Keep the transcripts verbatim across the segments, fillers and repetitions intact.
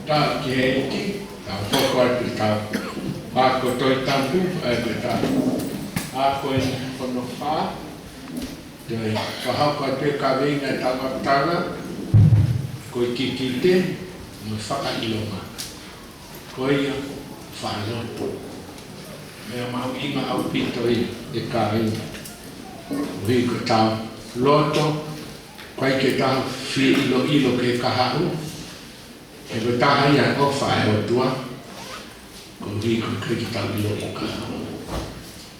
Tau ki he ʻEiki, tau hoko atu ki heʻetau ako Tohi Tapu, ʻa ia ko ʻetau ako eni hono fā, toe fakahoko atu e kaveinga ʻetau ako tala, ko e kikite mo e fakaʻilonga. Ko ia, fakalotu. Meʻa mahuʻinga ʻaupito ia, ʻe kāinga. Koeʻuhi ko ʻetau loto, ʻikai ke tau fie ʻiloʻilo ki he kahaʻu, he ko e taha ia e ʻofa ʻa e ʻOtua, koeʻuhi ko e ʻikai ke tau ʻilo ʻe kahaʻu.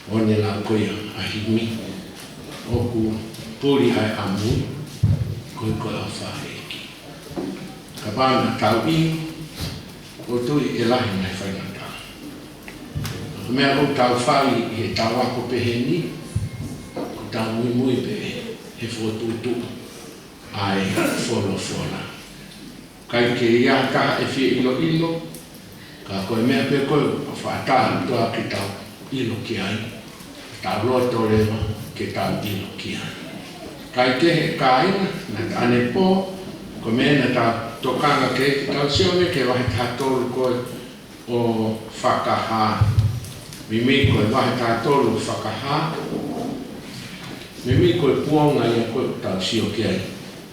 ʻOku ne lau ko ia ʻa e himi, ʻoku puli ʻa e ʻamui, koeʻuhi ko e ʻofa ʻa e ʻEiki. Kapau naʻa tau ʻilo, ʻoku ou tui ʻe lahi e ngaahi faingataʻa. Ko e meʻa ʻoku tau fai ʻi heʻetau ako pehē ni, ʻoku tau muimui pē he fokotuʻutuʻu ʻa e folofola. ʻIkai ke ʻi ai ha taha ʻe fie ʻiloʻilo, ka ko e meʻa pē ko ē ʻoku fakaʻatā ʻa e ʻOtua ke tau ʻilo ki ai, tau loto leva ke tau ʻilo ki ai. Kae kehe kāinga, naʻa ta ʻanepō, ko e meʻa naʻa tau tokanga ki ai, ke tau sio mai ki he vahe taha tolu ko ē ʻo Fakahā. Meimei ko e vahe taha tolu ʻo Fakahā. Meimei ko e kuonga ia ko ē ʻoku tau sio ki ai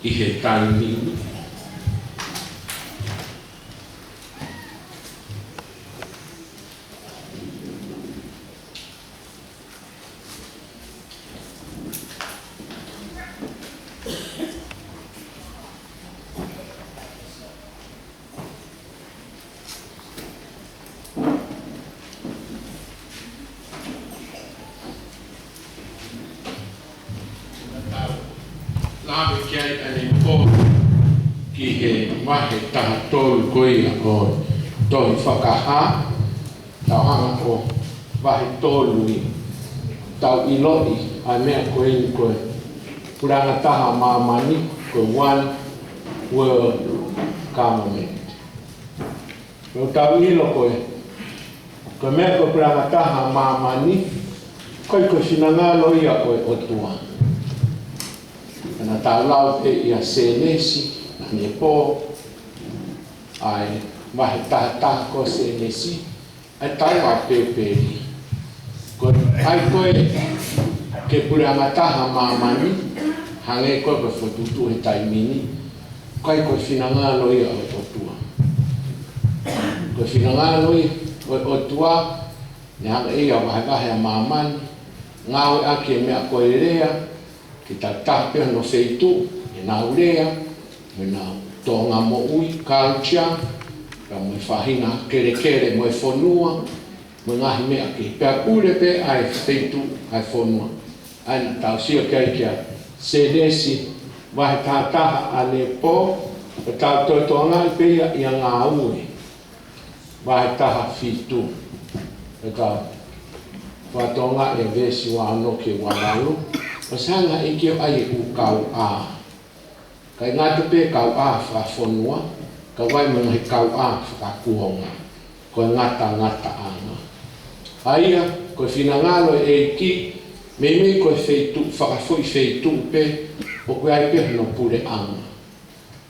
ʻi he taimi ni. Lave ki ai ʻanepō ki he vahe taha tolu ko ia ʻo e tohi Fakahā, tau hanga ʻo vahe tolu ia. Tau ʻiloʻi ʻa e meʻa ko eni ko e puleʻanga taha ʻo māmani, ko e One World Government. ʻOku tau ʻilo ko e, ko e meʻa ko e puleʻanga taha ʻo māmani, ʻoku ʻikai ko e finangalo ia ʻo e ʻOtua. Naʻa tau lau pē ʻia Sēnesi, ʻanepō, ʻa e vahe taha taha ko Sēnesi, ʻa e taua ʻo Pēpeli. Ko e, ʻa ia ko e, ko e puleʻanga taha ʻo māmani, hangē ko e fokotuʻutuʻu he taimi ni, ʻoku ʻikai ko e finangalo ia ʻo e ʻOtua. Ko e finangalo ia ʻo e ʻOtua, ne hanga ʻe ia ʻo vahevahe ʻa māmani, ngāueʻaki e meʻa ko e lea, ke tau taha pē hono feituʻu, ʻenau lea, mo ʻenau tōʻonga moʻui, culture, pea mo e faʻahinga kelekele mo e fonua, mo e ngaahi meʻa kehe. Pea pule pē ʻa e feituʻu, ʻa e fonua. ʻA ia naʻa tau sio ki ai kia Sēnesi, vahe taha taha ʻanepō, ʻo tau toe tokangaʻi pē ia ʻia Ngāue. Vahe taha fitu. ʻE tau fakatokangaʻi ʻa e veesi ua ono ki he ua valu. ʻOsi hanga ʻe he ʻEiki ʻo ʻai e ʻū kauʻā. ʻIkai ngata pē he kauʻā fakafonua, ka ʻoku ʻi ai mo e ngaahi kauʻā fakakuonga. Ko e ngatangataʻanga. ʻA ia, ko e finangalo e ʻEiki, meimei ko e feituʻu, fakafoʻi feituʻu pē, ʻoku ʻi ai pē hono puleʻanga.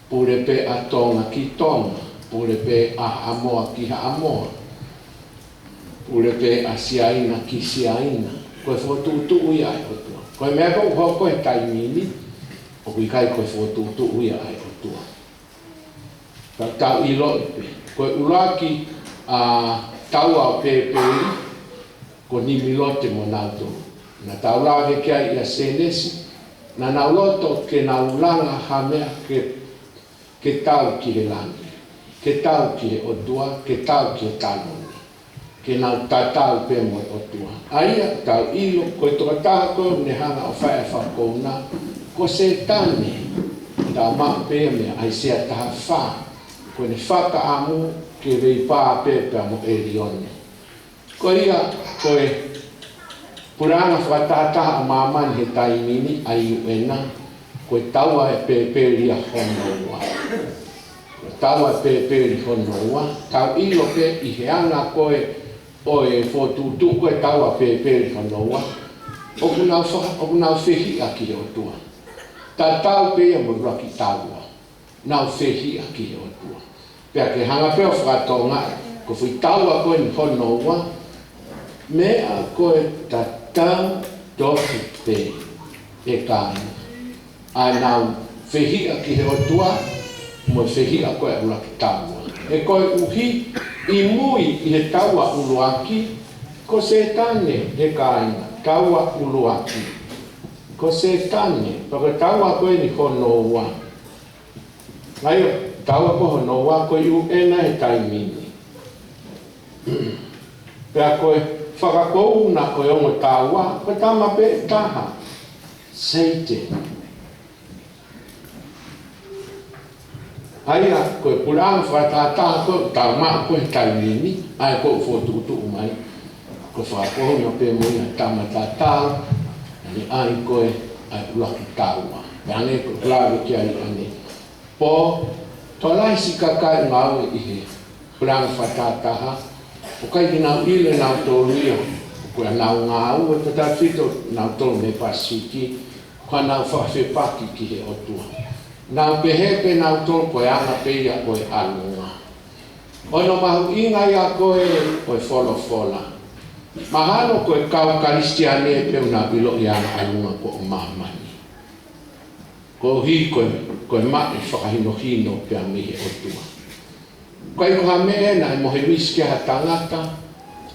Pule pē ʻa Tonga ki Tonga, pule pē ʻa Haʻamoa ki Haʻamoa, pule pē ʻa Siaina ki Siaina. Ko e fokotuʻutuʻu ia ʻa e ʻOtua. Ko e meʻa ko ē ʻoku hoko he taimi ni, ʻoku ʻikai ko e fokotuʻutuʻu ia ʻa e ʻOtua. Ka tau ʻiloʻi pē. Ko e ʻuluaki, ʻa, taua ʻo Pēpeli, ko Nimilote mo nautolu. Naʻa tau lave ki ai ʻia Sēnesi, naʻa nau loto ke nau langa ha meʻa ke, ke tau ki he langi, ke tau ki he ʻOtua, ke tau ki he taloni, ke nau tatau pē mo e ʻOtua. ʻA ia, tau ʻilo, ko e tokotaha ko ē ne hanga ʻo fai ʻa e fakakouna, ko Sētane, tau maʻu pē ia mei ʻAisea taha fā, ko ʻene fakaʻamu ke veipā pē pea mo ʻElione. Ko ia, ko e puleʻanga fakatahataha ʻo māmani he taimi ni ʻa e U N, ko e taua ʻo Pēpeli ia hono ua. Ko e taua ʻo Pēpeli hono ua, tau ʻilo pē ʻi he anga ko ē ʻo e fokotuʻutuʻu ko e taua ʻo Pēpeli hono ua, ʻoku nau fa-, ʻoku nau fehiʻa ki he ʻOtua. Tatau pē ia mo e ʻuluaki taua. Nau fehiʻa ki he ʻOtua. Pea ke hanga pē ʻo fakatokangaʻi, ko e foʻi taua ko eni hono ua, meʻa ko e tatau tofu pē ʻe kāinga ʻa ʻenau fehiʻa ki he ʻOtua, mo e fehiʻa ko ē ʻa e ʻuluaki taua. He koeʻuhi ʻi mui ʻi he taua ʻuluaki, ko Sētane ʻe kāinga, taua ʻuluaki. Ko Sētane, pea ko e taua ko eni hono ua. ʻA ia, taua ko hono ua ko e ʻū ena he taimi ni. Pea ko e fakakouna ko e ongo taua, ko e tama pē ʻe taha, Sētane. ʻA ia, ko e puleʻanga fakatātā ko ē ʻoku tau maʻu ko ē he taimi ni, ʻa ia ko ē ʻoku fokotuʻutuʻu mai, ko e fakakouna pē mo ia tama tatau, ʻa ia ko ē ʻa e ʻuluaki taua. Pea hangē ko e lave ki ai ʻanepō, tokolahi siʻi kakai ngāue ʻi he puleʻanga fakatātā, ʻoku ʻikai ke nau ʻilo ʻe nautolu ia, ko ʻenau ngāue, ko e tautefito nautolu mei Pasifiki, ko ʻenau fakafepaki ki he ʻOtua. Nau pehē pē nautolu ko e anga pē ia ʻo e ʻalunga. ʻO hono mahuʻinga ia ko ē ʻo e folofola. Mahalo ko e kau Kalisitiane pē ʻoku nau ʻiloʻi ʻa e anga ʻalunga ko ē ʻo māmani. Koeʻuhi ko e, ko e maʻu fakahinohino pea mei he ʻOtua. ʻIkai ko ha meʻa ena ʻe mohe misi ki ai ha tangata,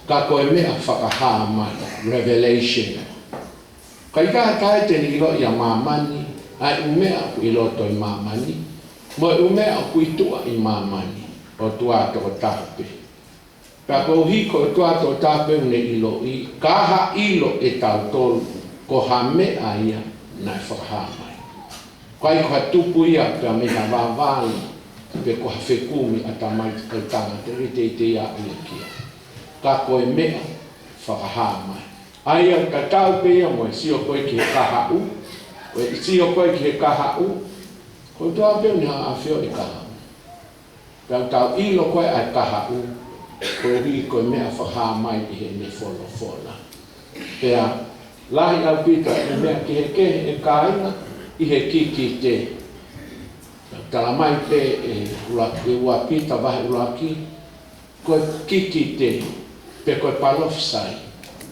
ka ko e meʻa fakahā mai, revelation. ʻIkai ha taha ia te ne ʻiloʻi ʻa māmani, ʻa e ʻū meʻa ʻoku ʻi loto ʻi māmani, mo e ʻū meʻa ʻoku ʻi tuʻa ʻi māmani, ʻOtua tokotaha pē. Pea koeʻuhi ko e ʻOtua tokotaha pē ʻoku ne ʻiloʻi, ka ha ʻilo ʻe tautolu, ko ha meʻa ia naʻe fakahā mai. ʻIkai ko ha tupu ia pea mei ha vavali, pe ko ha fekumi ʻatamai ʻo e tangata, ʻikai teitei aʻu ia ki ai. Ka ko e meʻa fakahā mai. ʻA ia ʻoku tatau pē ia mo e sio ko ē ki he kahaʻu, ko e sio ko ē ki he kahaʻu, ko e ʻOtua pē ʻoku ne hanga ʻo ʻafioʻi e kahaʻu. Pea ʻoku tau ʻilo ko ē ʻa e kahaʻu, koeʻuhi ko e meʻa fakahā mai ʻi heʻene folofola. Pea lahi ʻaupito e meʻa kehekehe ʻe kāinga ʻi he kikite. Pea tala mai pē ʻe ʻuluaki, ʻe ua Pita vahe ʻuluaki, ko e kikite, pe ko e palofisai,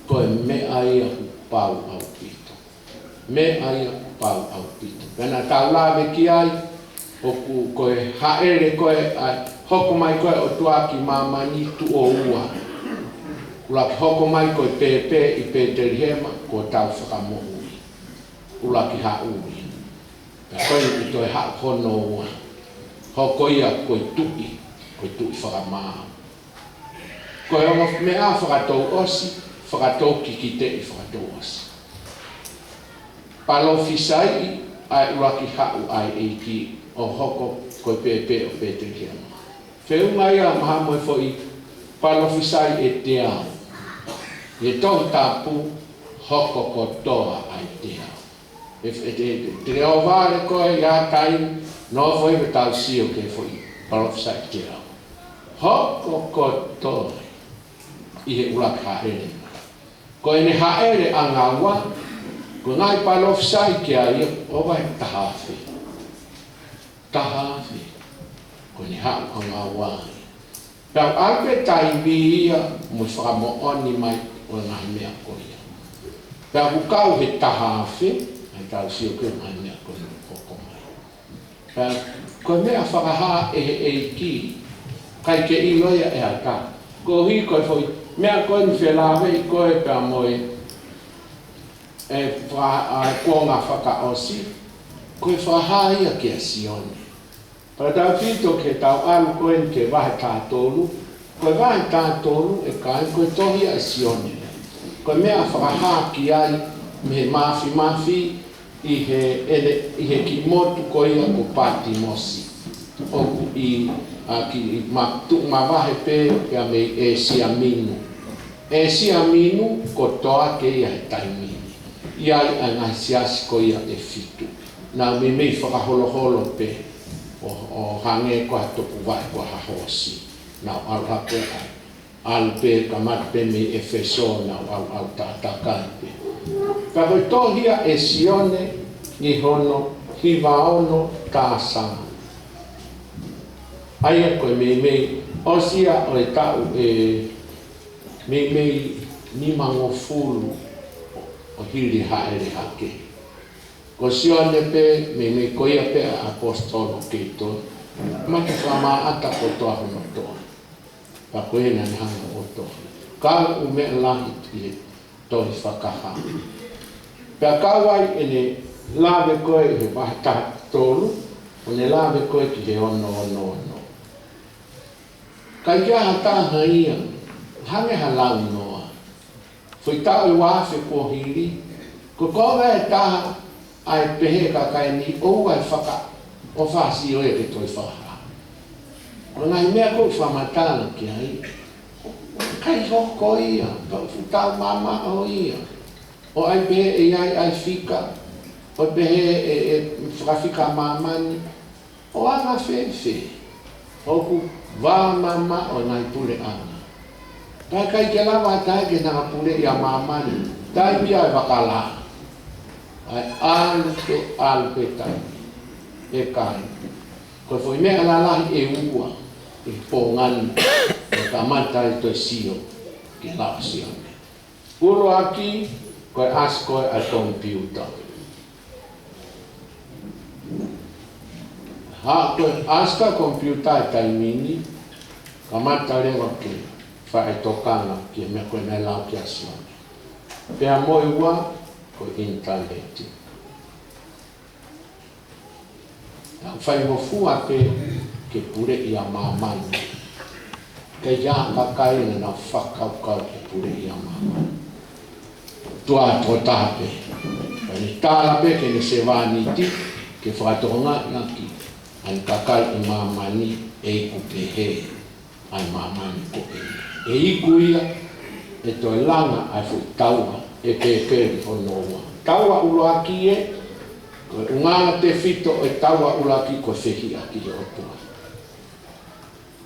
ko e meʻa ia ʻoku pau ʻaupito. Meʻa ia ʻoku pau ʻaupito. Pea naʻa tau lave ki ai, ʻoku ko e hāʻele ko ē ʻa e hoko mai ko ē ʻOtua ki māmani tuʻo ua. ʻUluaki hoko mai ko e pēpē ʻi Pētelihema, ko hotau Fakamoʻui. ʻUluaki haʻu ia. Pea ko eni ʻoku toe haʻu hono ua. Hoko ia ko e tuʻi, ko e tuʻi fakamaau. Ko e ongo meʻa fakatouʻosi, fakatou kikiteʻi fakatouʻosi. Palofisaiʻi ʻa e ʻuluaki haʻu ʻa e ʻEiki ʻo hoko ko e pēpē ʻo Pētelihema. Feʻunga ia mahalo mo e foʻi palofisai ʻe teau. ʻI he Tohi Tapu hoko kotoa ʻa e teau. ʻE, ʻe, ʻe, ʻe te leo vale ko ē ia tai, nofo ʻi he tau sio ki he foʻi palofisai ʻe teau. Hoko kotoa ʻi he ʻuluaki hāʻele. Ko ʻene hāʻele ʻanga ua, ko e ngaahi palofisai ki ai, ʻo vai taha afe. Taha afe. Ko ʻene haʻu ʻanga ua. Pea ʻoku ʻalu pē taimi ia mo e fakamoʻoni mai ʻo e ngaahi meʻa ko ia. Pea ʻoku kau he taha afe, ʻa e tau sio ki he ngaahi meʻa ko ia ʻoku hoko mai. Pea ko e meʻa fakahā ʻe he ʻEiki, ʻikai ke ʻilo ia ʻe ha taha. Koeʻuhi ko e foʻi meʻa ko eni felāveʻi ko ē pea mo e, e fa-, ʻa e kuonga fakaʻosi, ko e fakahā ia kia Sione. Pea tautefito ki heʻetau ʻalu ko eni ki he vahe taha tolu, ko e vahe taha tolu ʻe kāinga ko e tohi ia ʻa Sione. Ko e meʻa fakahā ki ai mei he Mafimafi ʻi he, ʻene, ʻi he kiʻi motu ko ia ko Patimosi. ʻOku ʻi, ʻa, kiʻi ma-, tuʻu mavahe pē pea mei ʻĒsia Minu. ʻĒsia Minu kotoa ke ia he taimi ni. ʻI ai ʻa e ngaahi siasi ko ia ʻe fitu. Nau meimei fakaholoholo pē ʻo, ʻo hangē ko ha tupu vaʻe ko ha hoosi. Nau ʻalu hake ai. ʻAlu pē kamata pē mei ʻEfesō nau ʻalu ʻalu tātā kai pē. Ka ko e tohi ia ʻa Sione ʻi hono hiva ono tāsama. ʻA ia ko e meimei ʻosi ia ʻo e taʻu ʻe meimei nimangofulu ʻo hili hāʻele hake. Ko Sione pē, meimei ko ia pē ʻa e ʻaposetolo kei toe, ma ke fakamaʻata kotoa hono toa. Pea ko ena ne hanga ʻo toa. Ka ʻoku meʻa lahi ki he tohi Fakahā. Pea kau ai ʻene lave ko ē he vahe taha tolu, ʻo ne lave ko ē ki he ono ono ono. Ka ʻi ai ha taha ia, hangē ha launoa. Foʻi taʻu ʻe uaafe kuo hili, ko e konga ʻe taha ʻa e pehē ʻe he kakai ni ʻoua ʻe fakaʻofa ʻa Sione ke toe fakahā. Ko e ngaahi meʻa ʻoku fakamatala ki ai, ʻoku ʻikai hoko ia, pea ʻoku fuʻu taumamaʻo ia. ʻOku ʻai pehē ʻe ʻi ai ʻa e fika, ʻoku pehē ʻe, ʻe fakafika ʻa māmani, ʻo anga fēfē ʻoku vāmamaʻo e ngaahi puleʻanga. Pea ʻikai ke lava ʻe ha taha ke ne hanga ʻo puleʻi ʻa māmani, taimi ʻa e vakalahi. ʻA e ʻalu pē, ʻalu pē taimi. ʻE kāinga, ko e foʻi meʻa lalahi ʻe ua ʻi he pongipongi ni, ʻe kamata ai ʻa e toe sio ki he lau ʻa Sione. ʻUluaki, ko e ʻasi ko ē ʻa e komipiuta. Hā, ko e ʻasi ko ē ʻa e komipiuta he taimi ni, kamata leva ke fai e tokanga ki he meʻa ko ē naʻe lau ki ai ʻa Sione. Pea mo e ua, ko e ʻinitaneti. Tau faingofua pē ke puleʻi ʻa māmani. ʻIkai ha kakai naʻa nau fakakaukau ke puleʻi ʻa māmani. Tuʻa tokotaha pē. Pea ne tala pē ki heʻene sevāniti ke fakatokangaʻi ʻaki ʻa e kakai ʻi māmani ʻe iku pehē ʻa e māmani ko ē. ʻE iku ia, ʻe toe langa ʻa e fuʻu taua ʻe pēpeli hono ua. Taua ʻuluaki ē, ko e ʻulungaanga tefito ʻo e taua ʻuluaki ko e fehiʻa ki he ʻOtua.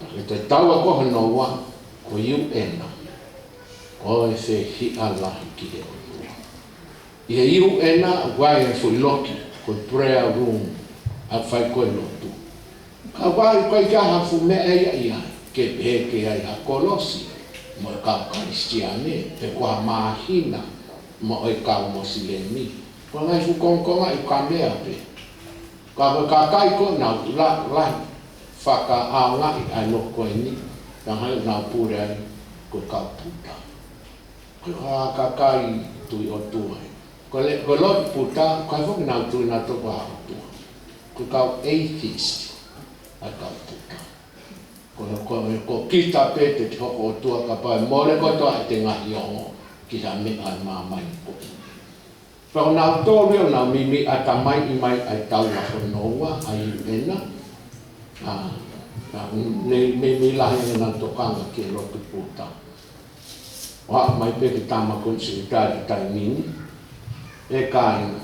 Pea ko e taua ko hono ua, ko e U N, ko e fehiʻa lahi ki he ʻOtua. ʻI he U N ʻoku ʻi ai e foʻi loki, ko e prayer room, ʻa e fai ko ē lotu. Ka ʻoku ʻikai ke ʻi ai ha fuʻu meʻa ia ʻi ai, ke pehē ke ʻi ai ha kolosi mo e kau Kalisitiane, pe ko ha māhina mo e kau Mosilemi. Ko e ngaahi fuʻu kongokonga ʻi kamea pē. Ka ko e kakai ko ē naʻa nau la-, lahi fakaʻaongaʻi ʻa e loki ko eni, naʻa nau pule ai ko e kau Puta. Ko e kakai tui ʻOtua. Ko e le-, ko e lotu Puta, ʻikai foki ke nau tui nautolu ko ha ʻOtua. Ko e kau atheist ʻa e kau Puta. Ko, ko, ko kita pē te te hoko ʻOtua kapau ʻe mole kotoa ʻete ngaahi ongo ki ha meʻa ʻi māmani ko ē. Pea ko nautolu ia ʻoku nau meimei ʻatamaiʻi mai ʻa e taua hono ua ʻa e U N. ʻA, ʻa, mei, mei, meimei lahi ʻenau tokanga ki he lotu Puta. ʻO aʻu mai pē ki he tama ko ē ʻi he sekelitali he taimi ni. ʻE kāinga,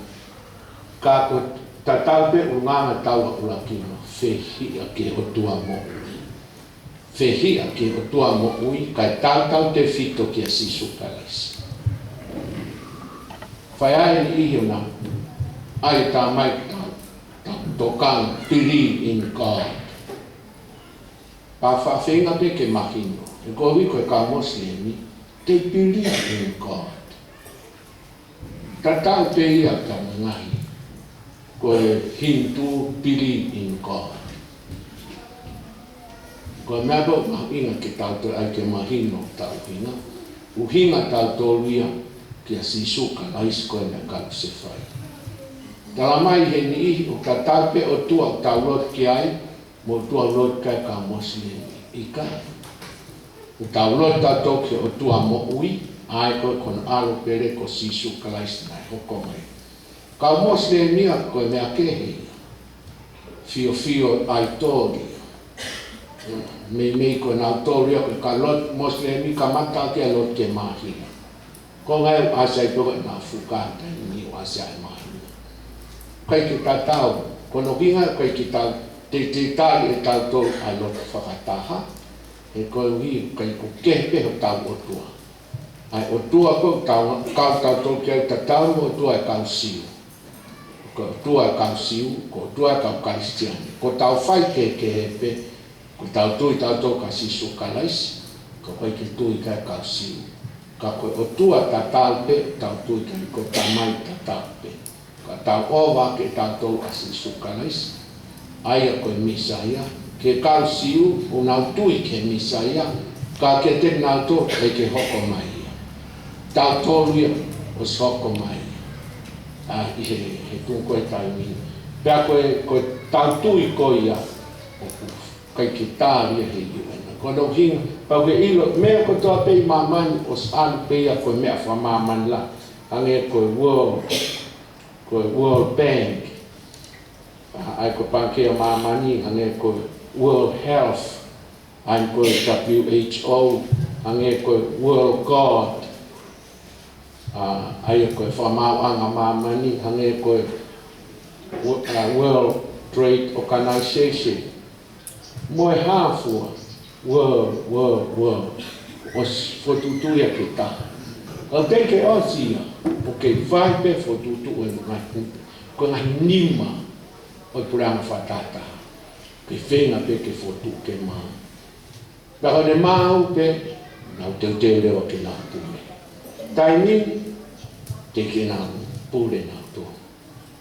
ka ko e tatau pē ʻulungaanga taua ʻuluaki mo e fehiʻa ki he ʻOtua moʻui. Fehiʻa ki he ʻOtua moʻui, kae tautautefito kia Sīsū Kalaisi. Fai ai e niʻihi ʻo nau ʻai ʻo tā mai ʻetau, ʻetau tokanga, believe in God. Pea faʻa feinga pē ke mahino, he koeʻuhi ko e kau Mosilemi, they believe in God. Tatau pē ia mo e ngaahi, ko e Hindu, believe in God. Ko e meʻa pē ʻoku mahuʻinga ke tau toe ʻai ke mahino ʻetau ʻuhinga. ʻUhinga ʻatautolu ia kia Sīsū Kalaisi ko ē naʻe kalusefai. Tala mai he niʻihi ʻoku tatau pē ʻOtua ʻoku tau lotu ki ai, mo e ʻOtua ʻoku lotu ki ai e kau Mosilemi. ʻIkai. ʻOku tau lotu ʻatautolu ki he ʻOtua moʻui, ʻa ia ko e, ko hono ʻAlo pele ko Sīsū Kalaisi naʻe hoko mai. Kau Mosilemi ia ko e meʻa kehe ia. Fiofio ʻaitoli. Meimei ko nautolu ia ko e kau lotu Mosilemi kamata ʻaki ʻa e lotu ki he māhina. Ko e ngaahi ʻū ʻasi ai pē ko ʻenau fuka taimi ʻo ʻasi ai e māhina. ʻIkai ke tatau, ko hono ʻuhinga ʻikai ke tau teitei tali ʻe tautolu ʻa e lotu fakataha, he koeʻuhi ʻoku ʻikai, ʻoku kehe pē hotau ʻOtua. ʻA e ʻOtua ko ē ʻoku tau, kau tautolu ki ai ʻoku tatau mo e ʻOtua ʻa e kau Siu. Ko e ʻOtua ʻa e kau Siu, ko e ʻOtua ʻa e kau Kalisitiane. Ko hotau faikehekehe pē, Tau tui tautolu kia Sīsū Kalaisi, ka ʻoku ʻikai ke tui ki he kau Siu. Ka ko e ʻOtua tatau pē ʻoku tau tui ki ai, ko e Tamai tatau pē. Ka tau ʻova ʻaki ʻe tautolu ʻa Sīsū Kalaisi, ʻa ia ko e Mīsaia. Ki he kau Siu, ʻoku nau tui ki he Mīsaia, ka kiate kinautolu ʻoku ʻikai ke hoko mai ia. Tautolu ia ʻosi hoko mai ia. ʻA, ʻi he, he tuʻunga ko e taimi. Pea ko e, ko e tau tui ko ia, ʻoku ʻikai ke tali ia ʻe he U N. Ko hono ʻuhinga, pau ke ʻilo, meʻa kotoa pē ʻi māmani ʻosi ʻalu pē ia ko e meʻa fakamāmani lahi. Hangē ko e World, ko e World Bank. ʻA, ʻa ia ko e Pangikē ʻa Māmani, hangē ko e World Health, ʻa ia ko e W H O, hangē ko e World Court, ʻa, ʻa ia ko e Fakamaauʻanga ʻa Māmani, hangē ko e Wo-, ʻa, World Trade Organization. Mo e hā fua, world, world, world. ʻOsi fokotuʻutuʻu ia ke taha. Ka ʻoku teʻeki ke ʻosi ia, ʻoku kei fai pē fokotuʻutuʻu e ngaahi, ko e ngaahi nima ʻo e puleʻanga fakatahataha. Ke feinga pē ke fokotuʻu ke maau. Pea ko ʻene maau pē, nau teuteu leva ke nau pule. Taimi ni, teʻeki ke nau pule nautolu.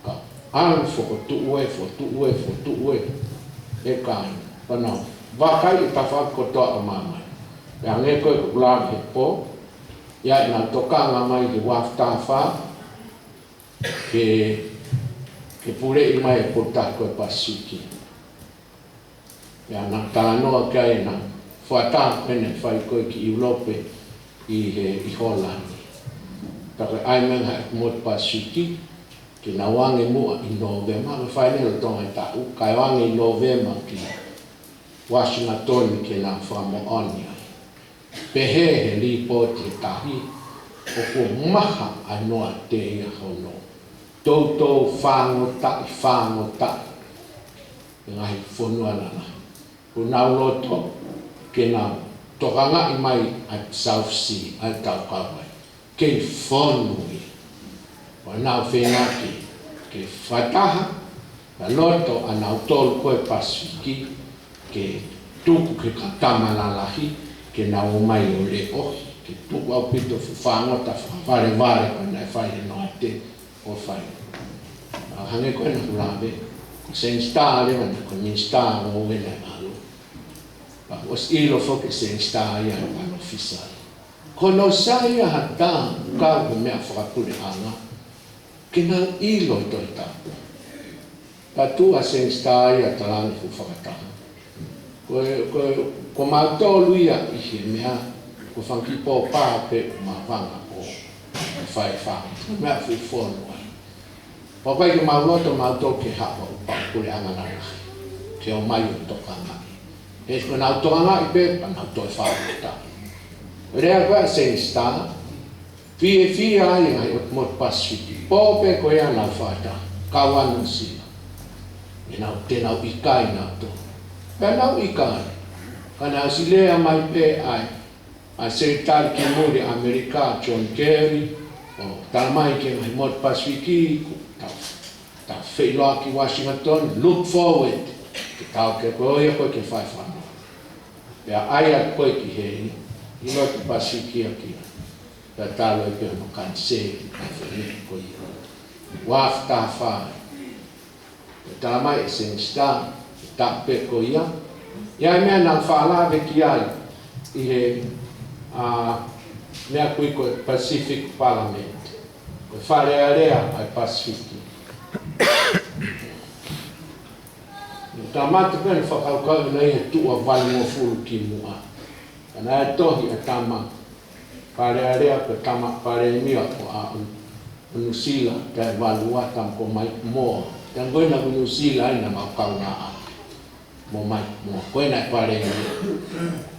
Ka ʻalu fokotuʻu ē, fokotuʻu ē, fokotuʻu ē, ʻe kāinga. Pea nau vakai e tafaʻaki kotoa ʻo māmani. Pea hangē ko e ʻuhinga he pō, ʻi ai ʻenau tokanga mai ki he uaafe taha fā, ke, ke puleʻi mai e Potu Tahi ko e Pasifiki. Pea nau talanoa ki ai ʻenau fakataha ko ē naʻe fai ko ē ki ʻIulope ʻi he, ʻi Hōlani. Pea ko e ʻai mai ʻa e motu Pasifiki, ke nau ō ange muʻa ʻi Nōvema, ko e fai eni lolotonga e taʻu, kae ō ange ʻi Nōvema ki Uasingatoni ke nau fakamoʻoni ai. Pehē he lipooti ʻa e tahi, ʻoku maha ʻa e noate ia hono toutou fāngotaʻi, fāngotaʻi e ngaahi fonua lalahi. ʻOku nau loto ke nau tokangaʻi mai ʻa e South Sea, ʻa e Taukauvai. Kei fonu ia. ʻO nau feinga ke, ke fakataha, ka loto ʻa nautolu ko e Pasifiki, ke tuku ki he kau tama lalahi, ke nau ō mai ʻo leʻohi, ke tuku ʻaupito e fuʻu fāngota fakavalevale ko ē naʻe fai ʻe he noate ʻo fai. ʻA, hangē ko ē naʻa ku lave, ko Sangster leva naʻe ko e minisitā ʻo e naʻe ʻalu. Pea kuo ʻosi ʻilo foki ʻe Sangster ia ʻa e palōfisai. Ko hono sai ia ha taha ʻoku kau he meʻa fakapuleʻanga, ke nau ʻilo e Tohi Tapu. Pea tuʻu ʻa Sangster ia ʻo talaange e fuʻu fakataha. Ko e, ko e, ko mautolu ia ʻi he meʻa, ko e fanga kiʻi pōpā pē ʻoku mavanga ʻo fai e fanga meʻa fuʻu fonu ai. Pea ʻoku ʻikai ke mau loto mautolu ke haʻu ʻo puleʻanga lalahi, ke ō mai ʻo tokangaʻi. He ko ʻenau tokangaʻi pē, pea nau toe fāngotaʻi. Lea ko ē ʻa Sangster, fiefia ai e ngaahi ʻotu motu Pasifiki. Pō pē ko ia nau fakataha, kau ai Nuʻusila. ʻE nau, te nau ʻikai nautolu. Pea nau ʻikai. Ka naʻe ʻosi lea mai pē ʻa e, ʻa e Sekelitali ki Muli ʻa ʻAmelika, John Kerry, ʻo talamai ki he ngaahi motu Pasifiki, ko e tau, tau feʻiloaki Washington, look forward. Ke tau ke ko ia ko ē ke fai fano. Pea ʻai atu ko ē ki heni, ʻi loto Pasifiki ʻa kia. Pea talu ai pē hono kaniseli ʻa e fale ko ia. Uaafe taha fā. Pea talamai ʻe Sangster, ʻe taʻu pē ko ia. ʻI ai e meʻa naʻa ku faʻa lave ki ai, ʻi he, ʻa, meʻa ʻoku ui ko e Pacific Parliament. Ko e Fale Alea ʻa e Pasifiki. Kamata pē ʻene fakakaukau ʻi he tuʻo valungofulu ki muʻa. Ka naʻe tohi ʻa e tama Fale Alea, ko e tama palēmia ko ē ʻa Nuʻusila, taʻu valu ua, tama ko Mike Moore. Taimi ko ē naʻe ʻi Nuʻusila ai naʻa mau kaungā ʻapi mo Mike Moore. Ko ena e palēmia.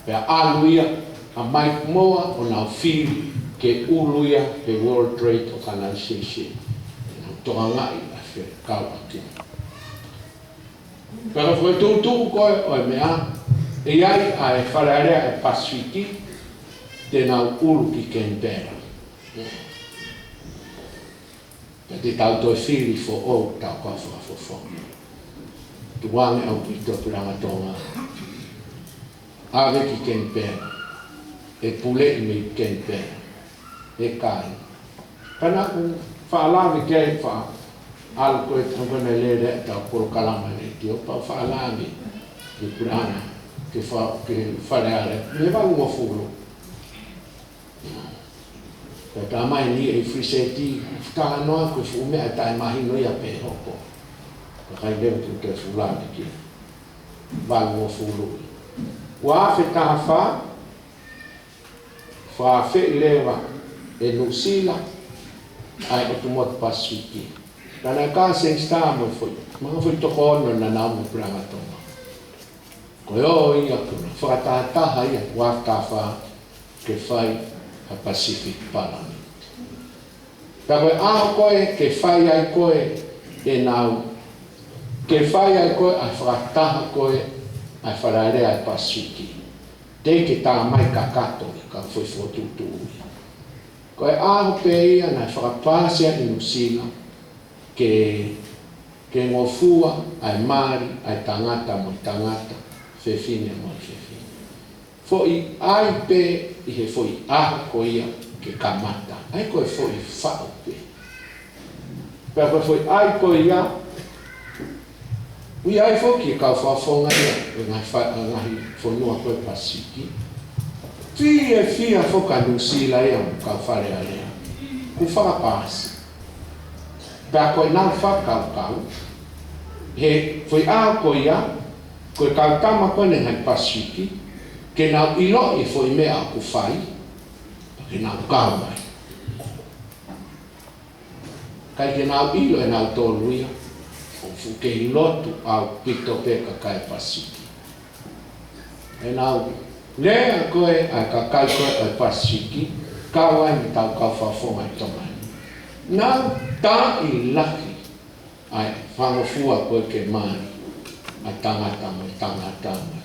Pea ʻalu ia ʻa Mike Moore ʻo nau fili ke ʻulu ia he World Trade Organization. Nau tokangaʻi ʻa e fekauʻaki. Pea ko e fokotuʻutuʻu ko ē ʻo e meʻa, ʻe ʻi ai ʻa e Fale Alea ʻa e Pasifiki, te nau ʻulu ki Kenipela. Pea te tau toe fili foʻou tau kau fakafofonga. Tukuange ʻaupito e puleʻanga Tonga. ʻave ki Kenipela, ʻe puleʻi mei Kenipela, ʻe kai. Pea naʻa ku faʻa lave ki ai, faʻa ʻalu ko ē, tango na lele ʻetau polokalama letiō, pea u faʻa lave ki he puleʻanga, ki he fa-, ki he Fale Alea, mei he valungofulu. Pea tā mai ni e friseti, talanoa ko e fuʻu meʻa taʻemahino ia pē hoko. Ka kai leva ke u toe fuʻu lave ki he valungofulu. Ua afe taha fā, fakaafeʻi leva ʻe Nuʻusila ʻa e ʻotu motu Pasifiki. Ka naʻe ka Seng Star mo e foʻi, mo e foʻi toko ono naʻa nau ō mo e puleʻanga Tonga. Ko e ō ia ko ē, fakatahataha ia ua afe taha fā ke fai ha Pacific Parliament. Pea ko e ʻaho ko ē ke fai ai ko ē ʻenau, ke fai ai ko ē ʻa e fakataha ko ē ʻa e Fale Alea ʻa e Pasifiki. Teʻeki ke tā mai kakato ia, ka foʻi fokotuʻutuʻu ia. Ko e ʻaho pē ia naʻe fakapaasi ai ʻe Nuʻusila ke, ke ngofua ʻa e mali ʻa e tangata mo e tangata, fefine mo e fefine. Foʻi ʻai pē ʻi he foʻi ʻaho ko ia ke kamata. ʻA ia ko e foʻi faʻu pē. Pea ko e foʻi ʻai ko ia, ʻoku ʻi ai foki e kau fakafofonga ia ʻo e ngaahi fa-, ngaahi fonua ko ē Pasifiki. Fiefia foki ʻa Nuʻusila ia mo e kau Fale Alea kuo fakapaasi. Pea ko ʻenau fakakaukau, he foʻi ʻaho ko ia, ko e kau tama ko eni ngaahi Pasifiki, ke nau ʻiloʻi e foʻi meʻa ʻoku fai, pea ke nau kau mai. ʻIkai ke nau ʻilo ʻe nautolu ia, ʻoku fuʻu kei lotu ʻaupito pē kakai Pasifiki. ʻEnau lea ko ē ʻa e kakai ko ē ʻo e Pasifiki, kau ai mo ʻetau kau fakafofonga ʻi Tonga ni. Nau taaʻi lahi ʻa e fakangofua ko ē ke mali ʻa e tangata mo e tangata mo e.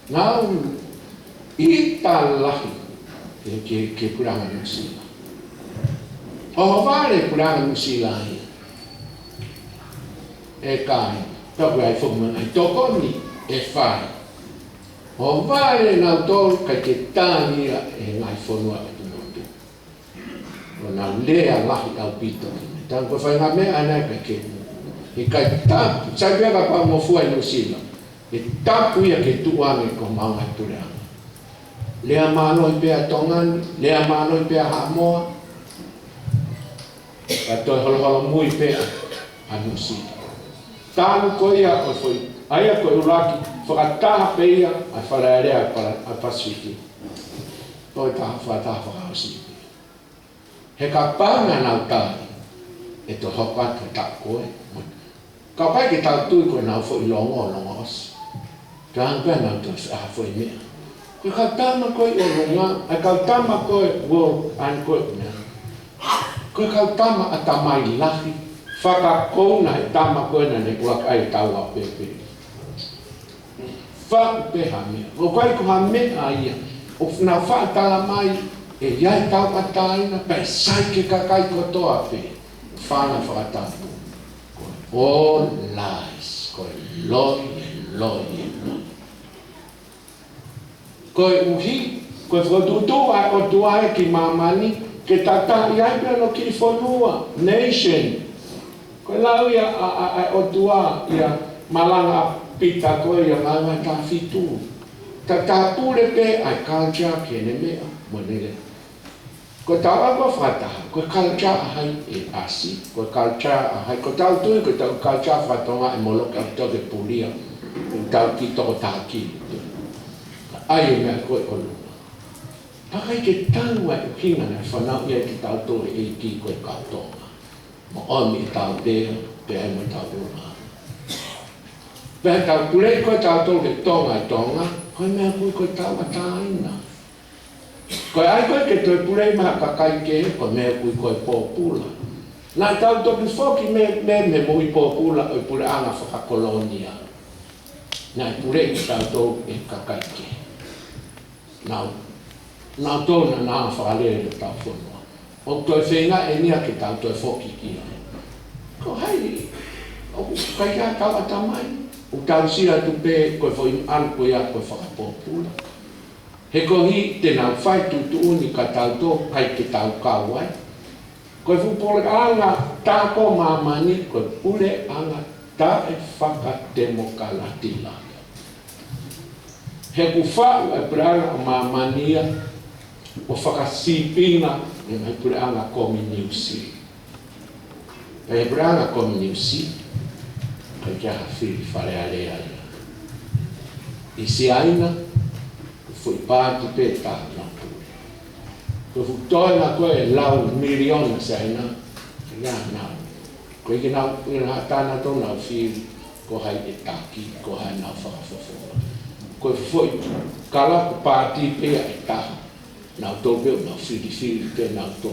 Nau ʻita lahi ki he, ki he, ki he puleʻanga Nuʻusila. ʻOhovale puleʻanga Nuʻusila ia. ʻE kai, ka ʻoku ʻi ai foki mo e ngaahi tokoni ʻe fai. ʻOhovale nautolu kae ʻikai ke tali ia ʻe he ngaahi fonua ʻotu motu. ʻO nau lea lahi ʻaupito. Tango ko e faʻahinga meʻa ʻa ena ʻikai ke, ʻikai tapu, sai pē kapau ʻe ngofua ʻi Nuʻusila. ʻE tapu ia ke tuʻu ange ko homau ngaahi puleʻanga. Lea mālohi pē ʻa Tonga ni, lea mālohi pē ʻa Haʻamoa, ka toe holoholomui pē ʻa, ʻa Nuʻusila. Talu ko ia ʻo e foʻi, ʻa ia ko e ʻuluaki, fakataha pē ia ʻa e Fale Alea ʻa e Pala-, ʻa e Pasifiki. Toe taha, fakataha fakaʻosi pē. He kapau naʻa nau tali, ʻe toe hoko atu e taʻu ko ē. Ka ʻoku ʻikai ke tau tui ko ʻenau foʻi longo, longo ʻosi. Ka ʻoku ʻikai ke nau toe ʻai ha foʻi meʻa. Ko e kau tama ko ē ʻi ʻolunga, ʻa e kau tama ko ē ʻo ʻai ko ē meʻa. Ko e kau tama ʻatamai lahi, fakakouna he tama ko ē naʻa ne ʻuluaki ʻai e taua pēpē. Faʻu pē ha meʻa. ʻOku ʻikai ko ha meʻa ia. ʻOku nau faʻa tala mai, ʻe ʻi ai e tauʻatāina, pea ʻe sai ki he kakai kotoa pē. Fanga fakatapu. Ko e all lies. Ko e loi, e loi, e loi. Koeʻuhi, ko e fokotuʻutuʻu ʻa e ʻOtua ia ki māmani, ke tataʻi ai pē hono kiʻi fonua, nation. Ko e lau ia ʻa, ʻa, ʻa e ʻOtua ia malanga ʻa Pita ko ia ngaahi taha fitu. Tatapule pē ʻa e culture ki heʻene meʻa, mo ʻene lea. Ko ʻetau ako fakataha, ko e culture ʻa hai ʻe ʻasi, ko e culture ʻa hai, ko ʻetau tui, ko ʻetau culture fakatonga ʻe moloki ʻaupito ke pulia, ko ʻetau kiʻi toko taha kilu. Ka ʻai e meʻa ko ē ʻolunga. Pea ʻikai ke tau ai ʻuhinga naʻe fanauʻi ai kitautolu ʻe he ʻEiki ko e kau Tonga. Mo ʻomi ʻetau lea, pea mo ʻetau ʻulungaanga. Pea tau puleʻi ko ē tautolu ke Tonga ʻi Tonga, ko e meʻa ko ē ko e tauʻatāina. Ko e ʻai ko ē ke toe puleʻi mai ha kakai kehe, ko e meʻa ko ē ko e pōpula. Naʻa tau toki foki mei, mei, mei he moʻui pōpula ʻo e puleʻanga fakakolonia. Naʻe puleʻi kitautolu ʻe he kakai kehe. Nau, nautolu naʻa nau fakalele ʻetau fonua. ʻOku toe feinga eni ia ke tau toe foki ki ai. Ko hai, ʻoku ʻikai ke tau ʻatamai. ʻOku tau sio atu pē ko e foʻi ʻalu ko ia ko e fakapōpula. He koeʻuhi te nau fai tuʻutuʻuni ka tau tō ʻikai ke tau kau ai. Ko e fuʻu puleʻanga tā ko māmani ko e puleʻanga taʻefakatemokalati lahi. He ʻoku faʻu e puleʻanga ʻo māmani ia ʻo fakasīpinga ʻe he ngaahi puleʻanga kominiusi. Pea ʻi he puleʻanga kominiusi, ʻikai ke ʻi ai ha fili Fale Alea ia. ʻI Siaina, ko e foʻi paati pē taha naʻa nau pule. Ko e fuʻu toenga ko ē lau miliona Siaina, ia nau. Ko e ke nau, ʻi he ngaahi tā naʻa nau fili, ko hai ʻe taki, ko hai nau fakafofonga. Ko e foʻi kalapu paati pē ia ʻe taha. Naʻa nau tō pē ʻo nau filifili pē naʻa nau tō.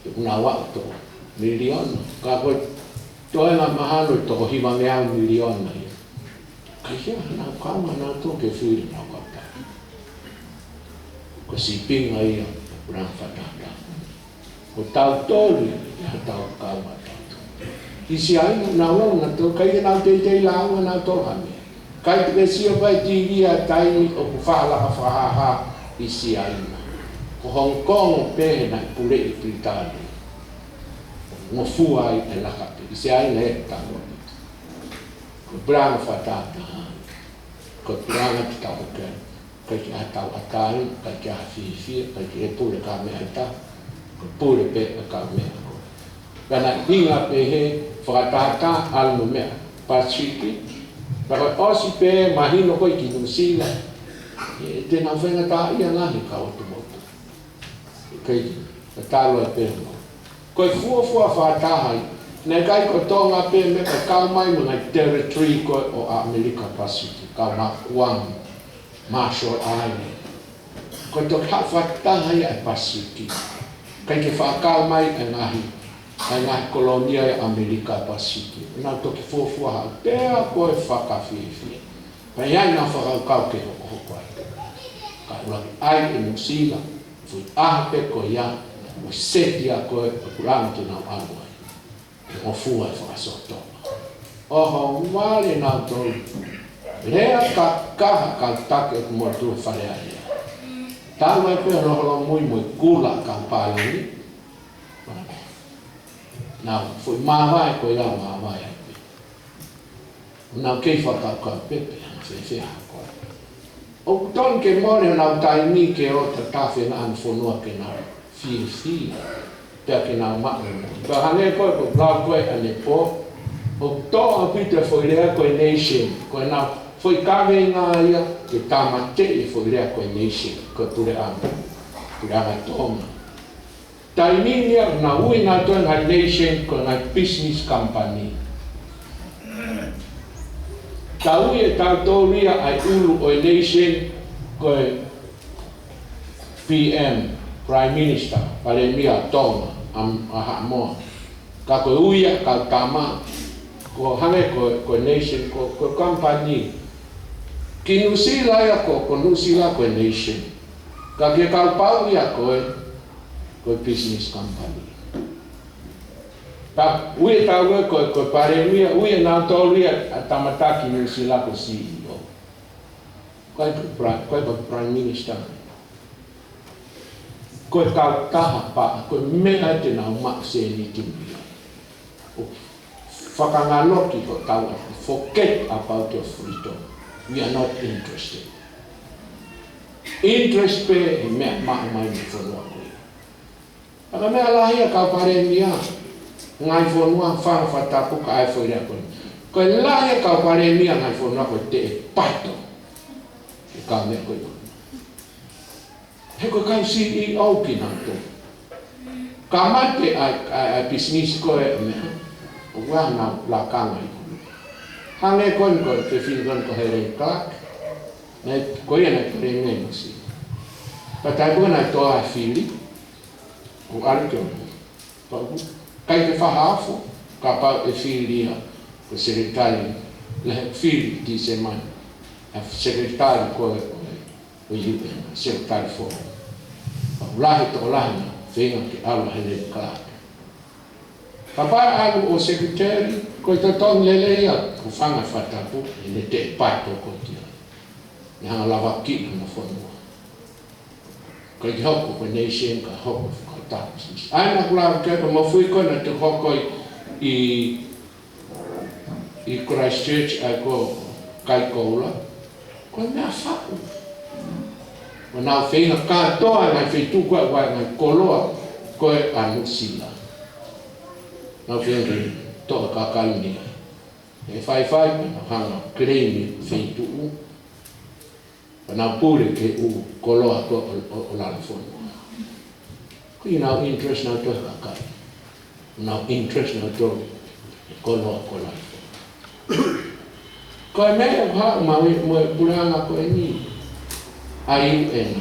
Te u nau aʻu toko miliona. Ka ko e toenga mahalo ʻe toko hivangeau miliona ia. ʻIkai ke ʻi ai ha nau kaunga naʻa nau tō ke fili nau kautā. Ko e sīpinga ia, ko e puleʻanga fakatātā. Ko tautolu ia, ʻi ha tau kaunga tautolu. ʻI Siaina naʻa nau lau naʻa nau tō, ʻikai ke nau teitei lāunga naʻa nau tō ha meʻa. ʻIkai te ke sio pē ʻi he T V ʻa e taimi ʻoku fakalaka fakahāhā ʻi Siaina. Ko Hong Kong pē he naʻe puleʻi ʻe Pilitānia. Ngofua ai e laka pē. ʻI Siaina ʻe tau. Ko e puleʻanga fakatātā. Ko e puleʻanga te tau hoko ai. ʻIkai ke ʻi ai ha tauʻatāina, ʻikai ke ʻi ai ha fiefia, ʻikai ke pule ha meʻa ʻe taha. Ko e pule pē ʻa e kau meʻa ko ē. Ka naʻe ʻuhinga pē he fakatātā ʻalu mo e meʻa Pasifiki. Pea ko e ʻosi pē mahino ko ē ki Nuʻusila. ʻE, te nau faingataʻaʻia ngaahi kau atu motu. ʻIkai ke, ka talo e pē mo. Ko e fuofua fakataha ia. Naʻe ʻikai ko Tonga pē mo e kau mai mo e ngaahi territory ko ē ʻo ʻAmelika Pasifiki, kau mai Guam, Marshall Island. Ko e toki haʻu fakataha ia e Pasifiki. ʻIkai ke fakakau mai e ngaahi, e ngaahi kolonia ʻa ʻAmelika Pasifiki. Naʻa nau toki fuofua haʻu pea ko e fakafiefia. Pea ʻi ai ʻenau fakakaukau ke hokohoko ai. Ka ʻuluaki ʻai ʻe Nuʻusila, foʻi ʻaho pē ko ia, ʻo seti ʻa ko ē, ʻo puleʻanga te nau ʻalu ai. ʻE ngofua e fakasōtoma. ʻOho, vale nautolu. Lea kakaha kau taki ʻoku motu Fale Alea. Tau ai pē holoholomui mo e kula kau pāleli. Nau, foʻi māvae ko ia māvae ai pē. Nau kei fakakaukau pē pe ʻe fēfē ha ko ē. ʻOku tonu ke mole honau taimi ke ō ʻo tatafenga ʻa e fonua ke nau fiefia. Pea ke nau maʻu mo. Pea hangē ko e ko e lau ko ē ʻanepō. ʻOku tō ʻaupito e foʻi lea ko e nation. Ko ʻenau foʻi kaveinga ia ke tāmateʻi e foʻi lea ko e nation. Ko e puleʻanga. Puleʻanga Tonga. Taimi ni ia, naʻa nau ui nautolu e ngaahi nation ko e ngaahi business company. Tau ui ʻe tautolu ia ʻa e ʻulu ʻo e nation ko e P M, Prime Minister, Palēmia Tonga, ʻa, ʻa Haʻamoa. Ka ko e ui ʻa e kau tama, ko hangē ko, ko e nation, ko, ko e company. Ki Nuʻusila ia ko, ko Nuʻusila ko e nation. Ka ki he kau pau ia ko e, ko e business company. Ka ui ʻe tautolu ko, ko e palēmia, ui ʻe nautolu ia ʻa e tama taki Nuʻusila ko e C E O. Ko e pri-, ko e Prime Minister. Ko e kautaha pē, ko e meʻa te nau maʻu sēniti mei ai. ʻO fakangaloki hotau ʻapi, forget about your freedom. We are not interested. Interest pē he meʻa maʻu mai mei he fonua ko ia. Ka ko e meʻa lahi ʻa e kau palēmia, ngaahi fonua fanga fakatapu ka ʻai foʻi lea ko ē. Ko e lahi ʻa e kau palēmia ngaahi fonua ko ē te pato. ʻE kau meʻa ko ē. He ko e kau C E O kinautolu. Ka mate ʻa e, ʻa e, ʻa e business ko ē meʻa. ʻOku ʻi ai honau lakanga ʻi ko. Hangē ko eni ko e fefine ko eni ko Helen Clark. Naʻe, ko ia naʻe palēmia ʻi Nuʻusila. Ka taimi ko ē naʻe tō ai e fili. ʻO ʻalu ki ʻolunga. Pau, ʻikai ke fai ha ʻaho, kapau ʻe fili ia, ko e sekelitali, naʻe fili Tīsema, ʻa e sekelitali ko ē, ko ē, ko e U N, sekelitali foʻou. Pau lahi tokolahi naʻe feinga ke ʻalu ʻa Helen Clark. Kapau ʻe ʻalu ʻo secretary, ko e totongi lelei ia, ko e fanga fakatapu, ʻene teʻe pato ko ia. Ne hanga lavakiʻi hono fonua. Ko e hoko ko e nation, ka hoko ko e tapu. ʻA ia naʻa ku lave ki ai ko e mofuike naʻe toki hoko ʻi, ʻi Christchurch ʻa ia ko Kaikoula. Ko e meʻa faʻu. Ko ʻenau feinga kātoa ngaahi feituʻu ko ē, ngaahi koloa ko ē ʻa Nuʻusila. Nau feinga ke toʻo e kakai ni. ʻE faifai, pea nau hanga ʻo claim e feituʻu. Pea nau pule ki he ʻū koloa ko ē ʻo, ʻo, ʻo Lalofonua. Ko ʻenau interest nautolu he kakai. ʻEnau interest nautolu he koloa ko ē ʻo Lalofonua. Ko e meʻa ʻoku haʻu maʻa e, maʻa e puleʻanga ko eni. ʻA e U N.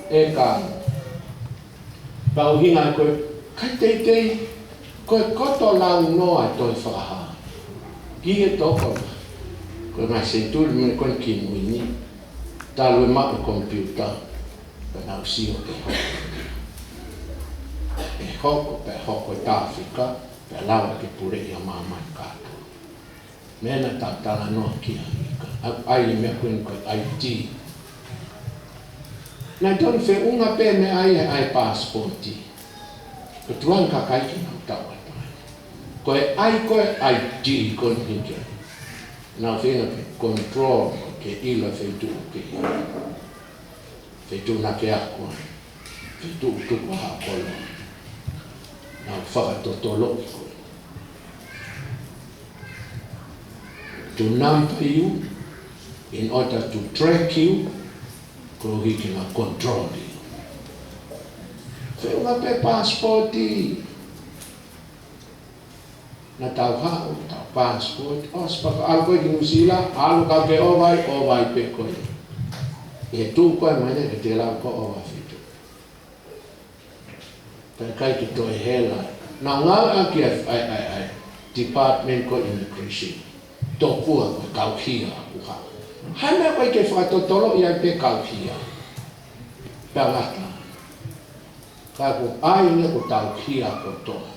ʻE ka. Pea ʻuhinga ko e kai teitei, ko e koto launoa e toe fakahā. Ki he tokoni. Ko e ngaahi senituli mei he ko eni ki mui ni. Talu e maʻu e komipiuta. Pea nau sio ʻe hoko. ʻE hoko, pea hoko e tāfika, pea lava ke puleʻi ʻa māmani kātoa. Meʻa naʻa tau talanoa ki ai ka, ʻa, ʻa e meʻa ko eni ko e I D. Naʻe tonu feʻunga pē meʻa ʻa e, ʻa e passport. Ko e tuʻunga kakai ke nau tauʻatāina. Ko e ʻai ko ē I D ko eni ke. Nau feinga ke control, ke ʻilo e feituʻu ke. Feituʻu naʻa ke ako ai. Feituʻu tuku ha koloa. Nau fakatotoloʻi koe. To number you in order to track you, koeʻuhi ke nau control you. Feʻunga pē passport. Naʻa tau haʻu, tau passport, ʻosi pea ka ʻalu koe ki Nuʻusila, ʻalu ka ke ʻova ai, ʻova ai pē koe. ʻE tuʻu koe mai ʻe te lau ko ʻova feituʻu. Pea ʻikai ke toe hela. Naʻa ngāueʻaki ʻa e, ʻa e, ʻa e, ʻa e department ko e immigration. Tokua ko e kau hia ʻoku haʻu. Hana koe ke fakatotoloʻi ai pē kau hia. Tangata. Ka ko ai ne ko tau hia kotoa.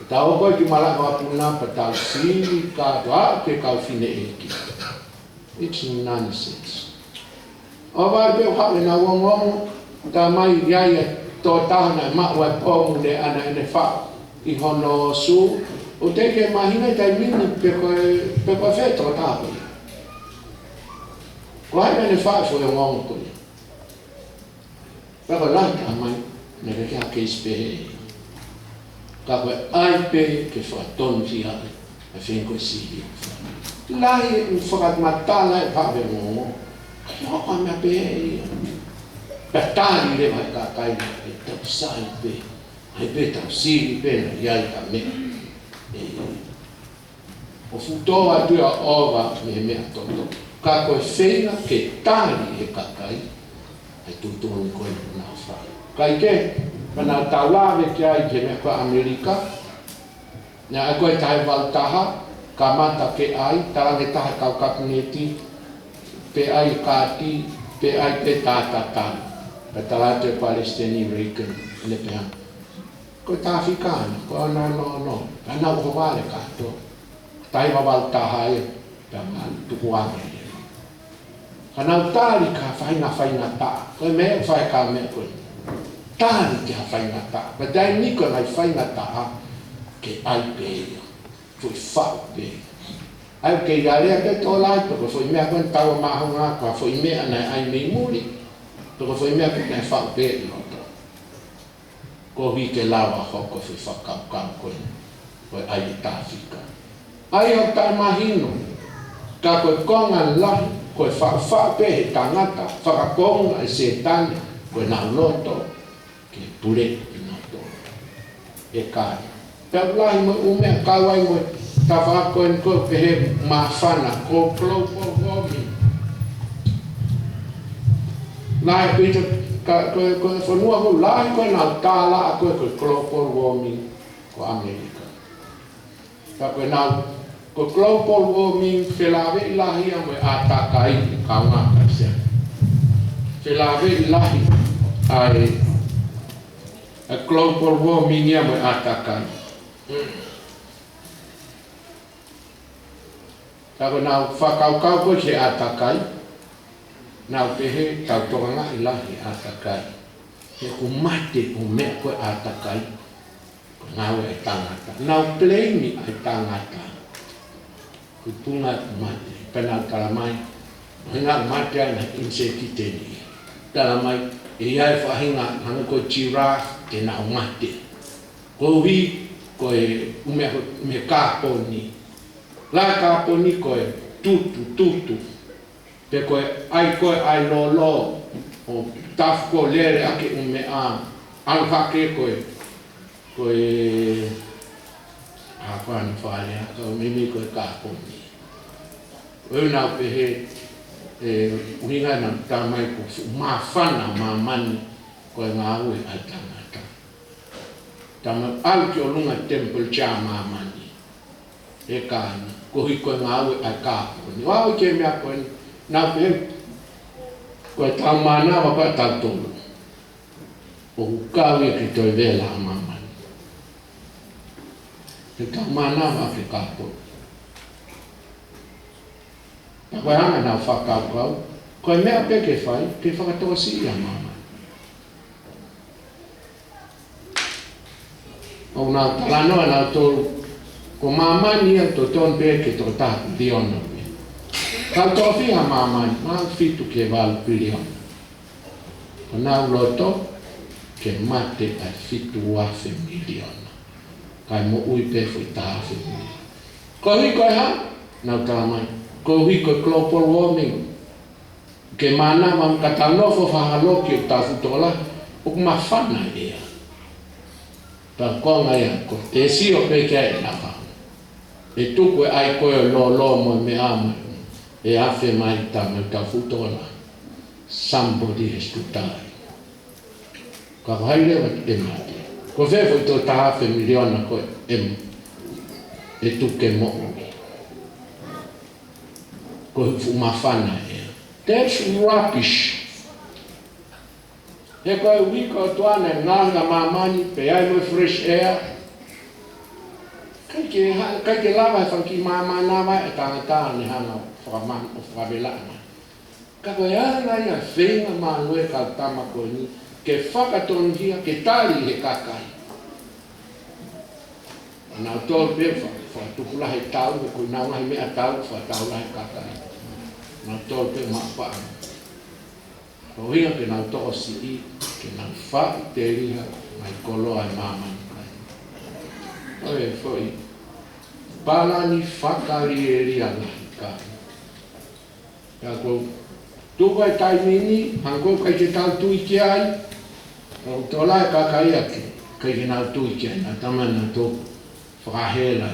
Tau ko ki Malanga Apuna pea tau sili kātoa ke kau fineʻeiki. It's nonsense. ʻOua ʻe pehē ʻoku haʻu ʻenau ongoongo, tā mai ia ia tō taha naʻe maʻu ai e pomu ne ʻana ʻene faʻu ʻi hono sū, ʻo teʻeki ke mahino he taimi ni pe ko e, pe ko e fē tō taha ko ia. Ko hai naʻa ne faʻu e foʻi ongoongo ko ia. Pea ko e lahi taha mai, naʻe ʻikai ke ʻi ai ha keisi pehē. Ka ko e ʻai pē ke fakatonuhia ai, ʻa e feinga ko e sili. Lahi e ʻū fakamatala ʻe faʻa ongoongo. Ko e hā e meʻa pehē ia. Pea tali leva ʻe he kakai ʻe tau sai pē. ʻAi pē tau sili pē naʻe ʻi ai ha meʻa. ʻE, ʻo fuʻu tō atu ia ʻo ʻova mei he meʻa toto. Ka ko e feinga ke tali ʻe he kakai, ʻa e tuʻutuʻuni ko ē naʻa nau fai. Kae kehe, pea naʻa tau lave ki ai ki he meʻa ko ē ʻAmelika, naʻe ʻai ko ē taha hiva valu taha, kamata ke ʻai, talaange ʻe he taha kau kapineti, pe ʻai kāti, pe ʻai pē tātātā. Pea tala atu ʻe Palesiteni Reagan, ʻene pehē. Ko e tāfika ʻana, ko e ono ono ono. Pea nau ʻohovale kātoa. Taha hiva valu taha ia, pea nau tukuange ia. Ka nau tali ki ha faʻahinga faingataʻa. Ko e meʻa ʻoku fai ki he meʻa ko ē. Tali ki ha faingataʻa. Pea taimi ni ko e ngaahi faingataʻa ke ʻai pē ia. Foʻi faʻu pē. ʻAi ke ʻi ai lea pē tō lahi, pe ko e foʻi meʻa ko ē tau mahonga, ko e foʻi meʻa naʻe ʻai mei muli. Pe ko e foʻi meʻa ko ē naʻe faʻu pē ʻi loto. Koeʻuhi ke lava hoko e foʻi fakakaukau ko ē, ko e ʻai e tāfika. ʻA ia ʻoku taʻemahino, ka ko e konga lahi, ko e faʻufaʻu pē ʻe he tangata, fakakonga ʻe Sētane, ko ʻenau loto, ke puleʻi kinautolu. ʻE kāinga. Pea ʻoku lahi mo e ʻū meʻa kau ai mo e tafaʻaki ko eni ko e pehē māfana ko e global warming. Lahi pē ʻi he ka, ko e, ko e fonua ko ē lahi ko ē ʻenau tālaʻa ko e, ko e global warming ko ʻAmelika. Ka ko ʻenau, ko e global warming felāveʻi lahi ia mo e ʻātakai ʻa e kaungā Kalisiane. Felāveʻi lahi ʻa e ʻa e global warming ia mo e ʻātakai. Ka ko ʻenau fakakaukau ko ē ki he ʻātakai, nau pehē tau tokangaʻi lahi e ʻātakai. He ʻoku mate ʻū meʻa ko ē ʻātakai, ko e ngāue ʻa e tangata. Nau blame ʻa e tangata. Ko e tuʻunga ʻoku mate, pea nau tala mai, ʻuhinga ʻoku mate ai ʻa e insekiteni. Tala mai, ʻe ʻi ai e faʻahinga, hangē ko e giraffe, te nau mate. Koeʻuhi, ko e ʻū meʻa, ʻū meʻa kāponi. Lahi e kāponi ko e tutu, tutu. Pe ko e ʻai ko ē ʻai lōlō, ʻo tafu ko ē lele ʻaki e ʻū meʻa, ʻalu hake ko ē, ko e, ʻa ko ʻene fale, ka ʻoku meimei ko e kāponi. ʻOku nau pehē, ʻe, ʻuhinga naʻa nau tala mai ko e fuʻu māfana ʻa māmani ko e ngāue ʻa e tangata. Tama ʻalu ki ʻolunga temperature ʻa māmani. ʻE kāna, koeʻuhi ko e ngāue ʻa e kāponi. ʻO aʻu ki he meʻa ko eni, nau pehē, ko e tau mānava pē ʻa tautolu. ʻOku kau ia ki he toe vela ʻa māmani. Ke tau mānava ki he kāponi. Pea ko e anga ʻenau fakakaukau, ko e meʻa pē ke fai, ke fakatokosiʻi ʻa māmani. ʻOku nau talanoa nautolu, ko māmani ia ʻoku totonu pē ke toko taha piliona pē. Ka ʻoku toko fiha māmani, mahalo fitu ki he valu piliona. Ko ʻenau loto, ke mate ʻa e fitu afe miliona. Kae moʻui pē foʻi taha afe miliona. Koeʻuhi ko e hā, nau tala mai, koeʻuhi ko e global warming. Ke mānava mo ka tau nofo fakahalo ki hotau fuʻu tokolahi, ʻoku māfana e ʻea. Pea ko e konga ia, ko e te sio pē ki ai ʻe nau hau. ʻE tuku e ʻai ko ē ʻo lōlō mo e meʻa mo e ʻe afe mai ta mo hotau fuʻu tokolahi. Somebody has to die. Ka ko hai leva ʻe mate? Ko fē foʻi toko taha afe miliona ko ē ʻe, ʻe tuku ke moʻui. Ko e fuʻu māfana e ʻea. That's rubbish. He ko e ʻuhi ko e ʻOtua naʻe ngaohi ʻa māmani pea ʻi ai mo e fresh air. ʻIkai ke ha-, ʻikai ke lava he fanga kiʻi māmani ʻa e tangata ne hanga ʻo fakamā-, ʻo fakavelaʻi mai. Ka ko e anga ia e feinga maʻu ʻe he kau tama ko eni, ke fakatonuhia, ke tali he kakai. Nautolu pē fa-, fakatupu lahi e tau, ko ʻenau ngaahi meʻatau, fakatau lahi e kakai. Nautolu pē maʻu paʻanga. Ko e ʻuhinga ke nau tokosiʻi, ke nau faʻiteliha, mai koloa e māmani. ʻOi, foʻi palani fakalielia lahi ka. Ka ko e tuku e taimi ni, hangē ko e ʻikai ke tau tui ki ai, ʻoku tō lahi e kakai ʻoku ʻikai ke nau tui ki ai, naʻa tau mai naʻa tau fakahela,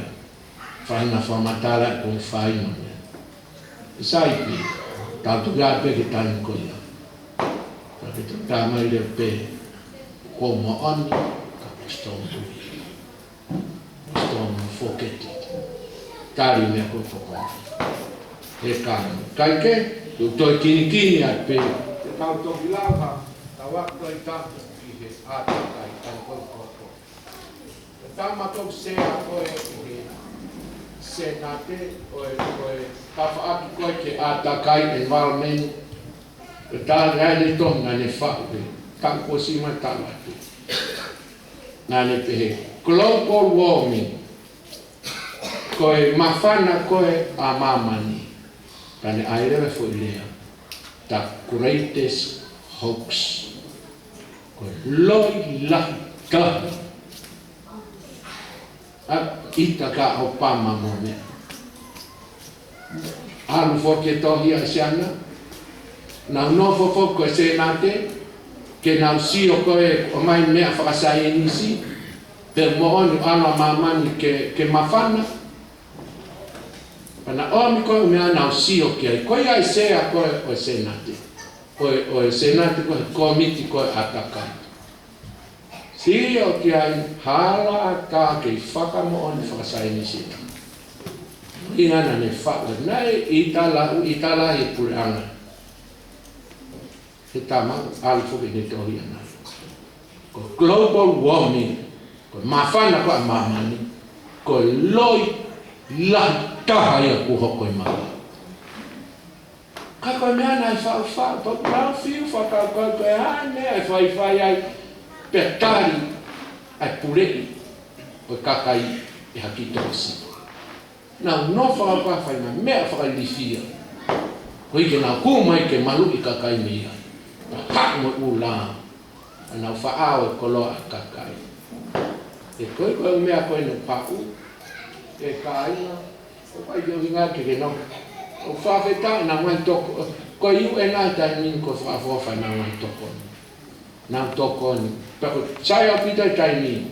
faina fakamatala ko e faina meʻa. Sai pē, tau tuku ai pē ki he taimi ko ia. Ka ke tau tā mai leva pē, ko e moʻoni, ka ko e stone tui. Stone forget it. Tali meʻa ko e fokoni. He ka, ʻikai ke, ʻoku toe kinikini ai pē. Te tau toki lau ha, tau ako toe tapu ki he ʻātakai, kai ko e fokoni. Ko e tama ko ē sea ko ē ʻi he Senate, ko e, ko e tafaʻaki ko ē ki he ʻātakai environment, ko e tali ai ʻene tohi naʻa ne faʻu he taʻu kuo ʻosi mai taʻu atu. Naʻa ne pehē, global warming, ko e māfana ko ē ʻa māmani. Ka ne ʻai leva e foʻi lea, the greatest hoax. Ko e loi lahi taha. ʻA, ʻita kia ʻOpama mo e meʻa. ʻAlu foki e tohi ʻa Siana. Nau nofo foki ko e Senate. Ke nau sio ko ē ʻomai meʻa fakasaienisi. Pe moʻoni ʻalu ʻa māmani ke, ke māfana. Pea nau ʻomi ko ē meʻa nau sio ki ai. Ko ia e sea ko ē ʻo e Senate. ʻO e, ʻo e Senate ko ē he kōmiti ko ē ʻātakai. Sio ki ai hala ʻatā kei fakamoʻoni fakasaienisi. ʻUhinga naʻa ne faʻu, naʻe ʻita lahi, ʻita lahi e puleʻanga. He tama, ʻalu foki ʻene tohi ʻana. Ko e global warming, ko e māfana ko ē ʻa māmani, ko e loi lahi taha ia kuo hoko ʻi māmani. Ka ko e meʻa naʻe faʻufaʻu, pau ke tau fiu fakakaukau ko e hā e meʻa ʻe faifai ai, pea tali ʻa e puleʻi ʻo e kakai ʻe ha kiʻi tokosiʻi. Nau nofo fakafai mai meʻa fakailifia. Koeʻuhi ke nau kumi mai ke maluʻi kakai mei ai. Pea haʻu mo e ʻū lā. ʻA ʻenau faʻao e koloa ʻa e kakai. ʻE ko e, ko e meʻa ko ē naʻe paʻu. ʻE kāinga. ʻOku ʻikai ke ʻuhinga ke ke nau. ʻOku fakafetaʻi naʻa nau toko. Ko e U N ʻi he taimi ni ko e fakaʻofoʻofa naʻa nau tokoni. Nau tokoni. Pea ko e sai ʻaupito e taimi ni.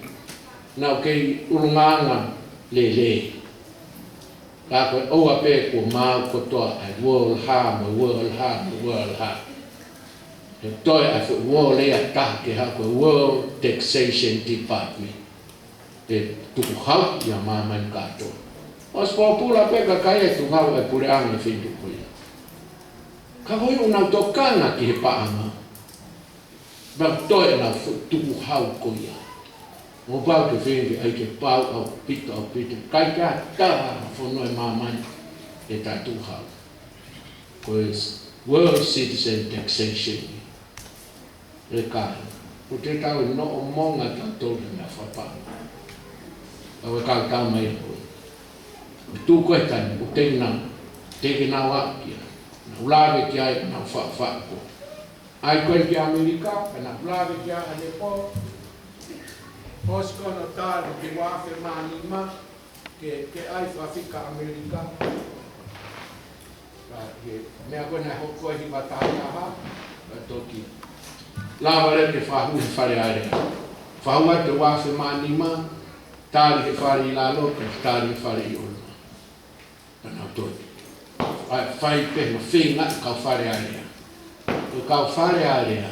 Nau kei ʻulungaanga lelei. Ka ko e ʻoua pē kuo maau kotoa ʻa e World Harm, World Harm, World Harm. He toe ʻa e foʻi World ʻe taha ke hā ko e World Taxation Department. ʻE tukuhau ia māmani kātoa. ʻOsi pōpula pē kakai ʻe tukuhau e puleʻanga ʻi he feituʻu ko ia. Ka ko e ʻū nau tokanga ki he paʻanga. Pea toe ʻenau foʻi tukuhau ko ia. ʻO pau ke feinga ai ke pau ʻaupito, ʻaupito. ʻIkai ke ʻi ai ha taha ʻi he fonua ʻi māmani ʻe taʻetukuhau. Ko e World Citizen Taxation. ʻE kāinga. Ko e tau ʻe noʻo monga tau tolu na fapa. Au e kau tau mai ko. Tuʻu ko e taimi, ʻo teki nau, teki nau aʻu kia. Nau lave ki ai, nau faʻufaʻu ko. ʻAi ko ē ki ʻAmelika, ka nau lave ki ai ʻanepō. ʻOsi ko hono tali ki he ua afe mā nima, ke, ke ʻai fakafika ʻAmelika. Ka ke, meʻa ko ē naʻe hoko ʻi he ua taha taha, ka toki. Lava leva ke fakahū he Fale Alea. Fakahū atu he ua afe mā nima, tali he fale ʻi lalo, ka tali he fale ʻi ʻolunga. Ka nau toe. ʻAi, fai pē mo feinga e kau Fale Alea. Ko e kau Fale Alea.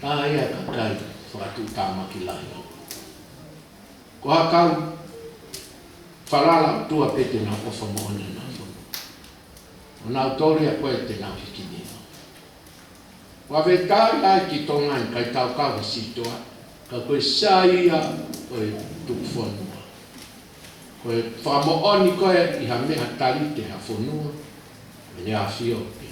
ʻA ia kakai, fakatuʻutāmaki lahi ʻo. Ko ha kau falala ʻOtua pē te nau ʻofa moʻoni ʻenau fonua. ʻO nau toli ʻa ko ē te nau hiki nima. Ua vetai ai ki Tonga ni ʻikai tau kau he sitoa, ka ko e sai ia ʻo e tuʻufonua. Ko e fakamoʻoni ko ē ʻi ha meʻa tali ʻe ha fonua, ʻe ne ʻafio pē.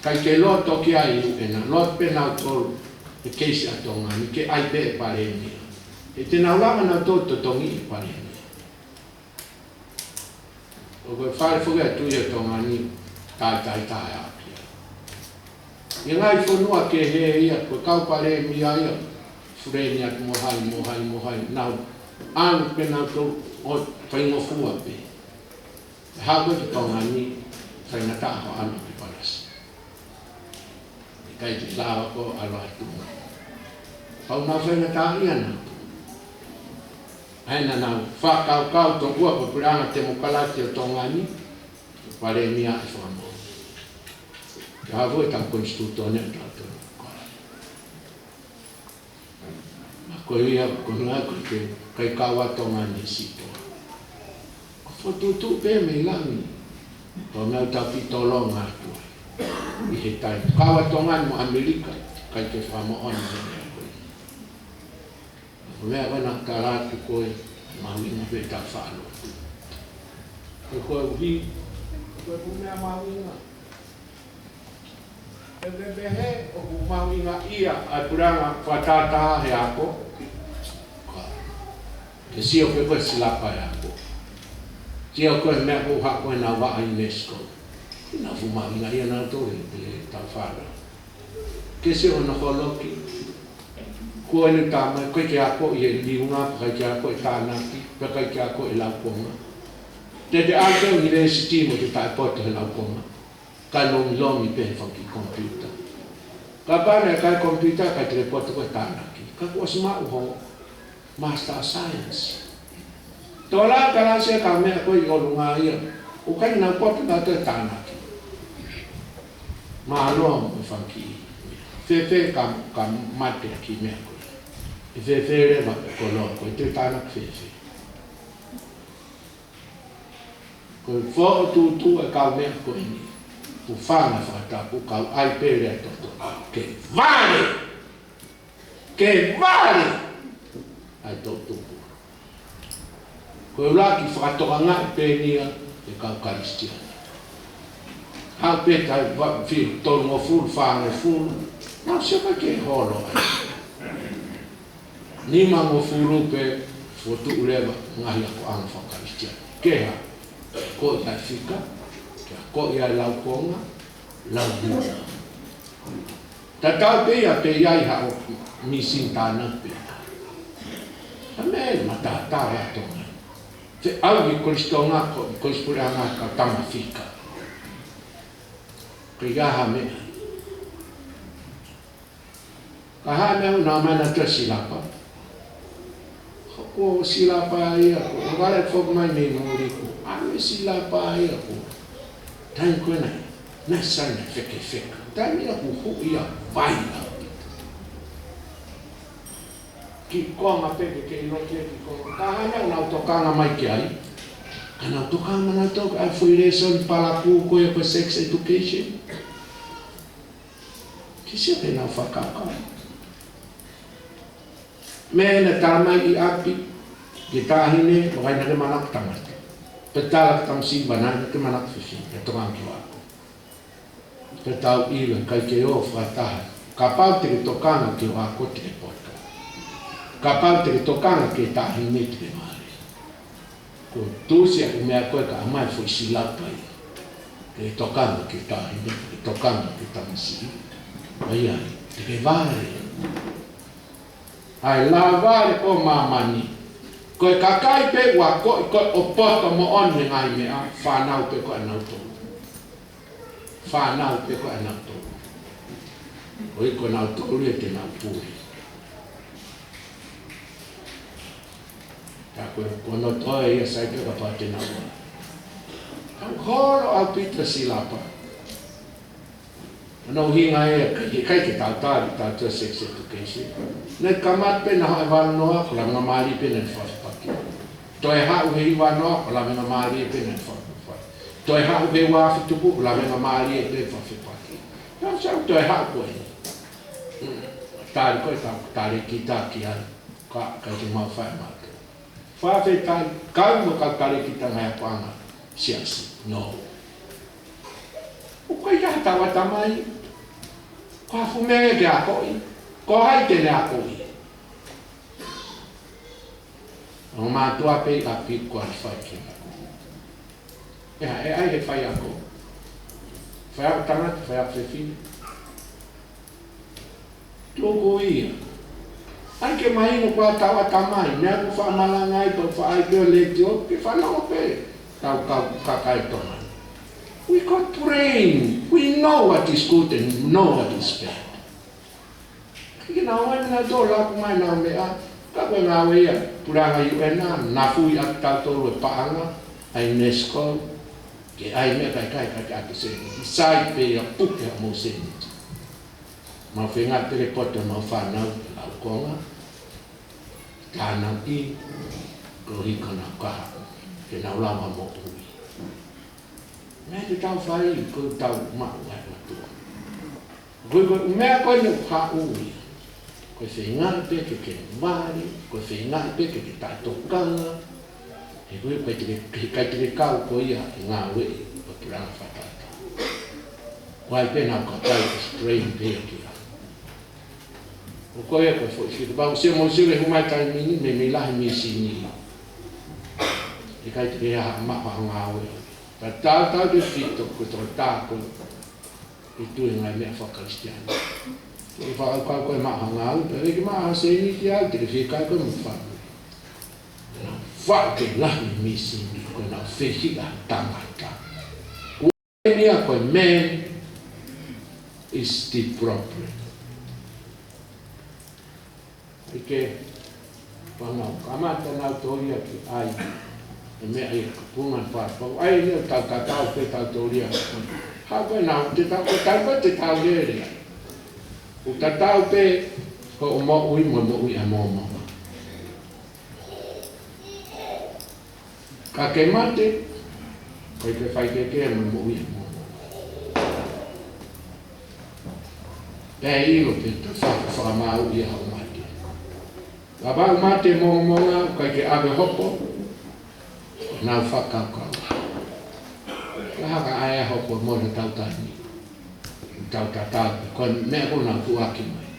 ʻIkai ke loto ki ai ʻe na, loto pē nautolu, he keisi ʻa Tonga ni ke ʻai pē ʻe palēmia. ʻE te nau lava nautolu totongi ʻe palēmia. ʻO ko e fale foki ʻa e Tuʻi ʻo Tonga ni, taitai taha ʻaki ia. ʻI he ngaahi fonua kehe ia, ko e kau palēmia ia, fule ni atu mo hai, mo hai, mo hai, nau, ʻalu pē nautolu ʻo faingofua pē. ʻE haʻu ko ē ki Tonga ni, faingataʻa hoʻo ʻalu ki Palasi. ʻIkai ke lava ko ʻalu atu. Pau nau faingataʻaʻia nautolu. ʻA ia naʻa nau fakakaukau tokua ko e puleʻanga temokalati ʻo Tonga ni, palēmia ʻe fakamoʻoni. Ke hā fua ʻetau konisitūtone ʻa tautolu. Ma ko ia, ko e ngaahi ko e ke, ʻikai kau ʻa Tonga ni sitoa. Ko e fokotuʻutuʻu pē mei langi. Ko e meʻa ʻoku tau kiʻi tolonga atu ai. ʻI he taimi. Kau ʻa Tonga ni mo ʻAmelika, ʻikai ke fakamoʻoni mo e meʻa ko ē. Ko e meʻa ko ē naʻa ku tala atu ko ē, mahuʻinga pē ʻetau faʻa lotu. Ko e koeʻuhi, ko e fuʻu meʻa mahuʻinga. ʻE pehē ʻoku mahuʻingaʻia ʻa e puleʻanga fakatātā he ako. Ka ke sio pē ko e silapa e ako. Sio ko e meʻa ko ē ʻoku haʻu ko ē ʻenau vaʻa UNESCO. ʻIkai ke fuʻu mahuʻingaʻia nautolu he, he tau fala. Ke sio hono holoki. Ko eni tā mai, ʻikai ke ako ʻi he liunga, ʻikai ke ako ʻi he tānaki, ʻikai ke ako ʻi he laukonga. Te te ʻalu ki he ʻunivēsiti mo te taʻepoto he laukonga. Ka longilomi pē he fanga kiʻi komipiuta. Kapau naʻe ʻikai komipiuta, ʻikai te ke poto ko e tānaki. Ka kuo ʻosi maʻu ho Master of Science. Tō la kalasi ʻa e kau meʻa ko ē ʻi ʻolunga ia. ʻOku ʻikai ke nau poto nautolu he tānaki. Mālō mo e fanga kiʻi. Fēfē ka, ka mate ʻa e kiʻi meʻa ko ē. ʻE fēfē leva e koloa ko ē, te tānaki fēfē. Ko e fokotuʻutuʻu e kau meʻa ko eni. Hūfanga he fakatapu, kau ʻai pē lea toʻotoʻo. Ke vale! Ke vale! ʻAi toʻutupu. Ko e ʻuluaki fakatokangaʻi pē eni ia ʻa e kau Kalisitiane. Haʻu pē taʻu ʻe tolungofulu, fāngofulu. Nau sio mai ki he holo ai. Nimangofulu pē fotu leva ngaahi akoʻanga faka-Kalisitiane. Ke hā? Ko ia fika, ke ko ia laukonga, lau mua. Tatau pē ia pe ʻi ai haʻo mīsini tānaki pē. Ka meʻa matātā ʻa Tonga. Feʻauhi Kolisi Tonga ko, Kolisi Puleʻanga ka tama fika. Ke ʻi ai ha meʻa. Ka hā e meʻa ʻoku nau ʻomai nautolu e silapa. Ko e silapa ia ko, ʻo vale foki mai mei muli ko, ʻa e silapa ia ko. Taimi ko ena, naʻe sai naʻe fekefeka. Taimi ia ʻoku huʻi ia vai ʻaupito. Kiʻi konga pē ke ke ʻilo ki he kiʻi konga. Ka hā e meʻa ʻoku nau tokanga mai ki ai. Ka nau tokanga nautolu ki he foʻi lēsoni palakū ko ia ko e sex education. Kiʻi sio ki heʻenau fakakaukau. Meʻa naʻe tala mai ʻi ʻapi, ki he taʻahine, ʻoku ʻikai naʻa ke manako tangata. Pea tala ki he tamasiʻi, ʻoku ʻikai naʻa ke manako fefine, ke tokanga ki hoʻo ako. Pea tau ʻilo, ʻikai ke ō fakataha. Kapau te ke tokanga ki hoʻo ako te ke poto. Kapau te ke tokanga ki he taʻahine te ke mali. Ko e tuʻusi ʻa e meʻa ko ē ka ʻomai foʻi silapa ia. Ke tokanga ki he taʻahine, ke tokanga ki he tamasiʻi. ʻA ia, te ke vale. ʻA e lava vale ko māmani. Ko e kakai pē ʻoku akoʻi ko ē ʻo poto moʻoni he ngaahi meʻa, fānau pē ko ē ʻanautolu. Fānau pē ko ē ʻanautolu. ʻOku ʻikai ko nautolu ia te nau puli. Ka ko e, ko hono toe ia sai pē kapau te nau. Ka holo ʻaupito e silapa. Hono ʻuhinga ia, ʻikai, ʻikai ke tau tali, tau tali sex education. Naʻe kamata pē naʻe ʻi he ua noa, ko e lavengamālie pē naʻe fakafepaki. Toe haʻu he hiva noa, ko e lavengamālie pē naʻe fakafepaki. Toe haʻu he ua afe tupu, ko e lavengamālie pē fakafepaki. Naʻa sau toe haʻu ko ē. Tali ko ē, tau tali kita ki ai. Ka, ʻikai ke mau fai mautolu. Fakafetaʻi, kau mo e kau talēkita ngaahi akoʻanga siasi. No. ʻOku ʻikai ha tauʻatamai. Ko e hā e fuʻu meʻa ke akoʻi. Ko hai te ne akoʻi. Ongo mātuʻa pē ʻi ʻapi ʻoku ʻikai fai ke ako. ʻE hā, ʻe ʻai he faiako. Faiako tangata, faiako fefine. Tuku ia. ʻAi ke mahino ko e hā e tauʻatamai, meʻa ʻoku faʻa malanga ai, ʻoku faʻa ʻai pē ʻo letiō, ke fanongo pē. Tau kau kakai Tonga. We got brain. We know what is good and know what is bad. Ke nau ʻai meʻa tō laku mai nau meʻa, ka ko e ngāue ia, puleʻanga U N, naʻa nau fui ʻaki tautolu e paʻanga, ʻa e UNESCO, ke ʻai meʻa kae ʻikai, ʻikai ke ʻatu sēniti, sai pē ia puke ʻa mo sēniti. Mau feinga pē ke poto mau fānau, lau konga, tānaki, koeʻuhi ko ʻenau kaha, ke nau lava moʻui. Meʻa te tau fai, ko ʻetau maʻu ai ʻOtua. Ko e, ko e meʻa ko eni ʻoku haʻu ia. Ko e feingaʻi pē ke ke vale, ko e feingaʻi pē ke ke taʻetokanga. He ko e, ʻikai te ke, ʻikai te ke kau ko ia he ngāue ʻi he puleʻanga fakatātā. Ko hai pē ʻenau kakai ʻoku strain pē ia ki ai. ʻO ko ia ko e foʻi fika. Pau sio mo sio le humai taimi ni, meimei lahi mīsini. ʻIkai te ke ha maʻu ha ngāue. Ka tautautefito ko e tokotaha ko ē ʻoku tui he ngaahi meʻa faka-Kalisitiane. Ke fakakaukau ko e maʻu ha ngāue, pea ʻikai ke maʻu ha sēniti au, te ke fie kai koe mo e fāmili. Faʻu ke lahi mīsini, ko ʻenau fehiʻa tangata. Ko e meʻa ko e man is the problem. ʻIkai ke, pea nau kamata nautolu ia ke ʻai e meʻa ia ka punga pā, pau ʻai ia tau tatau pē tautolu ia. Haʻu pē nau, te tau, ko tau pē te tau lele ai. ʻOku tatau pē hoʻo moʻui mo e moʻui ʻa e mōmona. Ka ke mate, ʻikai ke fai ke ke mo e moʻui ʻa e mōmona. ʻe ʻilo pē ʻe toe fakamaauʻi ʻa hoʻo mate. Kapau ʻe mate e mongomonga ʻoku ʻikai ke ʻave hopo, nau fakakaukau. Ka haka ʻai hopo mo e tau tani. Tau tatau, ko e meʻa ko ē naʻa ku ʻaki mai.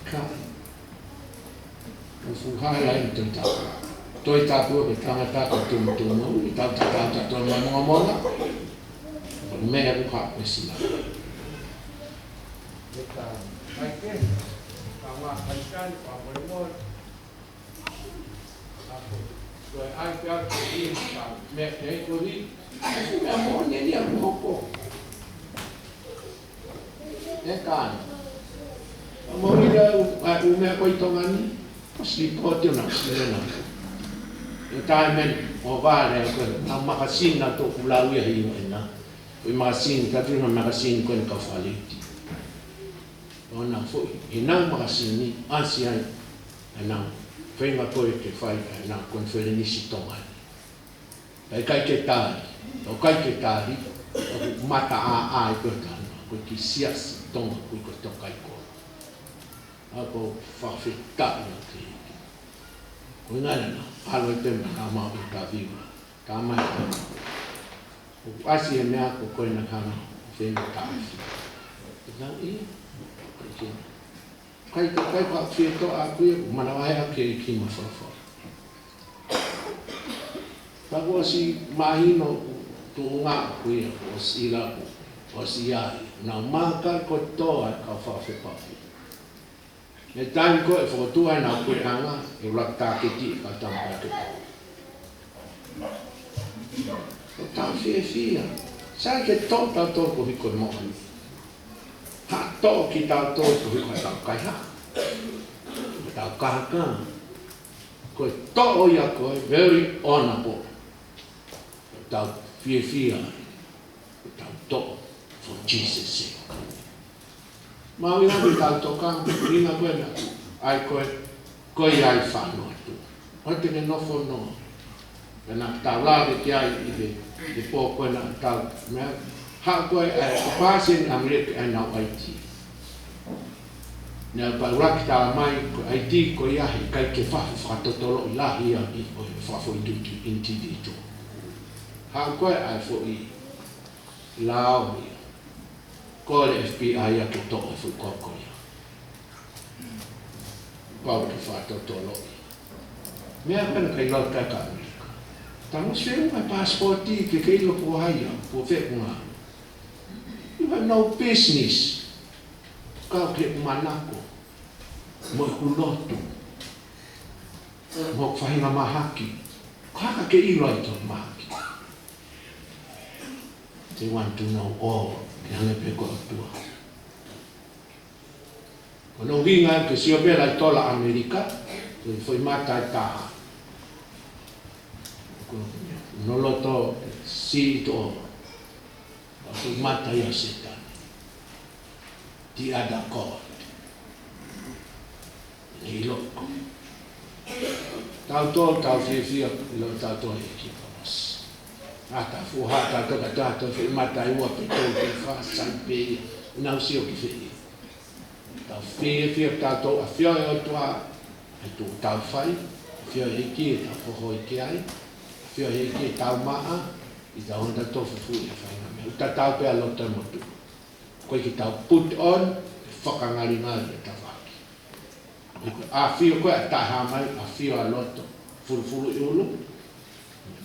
Ka ʻoku fuʻu hala ʻi Tohi Tapu. Tohi Tapu ko e tangata ko e tumutumu, ʻi tau tatau tatau mo e mongomonga. Ko e meʻa ʻoku haʻu ko e sila. Ko e tau, kai ke, ka ma kai tani, ka molemole. Ko e ʻai pē ʻa e meʻa ke ko ni, meʻa moʻoni eni ʻoku hoko. ʻE kāna. Ka mo ʻilo ʻa e ʻū meʻa ko ē ʻi Tonga ni, ʻosi lipooti ʻo na sile na. ʻE taimi ʻo vale ko ē, na makasini naʻa tau lau ia ʻi ʻIuena. Ko e makasini, ka tui na makasini ko ē naʻe kau faleiti. ʻO na foʻi, ʻi he na makasini, ʻasi ai, ʻa e na feinga ko ē ke fai, ʻa e na konifelenisi Tonga ni. Ka ʻikai ke tali, ʻo ʻikai ke tali, ʻoku mataʻāʻā ʻi ko e tana, ko e kiʻi siasi Tonga, ko e ko e tokaikolo. ʻA ko e fakafetaʻi ʻa e ʻEiki. Ko e ngana na, ʻalu ai pē mo e kau mau ʻi Taviva, ka mai ka. ʻOku ʻasi e meʻa ko ē ko ē naʻa ku hanga ʻo feinga taʻafi. Ka ʻi, ʻikai ke, ʻikai ke, ʻikai ke fie toʻa ʻa kuia, ʻoku manavahē ʻa e ʻEiki mo e folofola. Ka kuo ʻosi mahino tuʻunga ʻa kuia, kuo ʻosi ʻilo, kuo ʻosi ʻi ai. Naʻa ku maka ko e toa e kau fakafepafi. Mei he taimi ko ē ʻe fokotuʻu ai ʻenau puleʻanga, ʻe ʻuluaki tāketi ʻe kau tama ke tau. ʻOku tau fiefia. Sai ke tau tau tau ko hiko moʻoni. Haʻu tau ki tau tau ko hiko tau kaihaʻa. Ko tau kahaka. Ko e toʻo ia ko e very honorable. Ko tau fiefia. Ko tau toʻo for Jesus' sake. Mau ina ko tau toka, ina ko ena, ʻai ko e, ko e ʻai fano atu. ʻO te ne nofo no. Pea naʻa tau lave ki ai ʻi he, he pō ko ena tau, meʻa, haʻu ko e, ʻai, ko pāseni ʻa Amerika ʻa e nau ʻaiti. Naʻa pau laki tā mai, ko e ʻaiti ko ia he ʻikai ke fafo fakatotolo ʻi lahi ia ʻi ko e fafo i tutu individual. Haʻu ko e ʻai foʻi lao ia. Ko e F B I ia ke toʻo e fuʻu koko ia. Pau ke fakatotolo ia. Meʻa pena kai lau kai ka Amerika. Tango se mo e passport ke ke ilo ko hai ia, ko feʻunga. You have no business. Kau ke manako. Mo e kulotu. Mo e faʻahinga mahaki. Kaka ke ilo ai tō mahaki. They want to know all. Ke hanga pē ko e ʻOtua. Ko hono ʻuhinga ke sio pē ʻa e tola ʻAmelika, ko e foʻi mata ʻe taha. Ko hono loto sītuʻa, ko e foʻi mata ia ʻo Sētane. The other God. ʻE ʻilo ko. Tau tō, tau fiefia, ʻilo tau tō he ki pamas. ʻA tau fuha, tau tō ka tau tō foʻi mata ʻe ua pe tolu pe fā, sai pē ia. Nau sio ki fē ia. Tau fiefia, tau tō ʻafio ʻa e ʻOtua, ʻa e tuʻu tau fai, ʻafio ʻa e ʻEiki ʻe tau hohoi ki ai, ʻafio ʻa e ʻEiki ʻe tau maʻa, ʻi tau honda tō fufuʻi ʻa e faʻahinga meʻa. ʻOku tatau pē ʻa e loto motu. Ko e ke tau put on, fakangalingali ʻa e tavaki. Ko e ʻafio ko ē ʻa e taha mai, ʻafio ʻa e loto, fulufuluʻi ʻulu.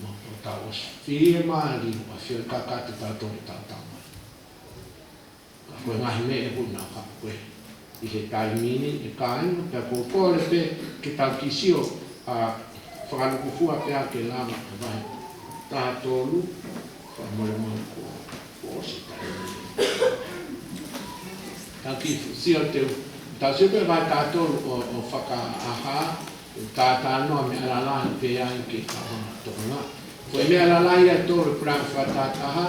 Mo ko tau ʻosi fiemālie, ʻafio ʻa e kakato tau tō ʻi tau tau mai. Ka ko e ngaahi meʻa ʻoku nau haʻu ko ē. ʻI he taimi ni, ʻe kāinga, pea ko e kole pē, ke tau kiʻi sio, ʻa, fakalukufua pē ʻa e ke lava, ʻa e vahe taha tolu, fakamolemole ko, ko ʻosi taimi. Tau kiʻi sio te u, tau sio pē vahe taha tolu ʻo, ʻo fakaʻaha, ʻo tātānoa meʻa lalahi pē ai ke tau hanga tokonga. Ko e meʻa lalahi ʻe tolu ʻe pulanga fakatahataha,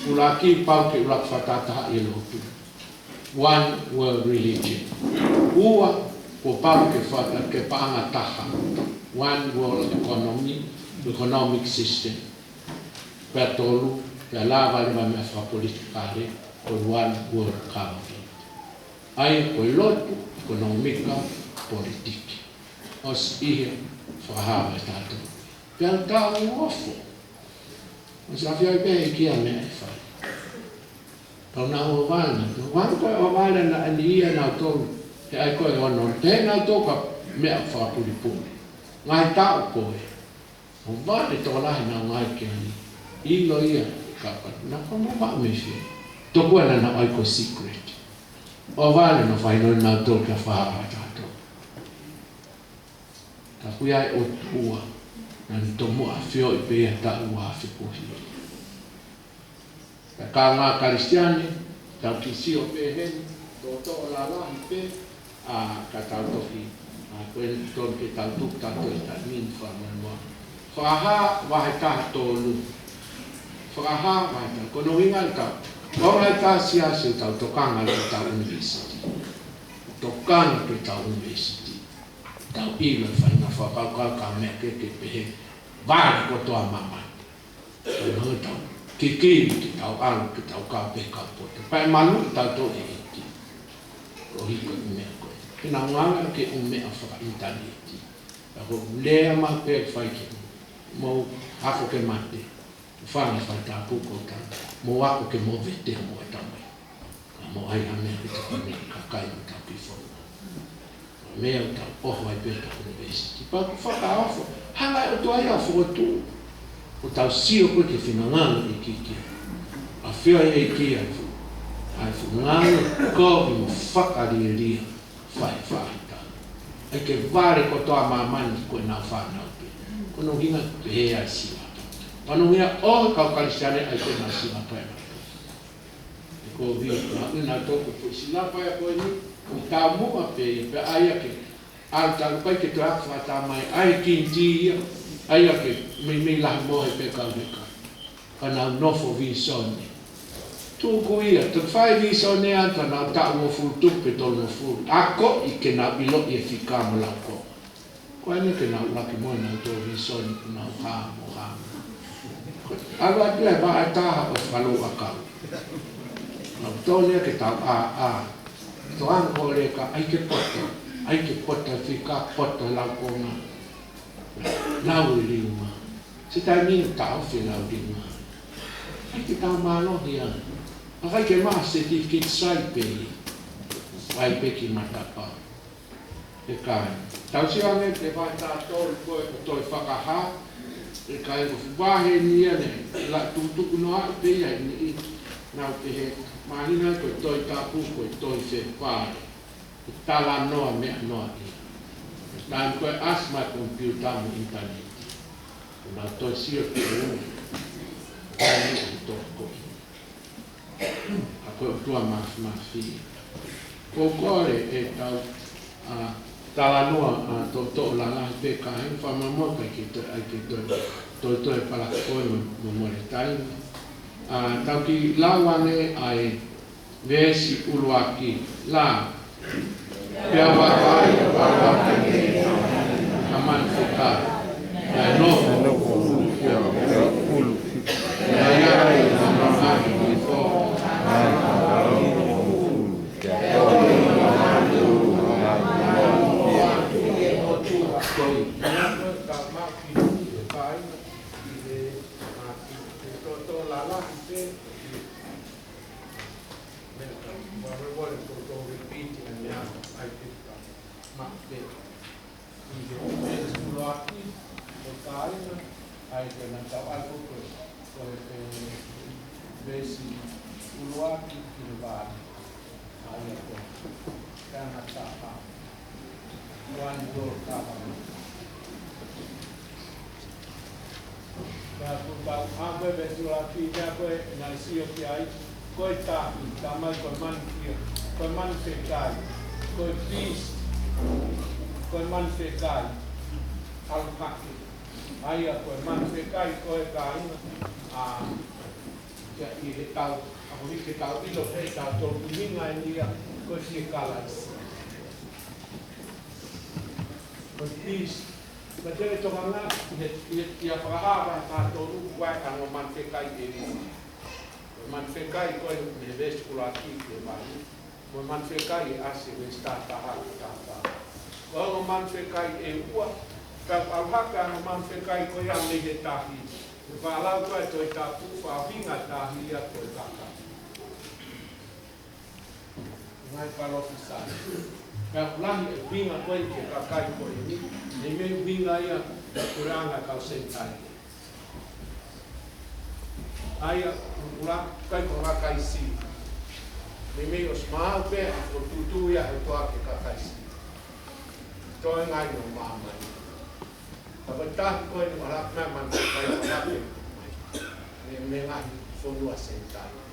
ʻuluaki pau ke ʻuluaki fakatahataha ʻi he lotu. One world religion. Ua, kuo pau ke fata ke paʻanga taha. One world economy, economic system. Pea tolu, pea lava leva meʻa fakapolitikale, ko e One World Government. ʻA ia ko e lotu, ʻekonōmika, politiki. ʻOsi ia fakahā mai ʻe tautolu. Pea tau ofo. ʻOsi ʻafioʻi pē ʻe he ʻEiki ʻa e meʻa ʻe fai. Tau nau ʻohovale, tau ʻohovale ko e ʻohovale naʻa ne ʻai ʻe nautolu. He ʻai ko e ono, pehē ʻe nautolu ko e meʻa fakapulipuli. Ngaahi taʻu ko ē. ʻOhovale tokolahi naʻa nau ngāueʻaki ai. ʻIlo ia, ka, ka, naʻa ko mo ma me fie. Tokua naʻa nau ʻai ko e secret. ʻOhovale naʻa nau fai ʻe nautolu ke fakahā ʻe tautolu. Ka ko ia ʻa e ʻOtua, naʻa ne tomuʻa ʻafioʻi pē ia taʻu ua afe kuo hili. Ka ko e ngaahi Kalisitiane, tau kiʻi sio pē heni, toʻotoʻo lalahi pē, ʻa, ka tau toki, ʻa, ko e tonu ke tau tuku, tau toki taʻimini fakamolemole. Fakahā vahe taha tolu. Fakahā vahe taha. Ko hono ʻuhinga ʻetau, ko e ngaahi taha siasi ʻoku tau tokanga ki heʻetau ʻunivēsiti. Tokanga ki heʻetau ʻunivēsiti. Tau ʻilo e faʻahinga fakakaukau ka meʻa ke ke pehē. Vale kotoa māmani. Tau hanga ʻo tau kikini ke tau ʻalu, ke tau kau pē kau poto. Pea ʻe maluʻi tautolu ʻe he ʻEiki. Ko e hiko e meʻa ko ē. Ke nau ngāueʻaki e ʻū meʻa fakaʻinitaneti. Ka ko e lea maʻu pē ʻe fai ke mou ako ke mate. Fanga fai tāpuaki ko tau. Mou ako ke mou vete mo e tamai. Ka mou ʻai ha meʻa ki he tokoni ʻa e kakai mo tau kiʻi fonua. Ko e meʻa ʻoku tau ʻoho ai pē ʻetau ʻunivēsiti. Pea ʻoku fakaofo. Hanga ʻe he ʻOtua ia ʻo fokotuʻu. ʻOku tau sio ko ē ki he finangalo ʻo e ʻEiki. ʻAfioʻi ʻe he ʻEiki ʻa e fuʻu, ʻa e fuʻu ngāue kovi mo fakalielia. Fai faita. ʻAi ke vale kotoa māmani ko ʻenau fānau pē. Ko hono ʻuhinga pē ʻa e sila. Ko hono ʻuhinga ʻo e kau Kalisitiane ʻai ke nau sila pē. ʻE ko vi, na, na toko ko sila pē ko eni, ko taumuʻa pē ia pea ʻai ke, ʻa talu pē ke toe ako fakatāmai, ʻai ke ʻi ai ia, ʻai ke meimei lahi mo e pē kau heka. Ka nau nofo vīsone. Tuku ia, te fai vīsone ʻa ʻenau taʻu uofulu tupu pe tolungofulu. Akoʻi ke nau ʻiloʻi e fika mo e laukonga. Ko eni ke nau laki mo ʻenau tō vīsone, ko ʻenau hā mo hā. ʻAlu atu e vahe taha ʻo falu akau. Nau tō nia ke tau ʻā, ʻā. Tō ʻa e koleka, ʻai ke poto. ʻAi ke poto e fika, poto e laukonga. Lau e liunga. Siʻi taimi ʻoku taʻofi e lau liunga. ʻAi ke tau mālohi ai. ʻAi ke maʻu certificate sai pē. Vai pē ki matapā. ʻE kāinga. Tau sio ange ki he vahe taha tolu ko e ʻoku toe fakahā. ʻE kāinga, ko e vahe ni ʻa eni, la tutuku noa pē ia ni i nau pehē. Māhina ko e Tohi Tapu, ko e Tohi Fepale. ʻE talanoa meʻa noa ia. Taimi ko ē ʻasi mai e komipiuta mo e ʻinitaneti. Ko ʻenau toe sio ki he ʻū. Ko ʻenau toe ko ē. ʻA ko e ʻOtua Māfimafi. Ko e kole ʻetau, ʻa, talanoa, ʻa, toʻotoʻo lalahi pē ka ʻi he fakamāmā ʻikai ke toe, ʻai ke toe, toe, toe palakū mo, mo mole taimi. ʻA, tau kiʻi lau ange ʻa e veesi ʻuluaki, la. Pea vakai, vakai, ka manu fekai. Pea nofo, pea, pea ʻulu. Pea ʻi ai, pea mamahi, pea fō. Meʻa ka, ua, ua, ua, ko, ko, repeat, ʻa e meʻa, ʻai ke ka, ma, te, ʻi he, ʻuluaki, ko e kāinga, ʻai ke na tau ʻai ko, ko, ko e, ko e, veesi, ʻuluaki, ki he vā, ʻa ia ko, kāinga tā, ʻa. One World Government. Pea ko e tau, ʻa ko e veesi ʻuluaki, pea ko e naʻe sio ki ai, ko e tahi, talamai ko e manu fie, ko e manu fekai, ko e beast, ko e manu fekai, ʻalu hake. ʻA ia ko e manu fekai, ko e kāinga, ʻa, ia ʻi he tau, ʻa ko ʻi he tau ʻilo, he tau tō ki hinga ʻeni ia, ko e fie kalaisi. Ko e beast. Ka te le tokanga, ʻi he, ʻi he, ʻi he fakahā vahe taha tolu, ʻoku ʻi ai e ongo manu fekai ʻe lima. Ko e Manu fekai ko ē mei he veesi ʻuluaki ki he valu, mo e manu fekai ʻe ʻasi he veesi taha taha ki he taha fā. Ko e ongo manu fekai ʻe ua, ka ʻalu hake ʻa e ongo manu fekai ko ia mei he tahi, ʻe fakalau ko ē ʻa e Tohi Tapu, fakaʻuhinga tahi ia ko e kakai. Ngaahi palōfisai. Ka ʻoku lahi e ʻuhinga ko ē ki he kakai ko eni, meimei ʻuhinga ia ki he puleʻanga kau Senitaile. ʻA ia, ʻoku lahi, ʻikai ko e kakai Siu. Meimei ʻosi maʻu pē ʻa e fokotuʻutuʻu ia ʻe he ʻOtua ki he kakai Siu. Toe ngaahi ʻo māmani. Ka ko e tahi ko eni ʻoku lahi mai manu fekai ʻoku lahi mai. Mei, mei he ngaahi fonua Senitaile.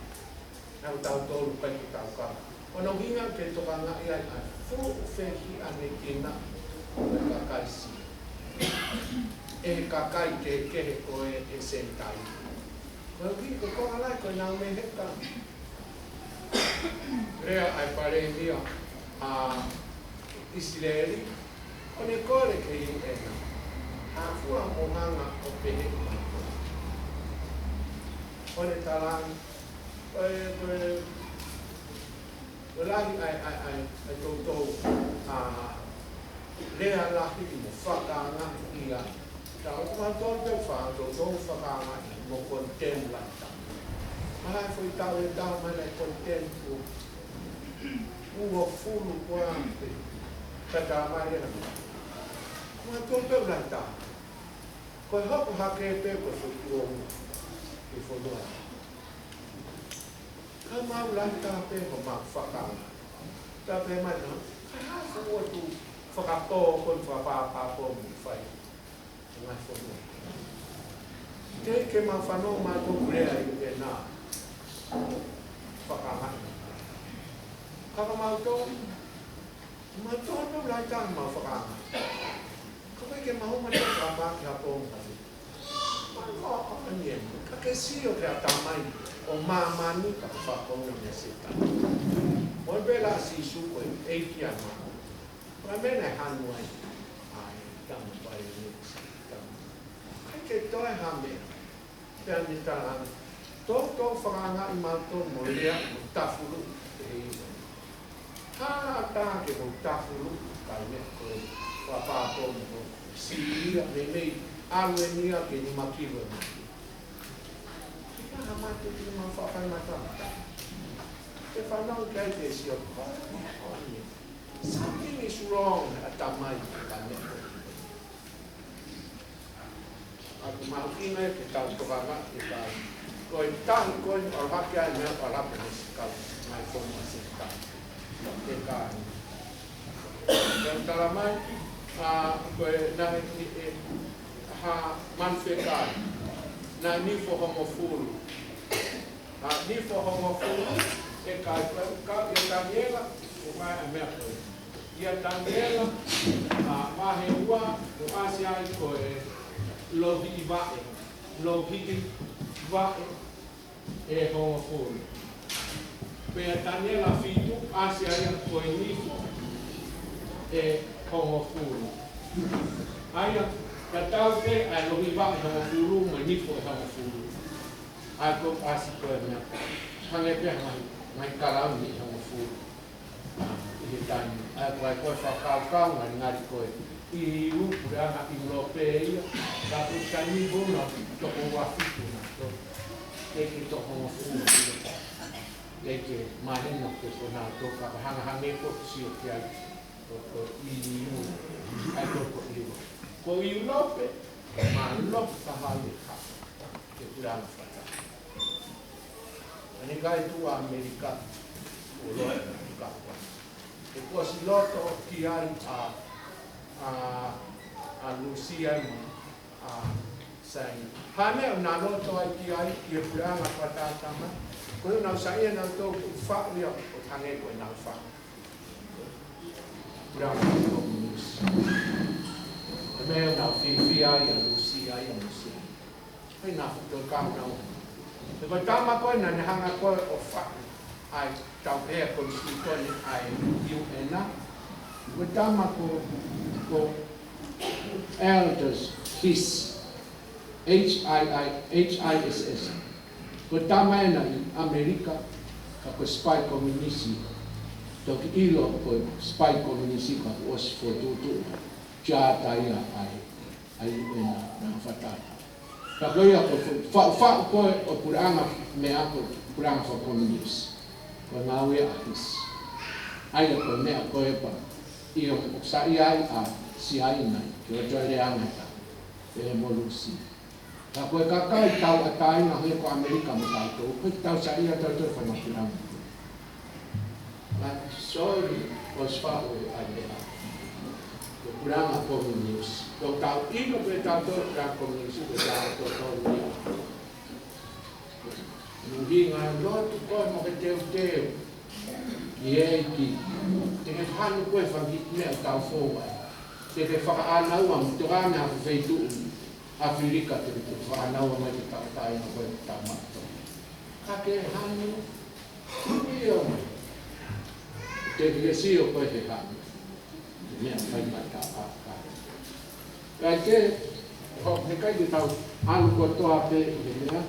Naʻa tau tolu kai ke tau kau. Ko hono ʻuhinga ke tokangaʻi ai ʻa e fuʻu fehiʻanekina ʻo e kakai Siu ʻe he kakai kehekehe ko ē ʻo e Senitaile. Ko e ʻuhi ko e konga lahi ko ʻenau meheka. Lea ʻa e palēmia ʻa ʻIsileli, ʻo ne kole ki he U N. Hā fua mo hanga ʻo pehē mai ko ē. ʻO ne talaange, ʻo e, ʻo e, ʻo e lahi ʻa e, ʻa e, ʻa e, ʻa e toutou, ʻa, lea lahi mo fakaangaʻi ia. Tau ʻoku mau tolu pē fā, toutou fakaangaʻi mo condemn lahi taha. ʻA e foʻi taʻu ʻe taha mai naʻe condemn ko ua fulu ko ā pē. Ka tā mai ena. Ko e tolu pē lahi taha. Ko e hoko hake pē ko e foʻi tuonga ʻi he fonua. Ka mau lahi taha pē ko mau fakaangaʻi. Tā pē mai na, ka hā fua ʻoku fakapō ko e fakapāpā ko e mou fai. Ngaahi fonua. Teʻeki ke mau fanongo mai ko e lea ʻa e U N fakaangaʻi. Ka ko mau tō, mau tō no lahi taha mau fakaangaʻi. Ka ʻoku ʻikai ke mau homa tō fakaangaʻi ki ha ponga. Mau ʻoange eni. Ka ke sio ki he ʻatamai ʻo māmani ka ke fakaongo mei Sētane. ʻO e pela Sīsū ko e ʻEiki ʻa māmani. Ko e meʻa naʻe hanu ai ʻa e tama pai ni, tama. ʻIkai ke toe ha meʻa. Pea ne talaange, toutou fakaangaʻi mautolu mo lea mo tafulu ʻe he iwa. Hā tā ke mou tafulu, kai meʻa ko e fakapāpō mo ko Siria, meimei ʻalu eni ia ki he nima kilu ʻe mate. Ka ha mate ki he mau fakamatala. Ke fanongo ki ai ke sio ko e meʻa ko eni. Something is wrong, ʻatamai ka meʻa ko ē. ʻOku mahuʻinga ke tau tokangaʻi e tau. Ko e tahi ko eni ʻalu hake ai meʻa ʻalu hake he sikau. Mai ko ma se ka. Ke ka. Ke tala mai, ʻa, ko e naʻe ni e ha manu fekai. Naʻe nifo hongofulu. ʻA, nifo hongofulu, ʻe kai ko e, ka, ʻe Taniela, ʻo mai ʻa e meʻa ko ē. ʻIa Taniela, ʻa, vahe ua, ʻo ʻasi ai ko e louhiʻi vaʻe, louhiʻi vaʻe ʻe hongofulu. Pea Taniela fitu, ʻasi ai ko e nifo ʻe hongofulu. ʻA ia, tatau pē ʻa e louhiʻi vaʻe ʻe hongofulu, mo e nifo ʻe hongofulu. ʻA ia ko e ʻasi ko e meʻa. Hangē pē ha ngaahi, ngaahi kalauni ʻe hongofulu. ʻI he taimi. ʻA ia ko e, ko e fakakaukau, ngalingali ko e ʻi ʻIulope, puleʻanga ʻIulope ia. Ka ko e taimi ko ē naʻe toko ua fitu na. Tō. ʻIkai ke toko hongofulu. ʻIkai ke mahino ko e ko naʻe tō ka hangahangē ko e sio ki ai. Ko, ko e ʻi ʻIulope. ʻA ia ko e ko ʻIulope. Ko ʻIulope, mālohi taha ia ka. Ke puleʻanga fakataha. ʻA eni kai tuʻu ʻAmelika, ʻo loa ka. ʻE kuo ʻosi loto ki ai ʻa, ʻa, ʻa Lūsia mo, ʻa, Saina. Hā e meʻa naʻa nau loto ai ki ai, ki he puleʻanga fakataha mai. Ko ʻenau saiʻia naʻa nau tō faʻu ia ʻo hangē ko ʻenau faʻu. Puleʻanga komiunisi. Ko e meʻa naʻa nau fiefia ai ʻa Lūsia ia mo Saina. Pea naʻa fuʻu tō kau nau. He ko e tama ko ē naʻa ne hanga ko ē ʻo faʻu ʻa e tau ʻea konisitūtone ʻa e U N. Ko e tama ko, ko Elders Hiss, H I I, H I S S. Ko e tama ena ʻi ʻAmelika, ka ko e sipai komiunisi. Toki ʻilo ko e sipai komiunisi ka kuo ʻosi fokotuʻutuʻu. Tiata ia ai, ai ena na fatata. Ka ko ia ko e fa-, fa-, ko e ʻo puleʻanga meʻa ko e puleʻanga fakakomiunisi. Ko e ngāue ʻa Hisi. ʻA ia ko e meʻa ko e pā. ʻIo, ʻoku saiʻia ai ʻa Siaina, ke ʻoua toe lea ange ʻa e tau. Pea mo Lūsia. Ka ko e kakai tauʻatāina hangē ko ʻAmelika mo tautolu, ko e tau saiʻia tautolu fai makulanga. But sorry, ʻosi faʻu ʻa e meʻa. Ko e puleʻanga komiunisi. Ko e tau ʻilo ko e tautolu puleʻanga komiunisi, ko e tau tautolu ia. Nui ngā lotu ko e mo ke teuteu. ʻI he ʻEiki, te ke hanu ko e fanga kiʻi meʻa tau fou ai. Te ke fakaʻānaua mo tokanga ʻa e feituʻu ʻAfilika te ke fakaʻānaua mai ke tau tai mo ko e tau mato. Ka ke hanu, ʻio. Te ke sio ko e he hanu. Meʻa fai mai ka, ka, ka. Kae ke, ʻoku ʻikai ke tau ʻalu kotoa pē ʻi he meʻa,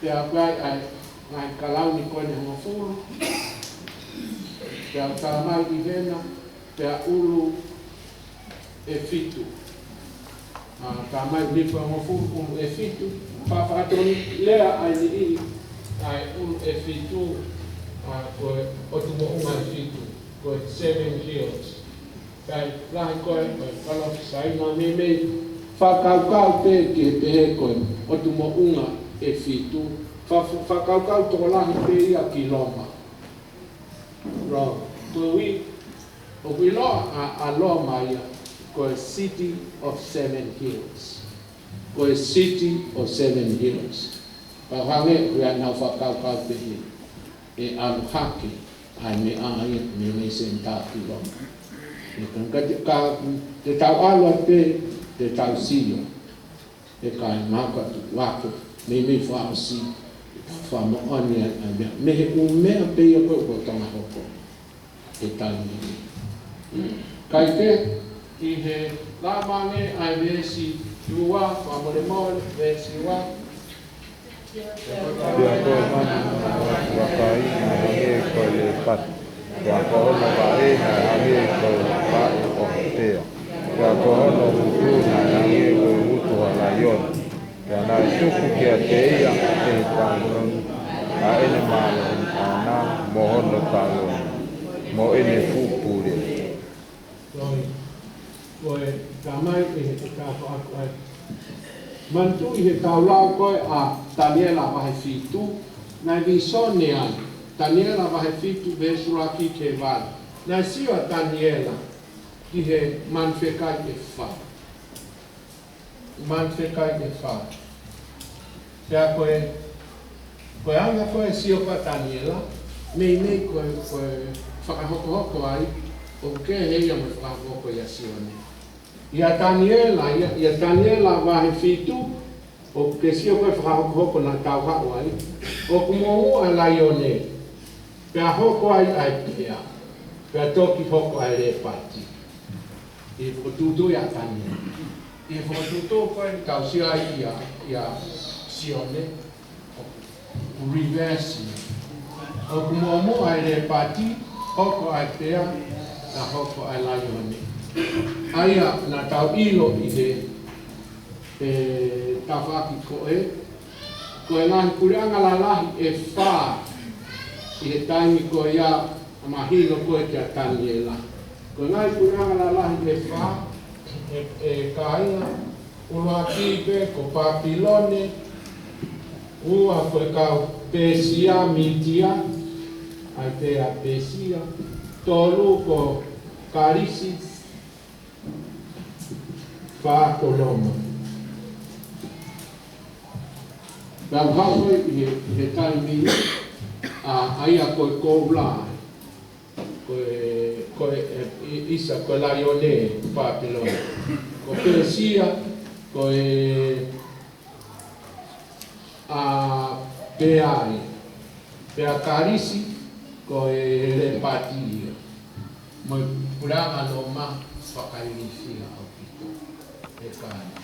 pea ʻoku ʻi ai ʻa e ngaahi kalauni ko eni hongofulu, pea tau mai ʻi hena, pea ʻulu ʻe fitu. ʻA, tau mai ʻi he hongofulu, ʻulu ʻe fitu, pea fakatonu lea ʻa e niʻihi, ʻa e ʻulu ʻe fitu, ʻa, ko e ʻotu moʻunga ʻe fitu, ko e seven hills. Kae lahi ko e, ko e palōfisai na meimei fakakaukau pē ke pehē ko e ʻotu moʻunga ʻe fitu. Fa-, fa-, fakakaukau tokolahi pē ia ki Loma. Ro, ko ui, ʻoku ʻiloa ʻa, ʻa Loma ia, ko e City of Seven Hills. Ko e City of Seven Hills. Ka hangē, ʻoku ʻi ai ʻenau fakakaukau pehē. ʻE ʻalu hake, ʻa e meʻa ia, meimei senitā ki Loma. ʻE ka, ka te, ka te tau ʻalu atu pē, te tau sio. ʻE kai mau ka tuku ako, meimei fakaʻosi, ʻe tau fakamoʻoni ʻa e, ʻa e meʻa, mei he ʻū meʻa pē ia ko e ʻoku tau hoko. ʻE tau meʻa. Kae ke, ʻi he Lāmangi ʻa e veesi ua, fakamolemole, veesi ua. Pea ko e manu ʻo e vakai naʻe hangē ko e lēpati. Pea ko hono vaʻe naʻe hangē ko e vaʻe ʻo e pea. Pea ko hono ngutu naʻe hangē ko e ngutu ʻo ha laione. Pea naʻe tuku kiate ia ʻe he tangoni ʻa ʻene mālohi ʻana mo hono taloni mo ʻene fuʻu pule. Sorry. Ko e tamai ʻe he tau faʻaku ai. Manatuʻi he tau lau ko e ʻa Taniela vahe fitu, naʻe vīsone ai. Taniela vahe fitu, veesi ʻuluaki ki he valu. Naʻe sio ʻa Taniela ki he manu fekai ʻe fā. Manu fekai ʻe fā. Pea ko e, ko e anga ko e sio ko ē ʻa Taniela, meimei ko e, ko e fakahokohoko ai, ʻoku kehe ia mo e fakahokohoko ʻia Sione. ʻIa Taniela, ʻia, ʻia Taniela vahe fitu, ʻoku ke sio ko e fakahokohoko naʻa tau haʻu ai, ʻoku muʻomuʻa e laione, pea hoko ai ʻa e pea, pea toki hoko ʻa e lēpati. ʻI he fokotuʻutuʻu ʻa Taniela. ʻI he fokotuʻutuʻu ko ē tau sio ai ʻia, ʻia Sione, ʻoku reverse. ʻOku muʻomuʻa e lēpati, hoko ʻa e pea, pea hoko ʻa e laione. ʻA ia naʻa tau ʻilo ʻi he, ʻe, tafaʻaki ko ē, ko e ngaahi puleʻanga lalahi ʻe fā ʻi he taimi ko ia ʻa mahino ko ē kia Taniela. Ko e ngaahi puleʻanga lalahi ʻe fā, ʻe, ʻe kāinga, ʻuluaki pē ko Papilone, ua ko e kau Pēsia, Mītia, ʻa e pea Pēsia, tolu ko Kalisi, fā ko Loma. Tau haʻu ai ʻi he, he taimi, ʻa, ʻa ia ko e koula, ko e, ko e, ʻe, ʻi, ʻisa ko e laione, Papilone. Ko Pēsia, ko e, ʻa, pea ē, pea Kalisi, ko e lēpati ia. Mo e puleʻanga Loma fakailifia ʻaupito. ʻE kāinga.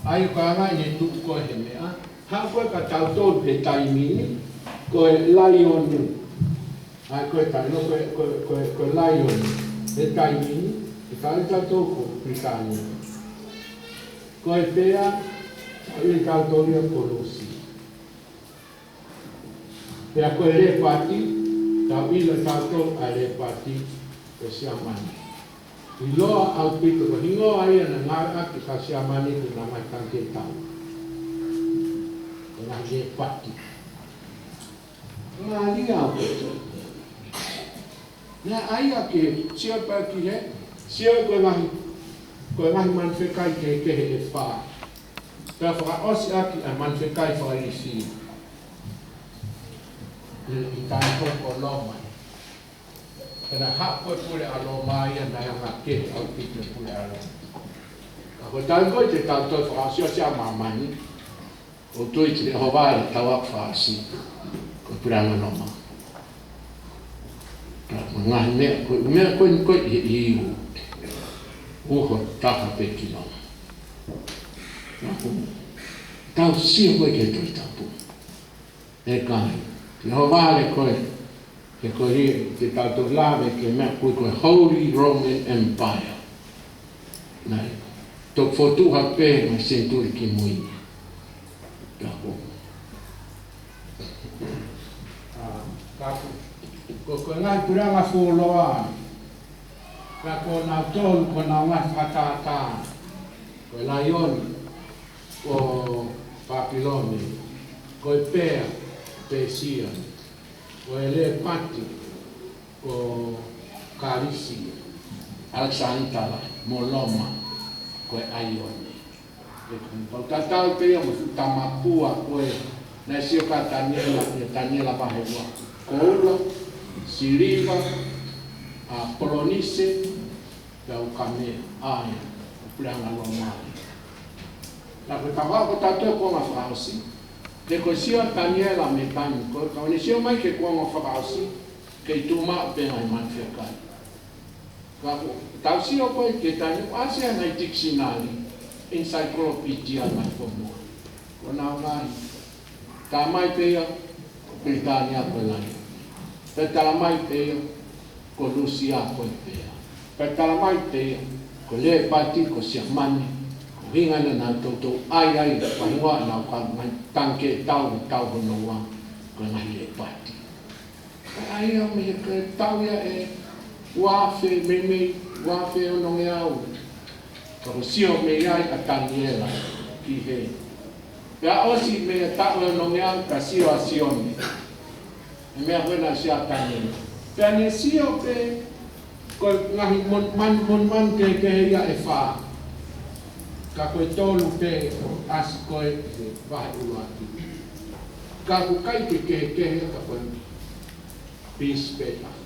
ʻA ia ko e anga ʻene tuʻu ko ē he meʻa, Haʻu ko ē kia tautolu he taimi ni, ko e laione. ʻA ia ko e taimi, ko e, ko e, ko e, ko e laione he taimi ni, ʻe taha tautolu ko Pilitānia. Ko e pea, ʻa ia tautolu ia ko Lūsia. Pea ko e lēpati, tau ʻilo tautolu ʻa e lēpati ko Siamane. ʻIloa ʻaupito ko e hingoa ia naʻe ngāueʻaki kia Siamane ko ʻena ngaahi tangikē tau. Ko e ngaahi lēpati. Mālie ʻaupito. Naʻe ʻai ia ke sio pē ki he, sio ko e ngaahi, ko e ngaahi manu fekai kehekehe ʻe fā. Pea fakaʻosi ʻaki ʻa e manu fekai fakailifia. ʻI, ʻi he taimi ko ē ko Loma. Pea naʻe haʻu ko ē pule ʻa Loma ia naʻe anga kehe ʻaupito e pule ʻa Loma. Ka ko e taimi ko ē te tau toe fakaʻosi ʻa māmani. ʻOku ou tui te ne ʻohovale ʻetau ako fakaʻosi, ko e puleʻanga Loma. Ka ko e ngaahi meʻa, ko e meʻa ko eni ko ē ʻi, ʻi, ʻi uho taha pē ki Loma. Ka ko ʻetau sio ko ē ki he Tohi Tapu. ʻE kāinga, te ne ʻohovale ko ē, he ko ia te tau toe lave ki he meʻa ko ē ko e Holy Roman Empire. Naʻe toki fokotuʻu hake pē ʻi he senituli kimui ni. Ka ko, ʻa, ka ko, ko, ko e ngaahi puleʻanga fuoloa, ka ko nautolu, ko honau ngaahi fakatātā, ko e laione, ko Papilone, ko e pea, Pēsia, ko e lēpati, ko Kalisi, ʻAlekisānitala, mo Loma, ko e ʻaione. ʻE kau tatau pē ia mo e fuʻu tamapua ko ē naʻe sio ki ai ʻa Taniela, ʻia Taniela vahe ua. Koula, siliva, ʻa, polonise, pea mo e kamea, ʻa ia, ko e puleʻanga Loma. Ka ko e tau hoko atu ki he kuonga fakaʻosi. He ko e sio ʻa Taniela mei he taimi ko ē, ka ʻoku ne sio mai ki he kuonga fakaʻosi, kei tuʻu maʻu pē ngaahi manu fekai. Ka ko ʻetau sio ko ē ki he taimi, ʻasi ʻa e ngaahi tikisinale, encyclopedia ngaahi fonua. Ko honau ngaahi, talamai pē ia, ko Pilitānia ko e laione. Pea talamai pē ia, ko Lūsia ko e pea. Pea talamai pē ia, ko e lēpati ko Siamane, ko e ʻuhinga naʻa nau toutou ʻai ai, ko e hingoa ʻenau ngaahi tangikē tau, tau hono ua, ko e ngaahi lēpati. ʻA ia mei he ko e taʻu ia ʻe ua afe, meimei ua afe onongeau. Ka ko e sio mei ai ʻa Taniela ki hē. Pea ʻosi mei he taʻu ʻe onongeau ka sio ʻa Sione. ʻE meʻa ko ē naʻe sio ai ʻa Taniela. Pea ne sio pē ko e ngaahi mon-, man-, monumanu kehekehe ia ʻe fā. Ka ko e tolu pē ʻoku ʻasi ko ē ʻi he vahe ʻuluaki. Ka ʻoku ʻikai ke kehekehe ka ko e piece pē taha,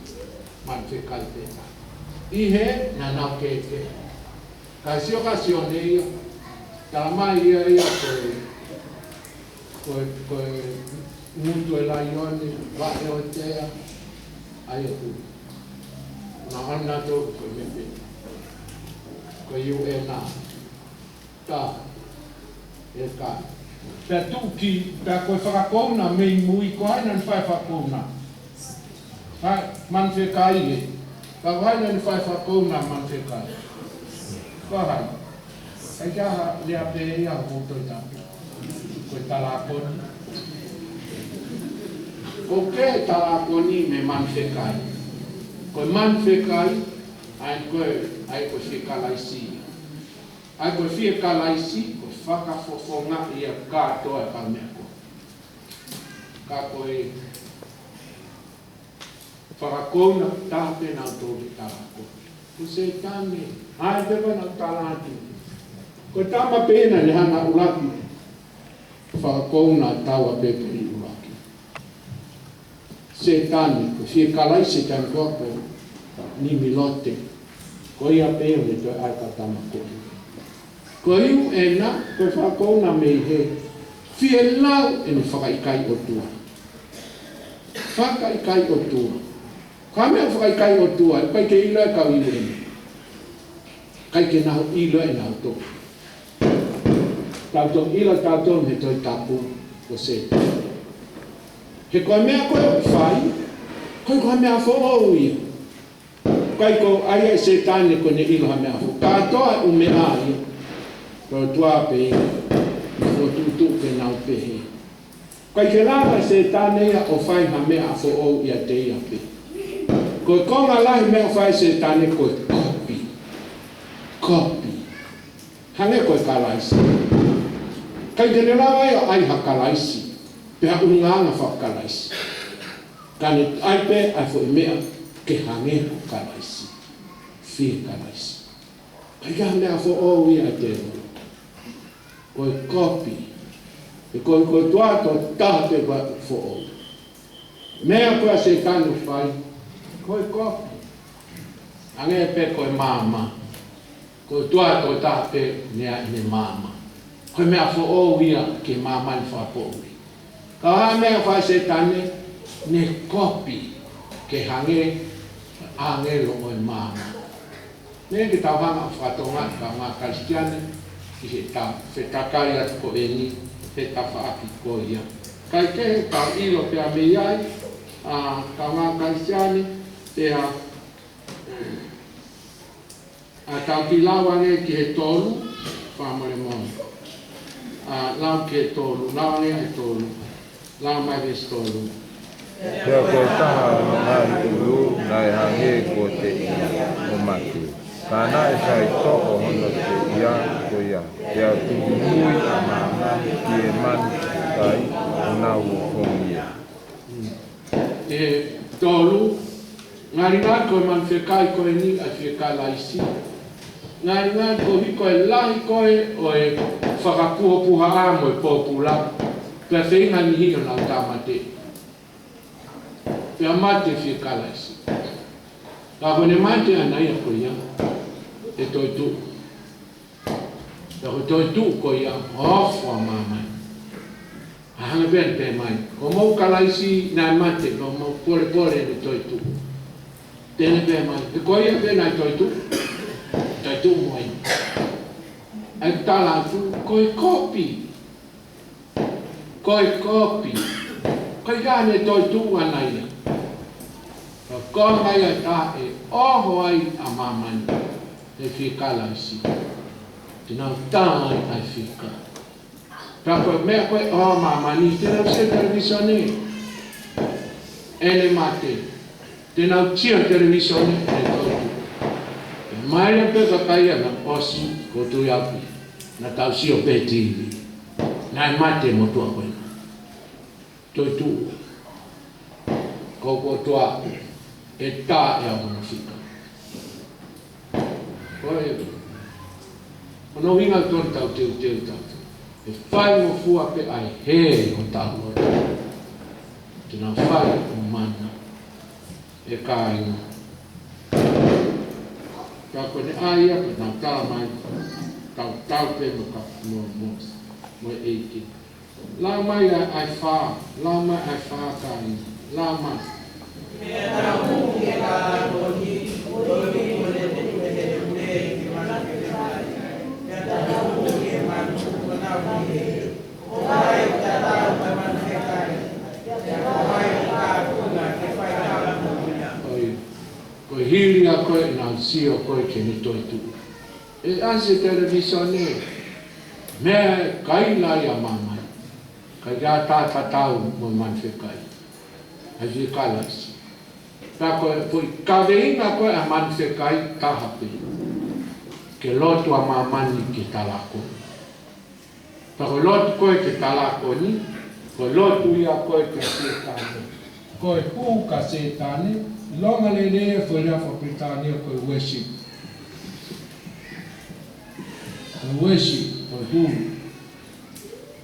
manu fekai pē taha. ʻI hē naʻa nau kehekehe. Ka sio kia Sione ia, talamai ia ia ko e, ko e, ko e ngutu ʻo e laione, vaʻe ʻo e tea, ʻa ia ʻoku. Naʻa nau ʻoatu ko e meʻa pē. Ko e U N a. Ka, ʻe ka. Pea tuʻu ki, pea ko e fakakouna mei mui, ko hai naʻa ne fai fakakouna? Hai, manu fekai ē. Ka ko hai naʻa ne fai fakakouna manu fekai? Ko hai? ʻIkai ke ʻi ai ha lea pehē ia ʻoku ou toe tapu. Ko e talākoni. ʻOku kehe talākoni mei he manu fekai. Ko e manu fekai, ʻa ia ko e, ʻa ia ko e fie Kalaisi. ʻA ia ko e fie Kalaisi, ko e fakafofongaʻi ia kātoa e kau meʻa ko ē. Ka ko e fakakouna taha pē naʻa nau tō ke talākoni. Ko Sētane, ʻa ia pē ko ē naʻa nau tala atu. Ko e tama pē naʻa ne hanga ʻo ʻuluaki fakakouna taua pē pē ʻi ʻuluaki. Sētane, ko e fie Kalaisi Sētane ko ē ko Nimilote. Ko ia pē ʻoku ne toe ʻai e kau tama ko ē. Ko e U N a, ko e fakakouna mei hē, fie lau ʻene fakaʻikaiʻotua. Fakaʻikaiʻotua. Ko e meʻa fakaʻikaiʻotua, ʻoku ʻikai ke ʻilo ʻe he kau U N a. ʻIkai ke nau ʻilo ʻe nautolu. Tautolu ʻilo tautolu mei he Tohi Tapu. ko Sētane. He ko e meʻa ko ē ʻoku fai, ko e, ko e meʻa foʻou ia. ʻIkai ko e ʻai ʻe Sētane ko ʻene ʻilo ha meʻa foʻou. Kātoa ʻū meʻa ia, ko e ʻOtua pē ia, naʻe fokotuʻutuʻu ke nau pehē. ʻIkai ke lava ʻe Sētane ia ʻo fai ha meʻa foʻou ʻiate ia pē. Ko e konga lahi meʻa ʻoku fai ʻe Sētane ko e kopi. Kopi. Hangē ko e Kalaisi. ʻIkai ke ne lava ia ʻo ʻai ha Kalaisi, pe ha ʻulungaanga faka-Kalaisi. Ka ne ʻai pē ʻa e foʻi meʻa ke hangē ko Kalaisi. Fie Kalaisi. ʻIkai ke ʻi ai ha meʻa foʻou ia ʻiate ia. Ko e kopi. He ko e, ko e ʻOtua tokotaha pē ʻoku foʻou. Meʻa ko ē ʻa Sētane ʻoku fai, ko e kopi. Hangē pē ko e maama. Ko e ʻOtua tokotaha pē naʻe ʻi ai ʻene maama. Ko e meʻa foʻou ia ki he māmani fakapoʻuli. Ka ko e meʻa ʻoku fai ʻe Sētane, ne kopi ke hangē ʻāngelo ʻo e maama. Meʻa ke tau hanga ʻo fakatokangaʻi kaungā Kalisitiane, ki heʻetau fetakai atu ko eni, he tafaʻaki ko ia. Kae kehe, tau ʻilo pē mei ai, ʻa, kaungā Kalisitiane, pea, ʻa, tau kiʻi lau ange ki he tolu, fakamolemole. ʻA, lau ki he tolu, lau ange ʻa e tolu. Lau mai veesi tolu. Pea ko e taha ʻo hono ngaahi ʻulu naʻe hangē ko e teʻi ʻo mate. Ka naʻe faitoʻo hono teʻia ko ia. Pea tuku mui ʻa māmani ki he manu fefekai ʻo nau ʻofongi ia. ʻE tolu, ngalingali ko e manu fefekai ko eni ʻa e Fie Kalaisi. Ngalingali koeʻuhi ko e lahi ko ē ʻo e fakapuhopuhaʻa mo e pōpula, pea feinga niʻihi ʻo nau tāmateʻi. Pea mate Fie Kalaisi. Ka ko ʻene mate ʻana ia ko ia, ʻe toetuʻu. Pea ko e toetuʻu ko ia, ofo ʻa māmani. ʻA, hanga pē ʻo pehē mai, ko homou Kalaisi naʻe mate, ka ʻoku mou polepole ʻene toetuʻu. Te ne pehē mai, he ko ia pē naʻe toetuʻu. Toetuʻu mo ia. ʻA ia tala atu, ko e kopi. Ko e kopi. ʻIkai ke ʻi ai haʻane toetuʻu ʻana ia. Ka ko e konga ia ʻe taha ʻe oho ai ʻa māmani, ʻe Fie Kalaisi. Te nau tā ai ʻa e fika. Pea ko e meʻa ko ē ʻo māmani, te nau sio televīsone. ʻEne mate. Te nau sio televīsone, ʻene toetuʻu. Pea maile pē kakai ia naʻa nau ʻosi, ko tui api. Naʻa tau sio pē TV. Naʻe mate e motuʻa ko ē. Toetuʻu. Ko e ʻOtua ʻe tā ʻe au hono fika. Ko e, ko hono ʻuhinga tonu tau teuteu tau. ʻE faingofua pē ʻa e hē ʻo tau loto. Te nau fai ʻo mana. ʻE kāinga. Ka ko ʻene ʻai ia pē nau tala mai. Tau tau pē mo ka mo mo. Mo e ʻEiki. Lau mai ʻa e, ʻa e fā, lau mai ʻa e fā kāinga, lau mai. ʻOi, ko e hili ia ko ē ʻenau sio ko ē ki heʻene toetuʻu. ʻE ʻasi e televīsone, meʻa ʻe kaila ai ʻa māmani. ʻIkai ke ʻi ai ha tatau mo e manu fefekai. ʻA e Fie Kalaisi. Pea ko e foʻi kaveinga ko ē ʻa e manu fefekai taha pē. Ke lotu ʻa māmani ki he talākoni. Pea ko e lotu ko ē ki he talākoni, ko e lotu ia ko ē kia Sētane. Ko e hū kia Sētane, ʻilonga lelei e foʻi lea faka-Pilitānia ko e worship. Ko e worship, ko e hū.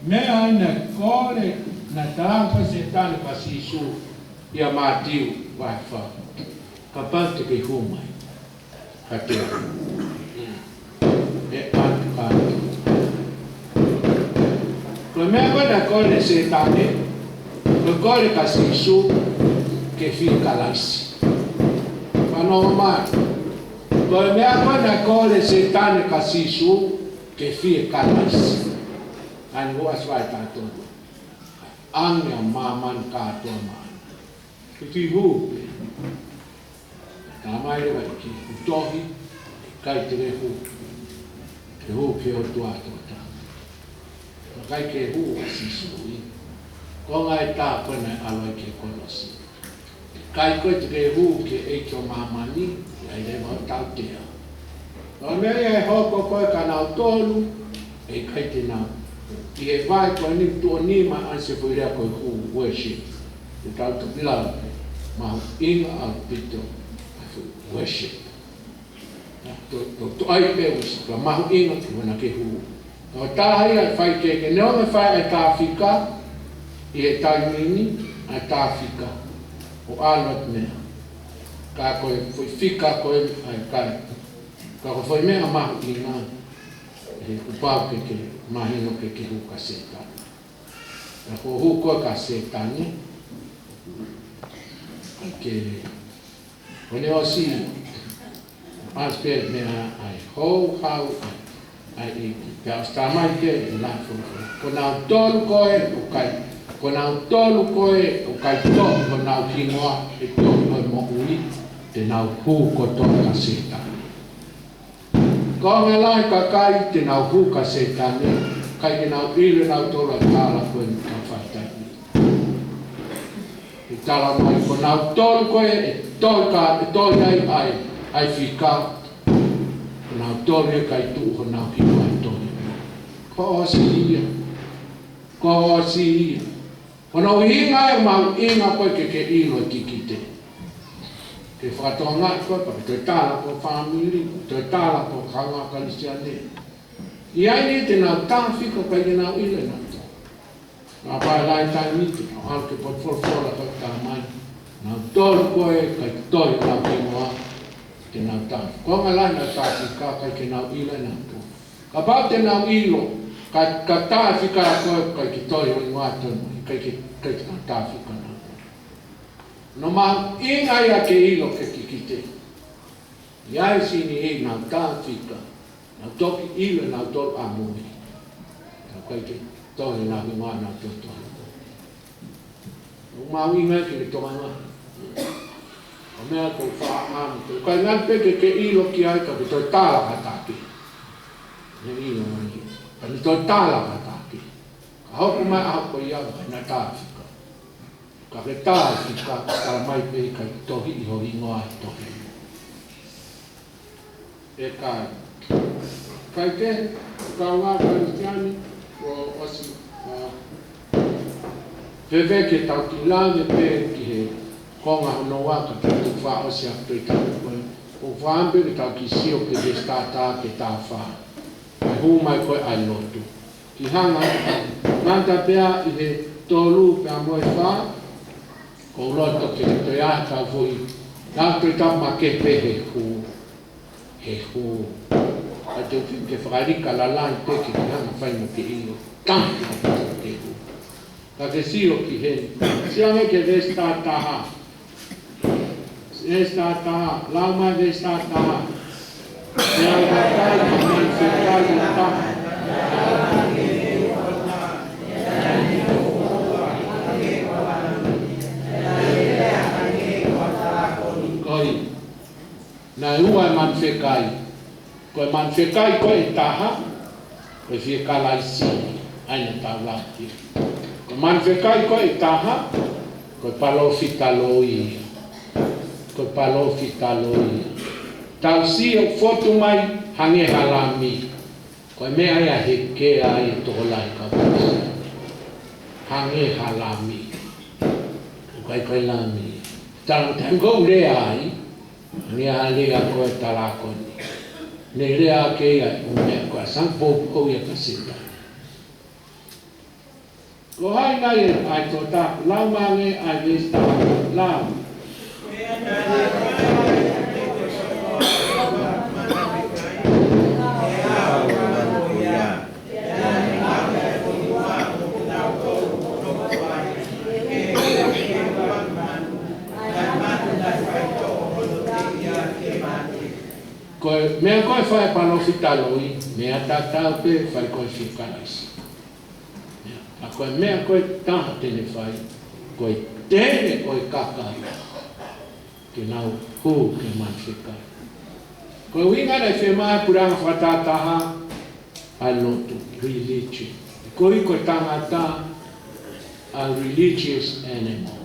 Meʻa ia naʻe kole, naʻe tala ange ʻe Sētane kia Sīsū ʻia Mātiu vahe fā. Kapau te ke hū mai. Ka te. ʻE ʻatu ka. Ko e meʻa ko ē naʻe kole ʻe Sētane, ko e kole kia Sīsū ke fie Kalaisi. Fanongo mai. Ko e meʻa ko ē naʻe kole ʻe Sētane kia Sīsū ke fie Kalaisi. ʻAi ni ʻoku ʻasi vai tā tonu. ʻAnge ʻa māmani kātoa maʻana. Ke ke hū pē. Talamai leva ʻe he kiʻi tohi, ʻikai te ke hū. Ke hū ki he ʻOtua tokotaha. ʻIkai ke hū ʻa Sīsū ia. Ko e ngaahi tā ko ē naʻe ʻalu ai ki he kolosi. ʻIkai ko ē te ke hū ki he ʻeiki ʻo māmani, ʻe ʻi ai leva hoʻo tautea. Ko e meʻa ia ʻe hoko ko ē kia nautolu, ʻe ʻikai te nau. ʻI he vahe ko eni tuʻo nima ʻa e foʻi lea ko e hū, worship. Te tau toki lau, mahuʻinga ʻaupito, worship. To, to, to ai pē worship, ka mahuʻinga ki hona ke hū. Ko e taha ia ʻe fai ke, ke neongo ʻe fai ʻa e tā fika, ʻi he taimi ni, ʻa e tā fika. ʻO ʻalu atu mei ai. Ka ko e foʻi fika ko ē, ʻa e kai. Ka ko e foʻi meʻa mahuʻinga, ʻe kuo pau ke, ke mahino ke, ke hū kia Sētane. Ka ko e hū ko ē kia Sētane, ke, ko ʻene ʻosi, ʻasi pē meʻa ʻa e houhau ʻa e, ʻa e, pea ʻosi talamai pē ʻe he lafo. Ko nautolu ko ē ʻoku ʻikai, ko nautolu ko ē ʻoku ʻikai tohi honau hingoa he tohi ʻo e moʻui, te nau hū kotoa kia Sētane. Ko e ngaahi lahi kakai te nau hū kia Sētane, ʻikai ke nau ʻilo ʻe nautolu ʻa e tala ko eni ka faʻitai. ʻE talamai ko nautolu ko ē, ʻe tohi ka, ʻe tohi ai, ʻa e, ʻa e fika. Ko nautolu ʻe ʻikai tuʻu honau hingoa he tohi. Ko e ʻosi ia. Ko e ʻosi ia. Ko hono ʻuhinga ia mahuʻinga ko ē ke ke ʻilo e kikite. Ke fakatokangaʻi ko ē, pea ke toe tala ki ho fāmili, toe tala ki ho kaungā Kalisitiane. ʻI ai ni te nau tā fika ʻikai ke nau ʻilo ʻe nautolu. Naʻa pau ʻe lahi taimi te nau ʻalu ki he potu folofola ko ē ʻo talamai. Nautolu ko ē ʻikai tohi honau hingoa, te nau tā. Ko e ngaahi lahi naʻa tā fika ʻikai ke nau ʻilo ʻe nautolu. Kapau te nau ʻilo, ka, ka tā fika ko ē ʻikai ke tohi honau hingoa, ʻikai ke, ʻikai ke tā fika nautolu. Ko hono mahuʻinga ia ke ʻilo ke kikite. ʻI ai sini ʻi nau tā fika, nau toki ʻilo ʻe nautolu ʻa e moʻui. Ka ʻikai ke tohi honau hingoa, nau toki tohi. ʻOku mahuʻinga ke ke tokanga. Ko e meʻa ʻoku ou faʻa ʻamanaki, ʻoku ʻikai ngata pē ke ke ʻilo ki ai ka ke toe tala kātaki. Ne ʻilo mai. Ka ke toe tala kātaki. Ka hoko mai ʻaho ko ia ʻikai na tā fika. Ka ke tā fika, talamai pē ʻikai tohi ʻi ho hingoa he tohi. ʻE kai. Kai ke, kaungā Kalisitiane, kuo ʻosi, ʻa, fēfē ke tau kiʻi lave pē ki he konga hono ua ka tau toe fakaʻosi ʻaki pē tau ko ē. ʻOku ou fakaʻamu pē ke tau kiʻi sio ki he veesi taha taha ki he taha fā. Kae hū mai ko ē ʻa e lotu. Ki hanga, ngata pē ʻi he tolu pea mo e fā, ʻoku ou loto ke toe ʻai ha foʻi, ka toe tau makehe pē he hū, he hū. ʻA e te u fika ke fakalika lalahi pē ke ke hanga fai mo ke ʻilo, tangi ke hū. Ka ke sio ki heni. Sio ange ki he veesi taha taha. Veesi taha taha. Lau mai veesi taha taha. Pea ʻi he taimi ʻo e manu fekai ʻe taha. Ko ia. Naʻe ua e manu fekai. Ko e manu fekai ko ē ʻe taha, ko e fiekalaisi, ʻa ia naʻa tau lau ki ai. Ko e manu fekai ko ē ʻe taha, ko e palōfita loi ia. Ko e palōfita loi ia. Tau sio fotu mai hangē ha lami. Ko e meʻa ia ʻe hekea ai e tokolahi kau Kalisitiane. Hangē ha lami. ʻOku ʻikai ko e lami. Tau, tau ko e lea ai, ne a lea ko e tala ko eni. Ne lea ke ia ʻo meʻa ko e sanga poupou ia kia Sētane. Ko hai nai ʻa e tokotaha, lau mai ange ʻa e veesi taha, lau. Ko e meʻa ko ē ʻe fai ʻe he palōfita loi, meʻa tatau pē ʻe fai ko ē ʻe he fiekalaisi. Meʻa, ka Ko e meʻa ko ē ʻe taha te ne fai, ko e tele ʻo e kakai ke nau hū ki he manu fekai. Ko e ʻuhinga naʻe fiemaʻu e puleʻanga fakatahataha ʻa e lotu, religion. Koeʻuhi ko e tangata a religious animal.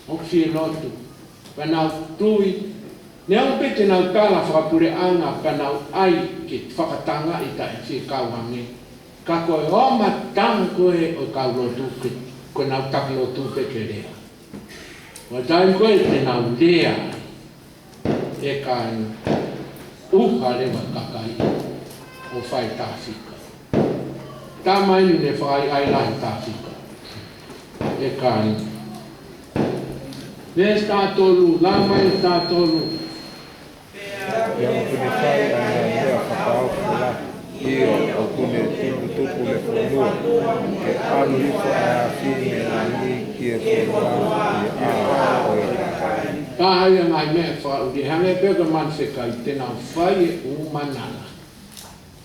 ʻOku fie lotu, pea nau tui, neongo pē te nau tala fakapuleʻanga pea nau ʻai ke fakatangaʻi taʻe fie kau ange. Ka ko e omatanga ko ē ʻo e kau lotu ke, ko ʻenau taki lotu pē ke lea. Ko e taimi ko ē te nau lea ai, ʻe kāinga, ʻuha leva e kakai ʻo fai tā fika. Taimi ni ne fai ai lahi tā fika. ʻE kāinga. Veesi taha tolu, lava mai taha tolu. Pea ʻoku ne fai ʻa e ngaahi meʻa fakaofo lahi, ʻio, ʻoku ne tuputupu e fonua, ke ʻalu hifo ʻa e afi ni ki he fonua ʻi he ʻao ʻo e kakai. Ka ʻi ai e ngaahi meʻa fakaʻuli, hangē pē ko e manu fekai, te nau fai e ʻū manala.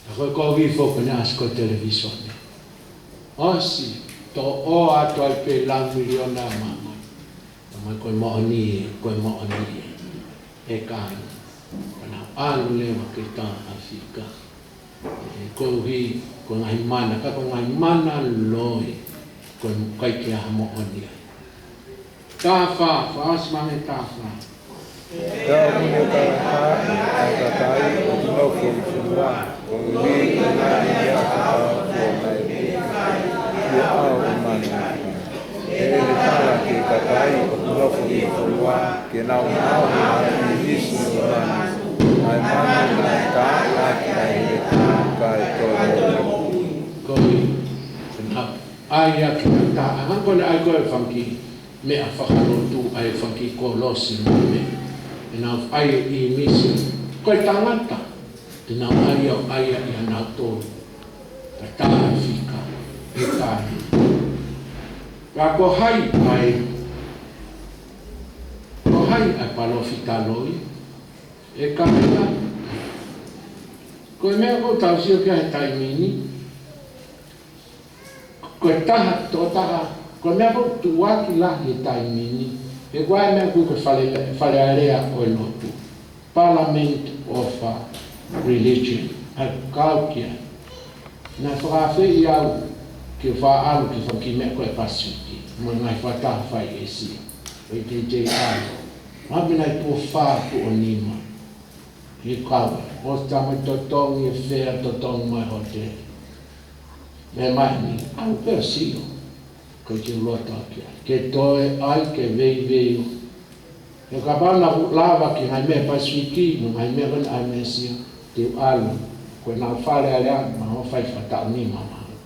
Ka ko e kovi foki ne ʻasi ko e televīsone. ʻOsi, toʻo atu ai pē lau miliona ʻa māmani. Talamai ko e moʻoni ē, ko e moʻoni ē. ʻE kāinga, pea nau ʻalu leva ki tā ʻAfika. ʻE koeʻuhi, ko e ngaahi mana, ka ko e ngaahi mana loi, ko e ʻikai ke ʻi ai ha moʻoni ai. Taha fā, fakaʻosi mai e taha fā. Pea ʻoku ne talaʻehaaʻi ʻa e kakai ʻoku nofo ʻi fonua, koeʻuhi ko e ngaahi meʻa fakaofo naʻe fai ʻi he ʻao ʻo māmani. Pea ʻe tala ki he kakai ʻoku nofo ʻi fonua, ke nau maʻu ʻa e ʻīmisi ʻo māmani, ʻa e mana naʻe taaʻi ʻaki ʻa e heletā kae toe moʻui. Koeʻuhi, ʻai ʻaki ʻa e tā, ʻa hangē ko ʻene ʻai ko ē e fanga kiʻi meʻa fakalotu, ʻa e fanga kiʻi kolosi mo e meʻa. ʻE nau ʻai e ʻīmisi, ko e tangata, te nau ʻai ʻo ʻai ʻia nautolu. Ka tā ʻAfika, ʻe kāinga. Ka ko hai ʻa e, ko hai ʻa e palōfita loi, ʻe kāinga. Ko e meʻa ʻoku tau sio ki ai he taimi ni, ko e taha, tokotaha, ko e meʻa ʻoku tuʻuaki lahi he taimi ni, he ko e meʻa ʻoku ui ko e fale, Fale Alea ʻo e Lotu. Parliament of, uh, Religion. ʻA e kau ki ai. Naʻe fakaafeʻi au ke u faʻa ʻalu ki he fanga kiʻi meʻa ko ē Pasifiki, mo e ngaahi fakataha fai ʻi ʻĒsia. ʻO ʻi J J R. Mahalo naʻe tuʻo fā, tuʻo nima. He kau, ʻosi tā mai totongi e fea, totongi mai e hōtele. Meʻa mai ni, ʻalu pē ʻo sio. Ko e ke loto ki ai. Ke toe ʻai, ke veiveiua. He kapau naʻa ku lava ki he ngaahi meʻa Pasifiki, mo e ngaahi meʻa ko ena ʻa ʻĒsia, te u ʻalu. Ko ʻenau Fale Alea, mahalo fai fakataʻu nima mahalo.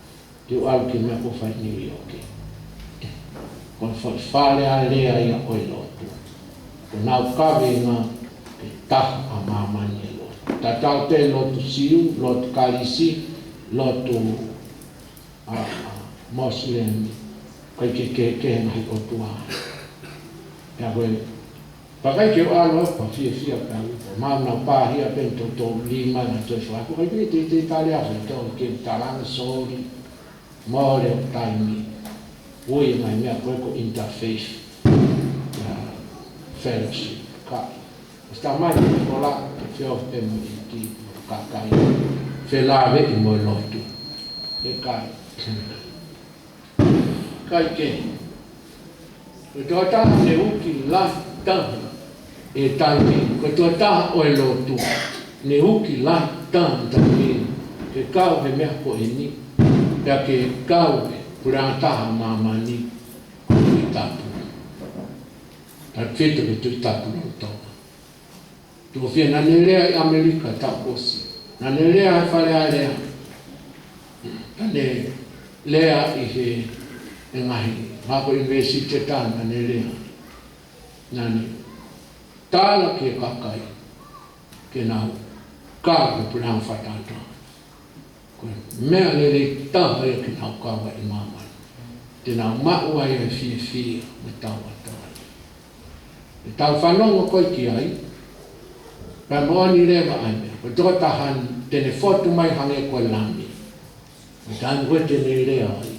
Te u ʻalu ki he meʻa ko ē fai New York. Ko e fa-, Fale Alea ia ʻo e Lotu. Ko ʻenau kaveinga ke taha ʻa māmani e lotu. Tatau pē lotu Siu, lotu Kalisi, lotu ʻa, ʻa Mosilemi, ʻikai ke, ke, ke he ngaahi ʻotua. Pea ko e, pea ʻikai ke u ʻalu ʻo pā fiefia pē au, ko e mau nau pāhia pē ʻe toko lima na toe fā, ko e ʻikai ke te, te tali a fai tō ke talanga sōli, mole ʻo taimi, ui e ngaahi meʻa ko ē ko e interfaith, ʻa, fellowship, ka. ʻOsi tā mai, ko la, ke fio pē mo e ki, mo e kakai. Felāveʻi mo e lotu. ʻE kāinga. Kae kehe. Ko e tokotaha ne uki lahi taha he taimi ni. Ko e tokotaha ʻo e lotu. Ne uki lahi taha he taimi ni. Ke kau he meʻa ko eni. Pea ke kau he puleʻanga taha ʻo māmani. Tuʻi tapu. Tafito ki he Tuʻi Tapu Lolotonga. Tuʻo fiha naʻa ne lea ʻi ʻAmelika taʻu kuo ʻosi. Naʻa ne lea he Fale Alea. Naʻa ne lea ʻi he, he ngaahi, mahalo ko e ʻunivēsiti ʻe taha naʻa ne lea. Naʻa ne tala ki he kakai, ke nau kau he puleʻanga fakatahataha. Ko e meʻa lelei taha ia ke nau kau ai ʻi māmani. Te nau maʻu ai e fiefia mo e tauʻatāina. ʻE tau fanongo ko ē ki ai, pea moʻoni leva ʻa e meʻa. Ko e tokotaha ni te ne fotu mai hangē ko e lami. Ko e taimi ko ē te ne lea ai.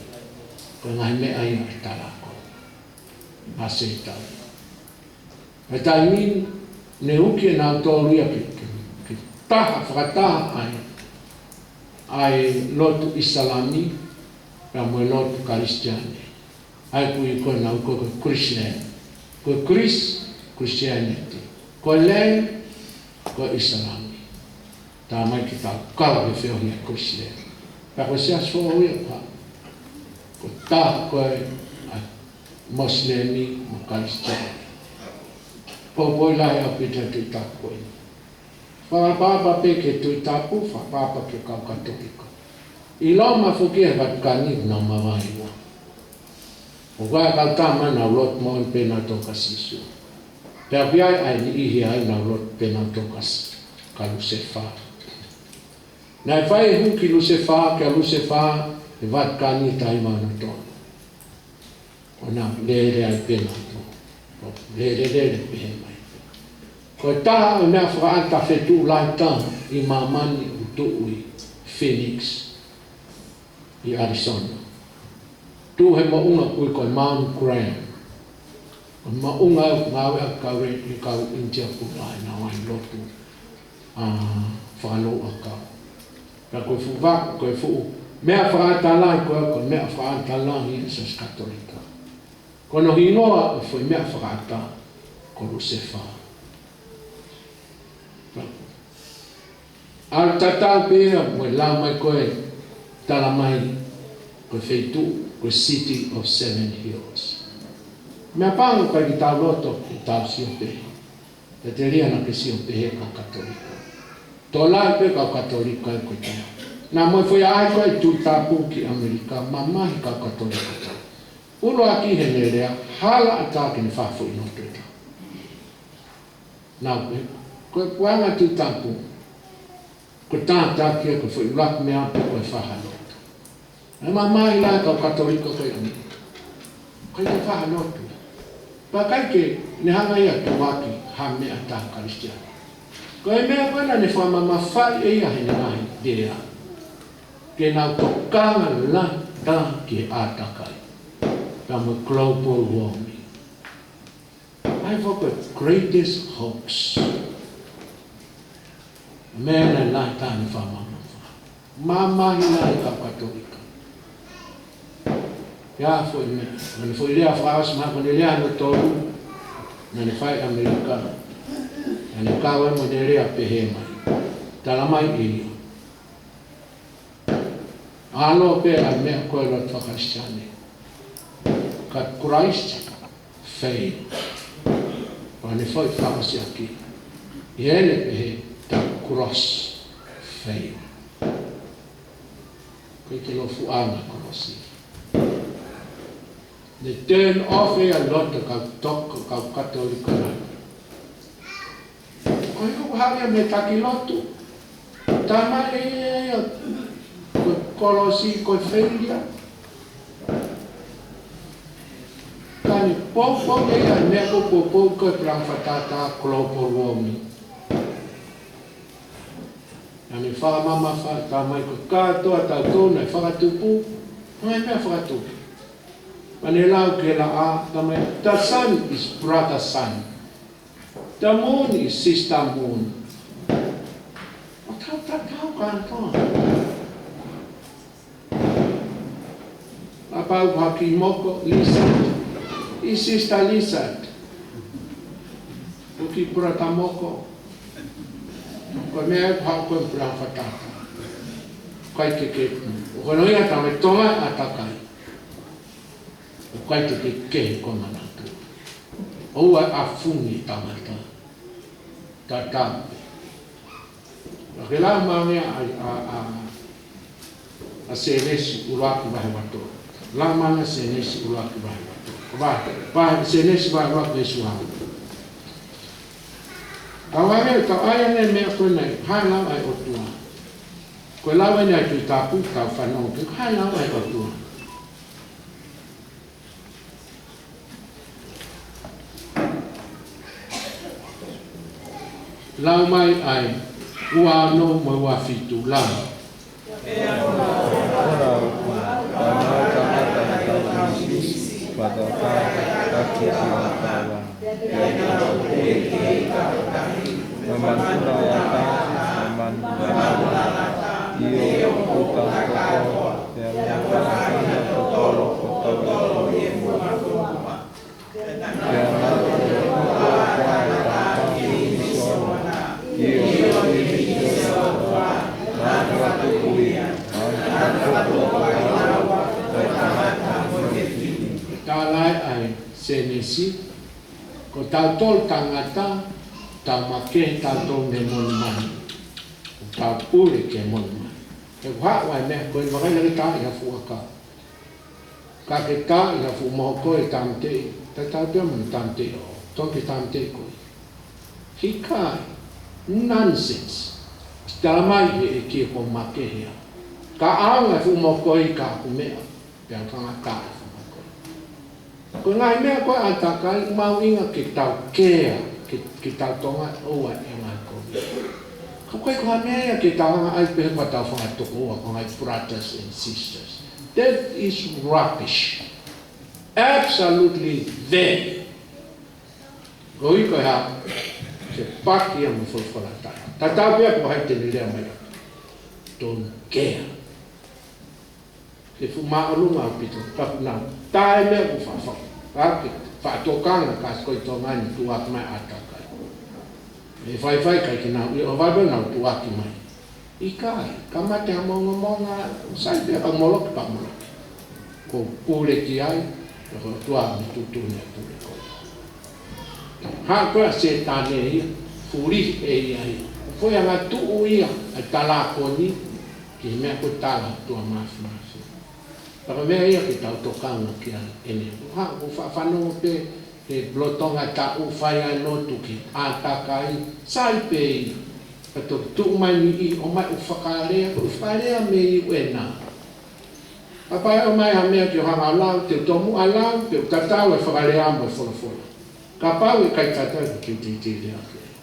Ko e ngaahi meʻa ia ʻe tala ko ē ʻa Sētane. ʻI he taimi ni, ne uki ʻe nautolu ia ke, ke, ke taha, fakataha ai ʻa e lotu ʻIsilami pea mo e lotu Kalisitiane. ʻA ia ʻoku ui ko ē ʻe nautolu ko e Christian. Ko e Chris, Christianity. Ko e Islam, ko e ʻIsilami. Tā mai ke tau kau he feohi ʻa e Christian. Pea ko e siasi foʻou ia ʻoku haʻu. Ko e taha ko ē ʻa e Mosilemi mo e Kalisitiane. Poupou lahi ʻaupito ʻa e Tuʻi Tapu ko ē. Fakaʻapaʻapa pē ki he Tuʻi Tapu, fakaʻapaʻapa ki he kau Katolika. ʻI Loma foki he Vatikani ʻoku nau mavahe ua. ʻOku ʻi ai e kau tama naʻa nau lotu moʻoni pē naʻa nau tokanga kia Sīsū. Pea ʻoku ʻi ai ʻa e niʻihi ia naʻa nau lotu pē naʻa nau tokanga kia Lusefā. Naʻe fai e hū ki Lusefā, kia Lusefā, he Vatikani taimi ʻanenai. ʻO nau lele ai pē nautolu. ʻO lele, lele pehē mai. Ko e taha ʻo e meʻa fakaʻata fetuʻu lahi taha ʻi māmani ʻoku tuʻu ʻi Phoenix, ʻi Arizona. Tuʻu he moʻunga ʻoku ui ko e Mount Graham. Ko e moʻunga ʻoku ngāueʻaki ʻe he kau ʻInitia Pula ʻenau ʻalu ʻo lotu, ʻa, fakalouʻakau. Ka ko e fuʻu va-, ko e fuʻu meʻa fakaʻata lahi ko ē, ko e meʻa fakaʻata lahi ʻi he Siasi Katolika. Ko hono hingoa ʻo e foʻi meʻa fakaʻata ko Lusefā. ʻAlu tatau pē ia mo e lau mai ko ē, tala mai ko e feituʻu, ko e City of Seven Hills. Meʻapango ʻikai ke tau loto ke tau sio pehē. Pea telia naʻa ke sio pehē kau Katolika. Tokolahi pē kau Katolika ʻi he ko ē. Naʻa mo e foʻi ʻaʻahi ko ē Tuʻi Tapu ki ʻAmelika, mamahi kau Katolika. ʻUluaki he ne lea, hala ʻatā ke ne fai ha foʻi lotu ʻe taha. Naʻa pē, ko e puanga Tuʻi Tapu, ko e tātaki ia ko e foʻi ʻuluaki meʻa pē ko e fai ha lotu. Naʻe mamahi lahi kau Katolika ko ē ʻi ʻAmelika. ʻIkai ke fai ha lotu. Pea ʻikai ke ne hanga ia ʻo tukuakiʻi ha meʻa ʻa e Kalisitiane. Ko e meʻa ko ē naʻa ne fakamamafaʻi ʻe ia heʻene ngaahi lea. Ke nau tokanga lahi taha ki he ʻātakai. Pea mo e global warming. ʻA ia ko e greatest hoax. Meʻa naʻe lahi taha ne fakamamafaʻi. Mamahi lahi kau Katolika. ʻI he foʻi meʻa. Naʻa ne foʻi lea fakaʻosi mai ko ʻene lea hono tolu. Naʻa ne fai ʻi ʻAmelika. Naʻa ne kau ai mo ʻene lea pehē mai. Tala mai ʻe ia. ʻAlu pē ʻa e meʻa ko ē lotu faka-Kalisitiane. Ka Christ fail. ʻO ne foʻi fakaʻosi ʻaki. ʻI heʻene pehē, the cross fail. Ko e ke lo fuʻanga kolosi. Ne turn off ʻe ia loto kau toko, kau Katolika na. Ko e ʻuha ia mei he taki lotu. Tama ʻe ia, ko e kolosi, ko e failure. Ka ne poupou ʻe ia, meʻa ko e poupou ko e pulangi fakatātā global warming. Naʻa ne fakamamafaʻi, tala mai ko e kātoa tautolu naʻe fakatupu, ngaahi meʻa fakatupu. Naʻa ne lau ke la a, tala mai, the sun is brother sun. The moon is sister moon. ʻO tau tatau kātoa. Kapau ko e kiʻi moko, lizard, is sister lizard. Ko e kiʻi brother moko. Ko e meʻa ʻoku haʻu ko e pulangi fakatātā. ʻIkai ke ke. ʻO ko hono ʻuhinga tala mai tokolahi ʻātakai. ʻOku ʻikai ke ke kehe ko e manatu. ʻOua ʻe ʻafungi tangata. Tatau pē. Ka ke lau mai ange ʻa, ʻa, ʻa, ʻa Sēnesi ʻuluaki vahe ua tolu. Lau mai ange Sēnesi ʻuluaki vahe ua tolu. Vahe, vahe, Sēnesi vahe ʻuluaki veesi ua. Tau ʻai, tau ʻai ange meʻa ko eni, hā e lau ʻa e ʻOtua. Ko e lau eni ʻa e Tuʻi Tapu, tau fanongo ki he hā e lau ʻa e ʻOtua. Lau mai ʻa e ua ono mo e ua fitu, lau. Pea ʻoku ou ʻalu ʻo tau tangata ʻi he Pea tau taki ki he ʻOtua. Pea tau pehē ki he ʻOtua, Tamai, Tamai, ʻio, ʻoku tau tokanga, pea mo e tokanga totonu ko tau tokanga. Pea naʻa tau tokanga ki he ʻOtua, ʻio, ki he ʻOtua, naʻa tau tokanga, naʻa tau tokanga, pea tau tokanga. Talaʻehai Sēnesi, ko tautolu tangata, tau makehe tautolu mei he monumanu. Tau pule ki he monumanu. He ko e hā e meʻa ko ē, vakai naʻe taaʻi ha fuʻu ʻakau. Ka ke taaʻi ha fuʻu mohokoi ʻe tāmateʻi, tatau pē mo e tāmateʻi ʻo, tonu ke tāmateʻi koe. ʻIkai, nonsense. Talamai ʻe he ʻEiki ko e makehe ia. Ka ʻaonga e fuʻu mohokoi ka ʻoku meʻa, pea ʻoku tangata e fuʻu mohokoi. Ko e ngaahi meʻa ko ē ʻa e ʻātakai, mahuʻinga ke tau kea, ke, ke tau tokanga, ʻoua ʻe ngaahi kovi. Ka ko e, ko e meʻa ia ke tau hanga ai pē ko ʻetau fanga tokoua, ko e ngaahi brothers and sisters. That is rubbish. Absolutely there. Ko e ʻuhi ko e hā, ke paki ia mo e folofola ʻa e tangata. Tatau pē pe ko hai te ne lea mai. Don't care. Ke fuʻu māʻolunga ʻaupito, ka ʻoku nau tā e meʻa ʻoku faʻa faʻa. Ka ke faʻa tokanga, ka ko e tokanga ni tuʻuaki mai ʻa e ʻātakai. ʻE faifai kai ke nau, ʻio, ʻo vai pē nau tuʻuaki mai. ʻIkai, ka mate ha maunga maunga, sai pē ka moloki ka moloki. Ko e pule ki ai, ko e ʻOtua mo e tuʻutuʻuni ʻa e pule ko ia. Hā ko ē ʻa Sētane ia, fuli ʻe ia ia. Ko e foʻi angatuʻu ia, ʻa e talākoni, ki he meʻa ko e tala ʻa e ʻOtua Māfimafi. Pea ko e meʻa ia ke tau tokanga ki ai ʻeni. Hā, ʻoku faʻa fanongo pē he lolotonga e taʻu fai ai lotu ki he ʻātakai, sai pē ia. Ka toki tuʻu mai ni ʻi ʻomai ʻo fakalea, ʻo fakalea mei ʻena. Kapau ʻe ʻomai ha meʻa ke u hanga ʻo lau, te u tomuʻa lau, te u tatau e fakalea mo e folofola. Kapau ʻe ʻikai tatau, te u teitei lea ki ai.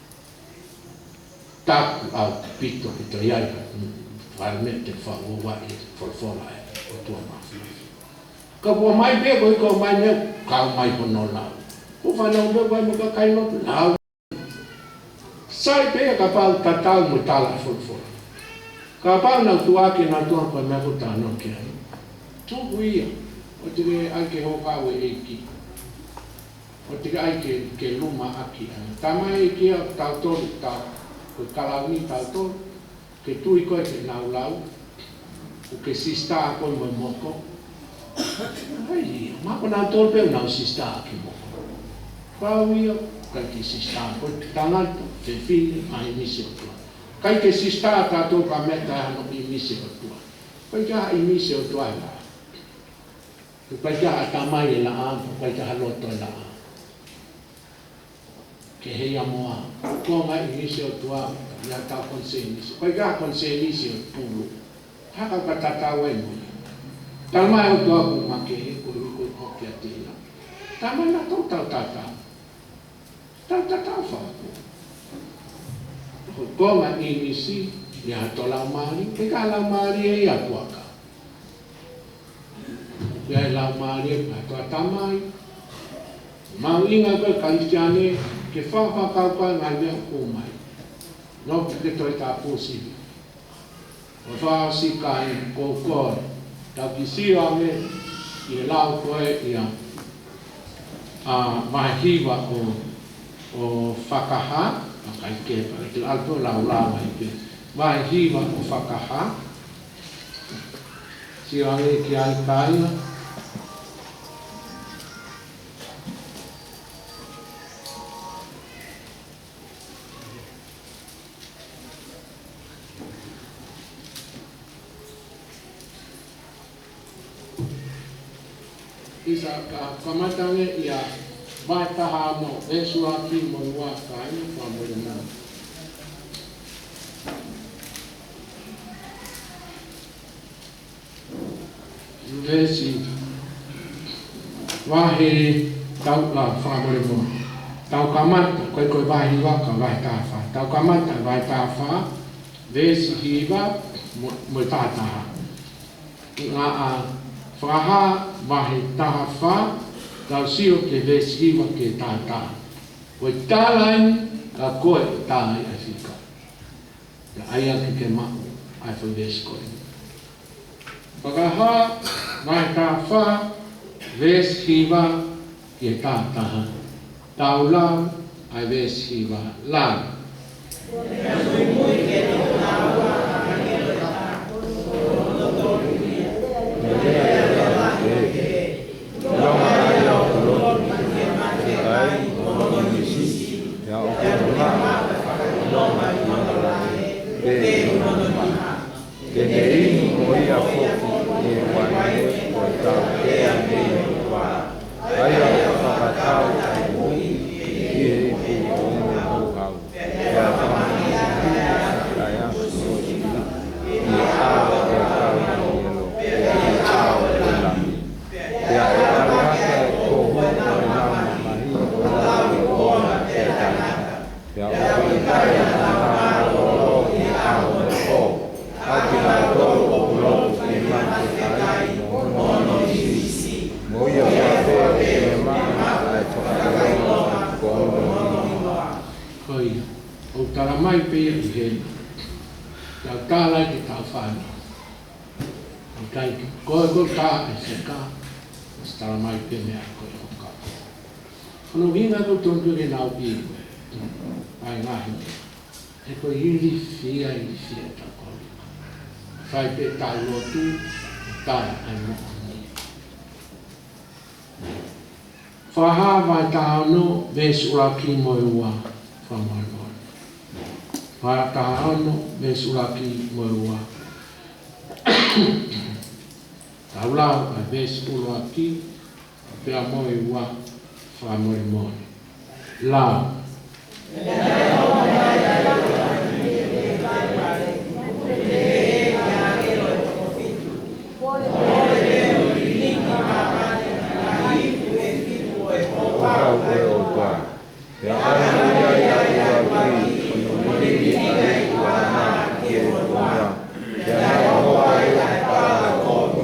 Taku ʻaupito ke toe ʻi ai ha, mm, fale meʻa te u faʻa ʻoua ʻe folofola ʻa e ʻOtua Māfimafi. Ka ʻoku ʻomai pē ko e ʻikai ʻomai meʻa, ka ʻomai hono lau. Ko e fānau pē ko e mo e kakai lotu, lau. Sai pē ia kapau tatau mo e tala ʻa e folofola. Kapau naʻa tuʻuaki naʻa tuʻuaki ko e meʻa ko e tano ki ai. Tuku ia, ʻoua te ke ʻai ke hoko ʻa e ʻEiki. ʻOua te ke ʻai ke, ke luma ʻaki ʻa e. Tamai ʻEiki ʻa tautolu, tau, ko e kalauni tautolu, ke tui koe ke nau lau, ʻoku ke sisitā koe mo e moko. ʻAi, ʻio, mahalo ko nautolu pē ʻoku nau sisitā ʻaki moko. Pau ia, ʻikai ke sisitā koe, tangata, fefine, ʻa e ʻimisi ʻo e ʻOtua. ʻIkai ke sisitā tautolu ka meta hano ʻimisi ʻo e ʻOtua. ʻIkai ke ʻi ai ha ʻimisi ʻo e ʻOtua ʻi he laʻā. ʻIkai ke ʻi ai ha tamai ʻi he laʻā, ʻikai ke ʻi ai ha loto ʻi he laʻā. Ke hei a moa, ko e ngaahi ʻimisi ʻo e ʻOtua, ʻi ai ʻetau konisēnisi. ʻIkai ke ʻi ai ha konisēnisi ʻo e pulu. Hā ka ʻoku tatau ai mo ia. Talamai ʻe he ʻOtua ʻoku makehe, ko e ʻuhi ko e koki ʻa e tēnā. Talamai naʻa tau tau tatau. Tau tatau fakapō. Ko e ngaahi ʻimisi, ʻi ai hotau laumālie, ʻikai ke ʻi ai ha laumālie ia ʻa e puaka. ʻI ai e laumālie ʻa e ʻOtua Tamai. Mahuʻinga ko e Kalisitiane, ke fakakaukau ki he ngaahi meʻa ʻoku ʻomai. Nofo ke toe tāpū sivi. ʻO fakaʻosi kae koukou. Tau kiʻi sio ange ʻi he lau ko ē ia ʻa vahe hiva ʻo, ʻo Fakahā, ʻikai ke, ʻikai ke ʻalu pē ʻo laulau ai pē. Vahe hiva ʻo Fakahā. Sio ange ki ai kāinga. ʻIsa, ka kamata ange ia vahe taha ono, veesi ua ki he ua, kāinga, fakamolemole. Veesi, vahe tau, ʻa, fakamolemole. Tau kamata, ko e, ko e vahe hiva ki he vahe taha fā. Tau kamata vahe taha fā, veesi hiva mo, mo e taha taha. ʻA, ʻa, Fakahā vahe taha fā, Tau sio ki he veesi hiva ki he taha taha. Ko e tala eni, ka ko e tā ia ʻa e fika. Pea ʻai ake ke maʻu ʻa e foʻi veesi ko eni. Fakahā vahe taha fā, veesi hiva ki he taha taha. Tau lau ʻa e veesi hiva, lau. Ke ne inu mo ia foki ʻi he uaine ko e tautea mei he ʻOtua, ʻa ia ʻoku fakatau ʻa e moʻui ʻi he ipu ʻo hono houhau. Pea fakamoʻoni ʻa e ʻapi ʻo e ʻEiki ʻi he ʻao ʻo e kau ʻāngelo, pea ʻi he ʻao ʻo e Lami. Pea ʻe ʻalu hake ʻa e kohu ʻo e lau mamahi ʻo e lau ʻo e ʻofa pea taʻengata. Pea ʻoku ʻikai ha mālōlō ʻi he ʻaho ʻo e pō ʻa kinautolu ʻoku lotu ke mate ai mo hono ʻīmisi, mo ia kotoa pē ʻoku nau maʻu ʻa e fakaʻilonga ko hono hingoa. Ko ia, ʻoku tala mai pē ia ʻi heni. Tau tala ki he tau fānau. ʻIkai ke, ko e, ko e tā ʻa e fika, ʻosi tala mai pē meʻa ko e ʻoka. Ko hono ʻuhinga ko e tonu ke nau ʻi, ʻa e ngaahi meʻa. He ko e ilifia, ilifia ʻetau kau. Fai pē ʻetau lotu, tā ʻa e moʻoni. Fakahā vahe taha ono, veesi ʻuluaki mo e ua, fakamolemole. Vahe taha ono, veesi ʻuluaki mo e ua. Tau lau ʻa e veesi ʻuluaki, pea mo e ua, fakamolemole. Lau. Ko e ʻOtua. Pea ʻalu ia ʻa e ʻuluaki, ʻo ne liliu ʻa e ipu ʻa e ʻOtua ki he ʻOtua. Pea naʻe hoa ia ʻa e pala ʻo e kovi.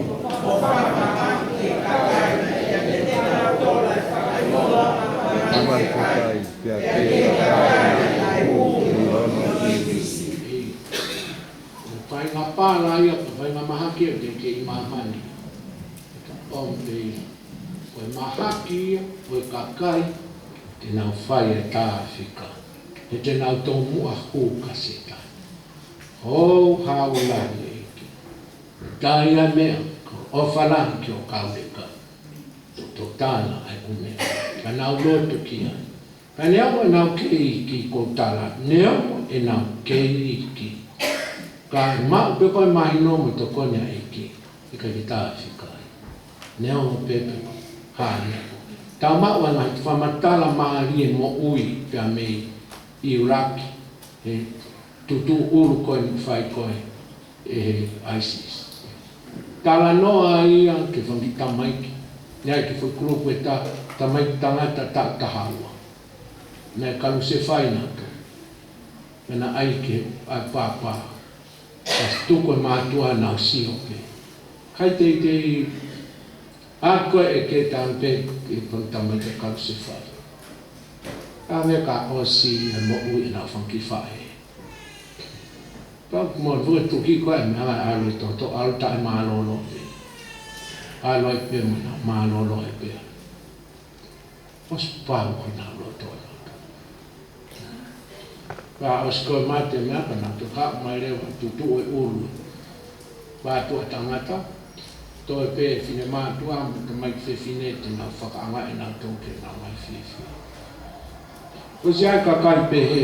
Tama kakai, pea ke kakai ʻo e ʻū ki hono ʻīmisi. Ko e faʻahinga pala ia, ko e faʻahinga mahaki ia ʻoku teʻeki ke ʻi māmani. Ka ʻomi pē ia. Ko e mahaki ia ʻo e kakai te nau fai e tā ʻa e fika. He te nau tomuʻa hū kia Sētane. Houhau lahi ʻEiki. Tā ia meʻa, ko e ʻofa lahi ki ho kau leka. Tau tala ʻa e ʻū meʻa. Ka nau lotu ki ai. Ka neongo ʻenau kei iiki, ʻoku ou tala, neongo ʻenau kei iiki, ka ʻe maʻu pē ko e mahino mo e tokoni ʻa e ʻEiki, ʻikai ke tā ʻa e fika ai. Neongo pē pe ko e hā ia. Tau maʻu ʻa e ngaahi fakamatala mālie moʻui pea mei ʻIulaki, he tutuʻulu ko ē naʻe fai ko ē ʻe he ISIS. Talanoa ia ki he fanga kiʻi tamaiki. Naʻe ʻi ai e kiʻi foʻi kulupu ʻe taha, tamaiki tangata taʻu taha ua. Naʻe kalusefai nautolu. Naʻe ʻai ki he ʻapapā. Pea tuku e mātuʻa nau sio pē. Kai teitei ʻa ko ē ke tau pē e fanga tamaiki kalusefai. Ka me ka ʻosi e moʻui ʻenau fanga kiʻi faʻē. Pea mo e tuki ko ē meʻa ʻalu ʻi toto, ʻalu taʻemālōlō pē. ʻAlu ai pē mo ʻenau mālōlō ai pē. ʻOsi pau ko ʻenau loto. Pea ʻosi ko e mate meʻa pea nau toka mai leva tutuʻu e ʻulu. Mātuʻa tangata, toe pē finemātuʻa mo e tamaiki fefine te nau fakaʻaongaʻi ʻenau tō ke nau mai fiefia. ʻOsi ʻa e kakai pehē,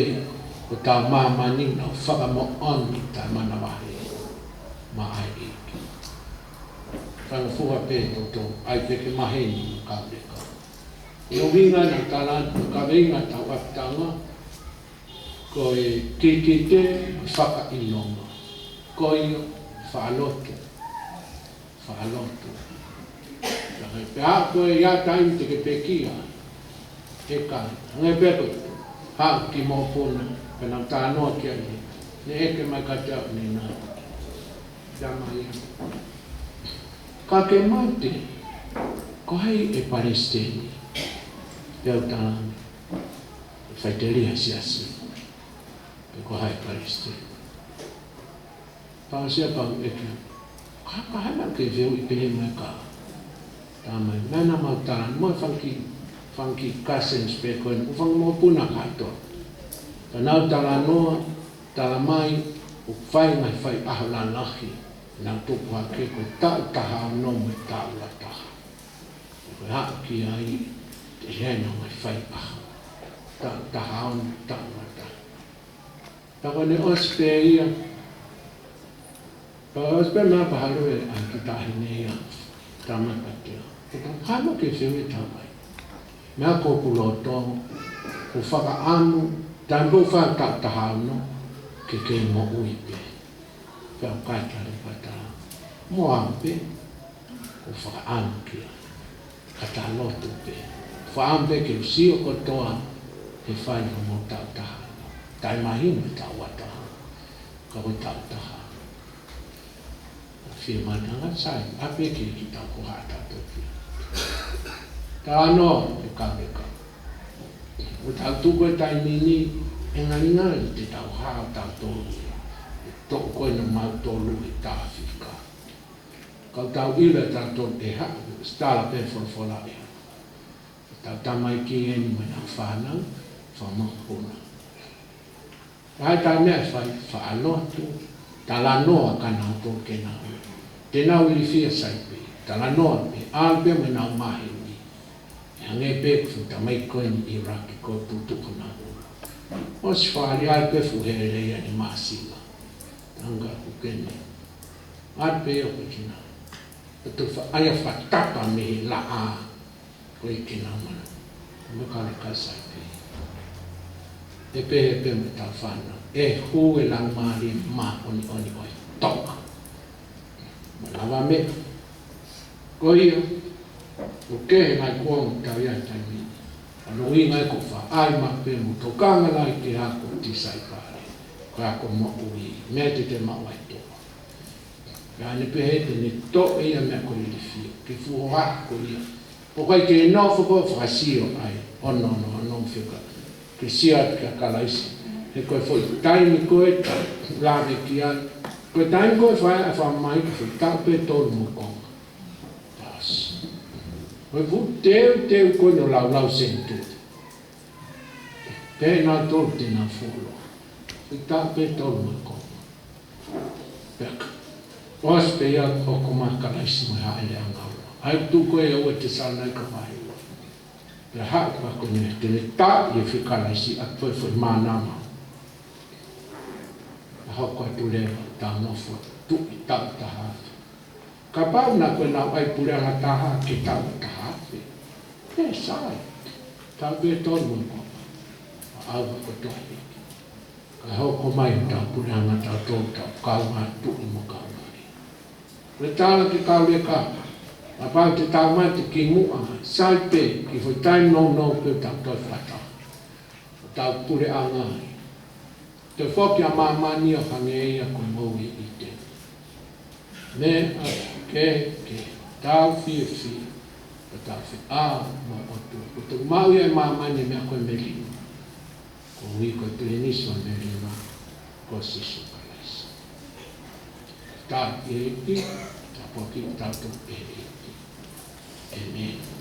ko ʻetau māmani nau fakamoʻoni taʻemanavahē maʻa e ʻEiki. Fanga fuha pē toto, ʻai pē ke maheni mo kau leka. ʻUhinga naʻe tala atu, kaveinga ʻetau ʻapitanga, ko e kikite, fakaʻilonga. Ko ia, faʻaloto. Faʻaloto. Ka ʻi ai pē ʻa ko e ʻi ai e taimi te ke pekia. ʻIkai. Hangē pē ko e haʻu ki mokopuna, pea nau talanoa ki ai. Naʻe ʻeke mai kiate au ʻe he nai. Tama ia. Ka ke mate, Ko hai e palesiteni? Pea u tala, faiteliha siasi. Pe ko hai e palesiteni? Pau sia pau eke. Ka, ka hana ke veu i pehē mai ka. Tamai, nana mau tala, mo fanga kiʻi, fanga kiʻi cousins pē ko eni, ʻo fanga mokopuna kātoa. Ka nau talanoa, tala mai, ʻoku fai mai fai ʻaho lalahi, nau tupu hake ko e taʻu taha ono mo e taʻu ua taha. Ko e haʻu ki ai, te lea nau mai fai ʻaho. Taʻu taha ono, taʻu ua taha. Ka ko ʻene ʻosi pē ia. Ka ʻosi pē meʻa pea halu e ʻa e kiʻi taʻahine ia. Tamai patea. Ke ka kama ke feu e tamai. Meʻa ko ʻeku loto. Ko fakaʻamu. Taimi ko ē ʻoku fai taʻu taha ono. Ke ke moʻui pē. Pea u kai tale pata. Mo au pē. Ko fakaʻamu kia. Ka ta lotu pē. Fakaʻamu pē ke u sio kotoa he fai hoʻomou taʻu taha. Taʻe mahino e taʻu ua taha. Ka ko e taʻu taha. Fie mananga sai, ʻa pē ke ki tau ko ha taʻu toki. Talanoa e ka me ka. ʻO tau tuku e taimi ni, e ngalingali te tau hao tau tolu. Toʻo ko ena mau tolu e tā fika. Kau tau ʻilo e tautolu e haʻu, sitala pē folofola e. Tau tamaiki eni mo ʻenau fānau, fakamakapuna. Ka ʻi ai e taimi ʻe fai, faʻa lotu, talanoa ka nau tō ke nau. Te nau ilifia sai pē, talanoa pē, ʻalu pē mo ʻenau maheni. ʻE hangē pē ko e fuʻu tamaiki ko eni ʻi ʻIlaki ko e tutuku nau. ʻOsi fāli ai pē fuʻu hele ia ni māsila. Tanga ku kene. ʻAlu pē ʻo pē kina. ʻO tau faʻa ʻai ʻa fakatapa mei he laʻā. Ko e kina mana. Mo ka le ka sai pē. ʻE pē, ʻe pē mo tau fānau. ʻE hū e laumālie māʻoniʻoni ʻo e toka. Mo lava meʻa. Ko ia, ʻoku kehe ngaahi kuonga ʻoku tau ʻi ai he taimi ni. ʻA e ʻuhinga ia ko e faʻa ʻai maʻu pē mo tokanga lahi ki he ako tisaipale. Ko e ako moʻui, meʻa te te maʻu ai toka. Ka ne pehē te ne toʻo ia meʻa ko e ilifia, ke fuʻu hohaʻa ko ia. ʻOku ʻikai ke nofo ko e fakasio ai, ono, ono, ono fika. Ke sio atu kia Kalaisi. He ko e foʻi taimi ko ē, ta, lave ki ai. Ko e taimi ko ē fai, ʻa e faʻa mai, ko e foʻi taʻu pē tolu mo e konga. Pasi. Ko e fuʻu teuteu ko ē ʻo e laulau senituli. Pea nau tolu te nau fuoloa. Foʻi taʻu pē tolu mo e konga. Pea ka. ʻOsi pē ia ʻo hoko mai Kalaisi mo e hāʻele ʻanga ua. ʻA ia tuku e ua Tesalonaika vahe ua. Pea haʻu ka ko eni te ne tā ʻi he fika Kalaisi ʻa e foʻi mānava. ʻA hoko atu leva tau nofo tuʻi taʻu taha afe. Kapau naʻa ko ʻenau ʻai puleʻanga taha ke taʻu taha afe. Pea sai. Taʻu pē tolu mo e konga. ʻA au ka kotoa ʻEiki. Ka hoko mai ʻetau puleʻanga tautolu tau kaungā tuʻi mo kaungā lea. Ko e tala ki he kau leka, kapau te tau mate kimuʻa, sai pē, kiʻi foʻi taimi nounou pē tau toe fakataha. Tau puleʻanga ai. Te foki ʻa māmani ʻo hangē ia ko e moʻui ʻi ʻĪteni. Meʻa kehekehe, tau fiefia, ka tau feʻao mo e ʻOtua. Ko e toki maʻu ia ʻe māmani e meʻa ko e melino. Koeʻuhi ko e pilinisi ʻo e melino ko Sīsū Kalaisi. Tau ʻEiki, tau poki, tau tō ʻEiki. ʻĒmeni.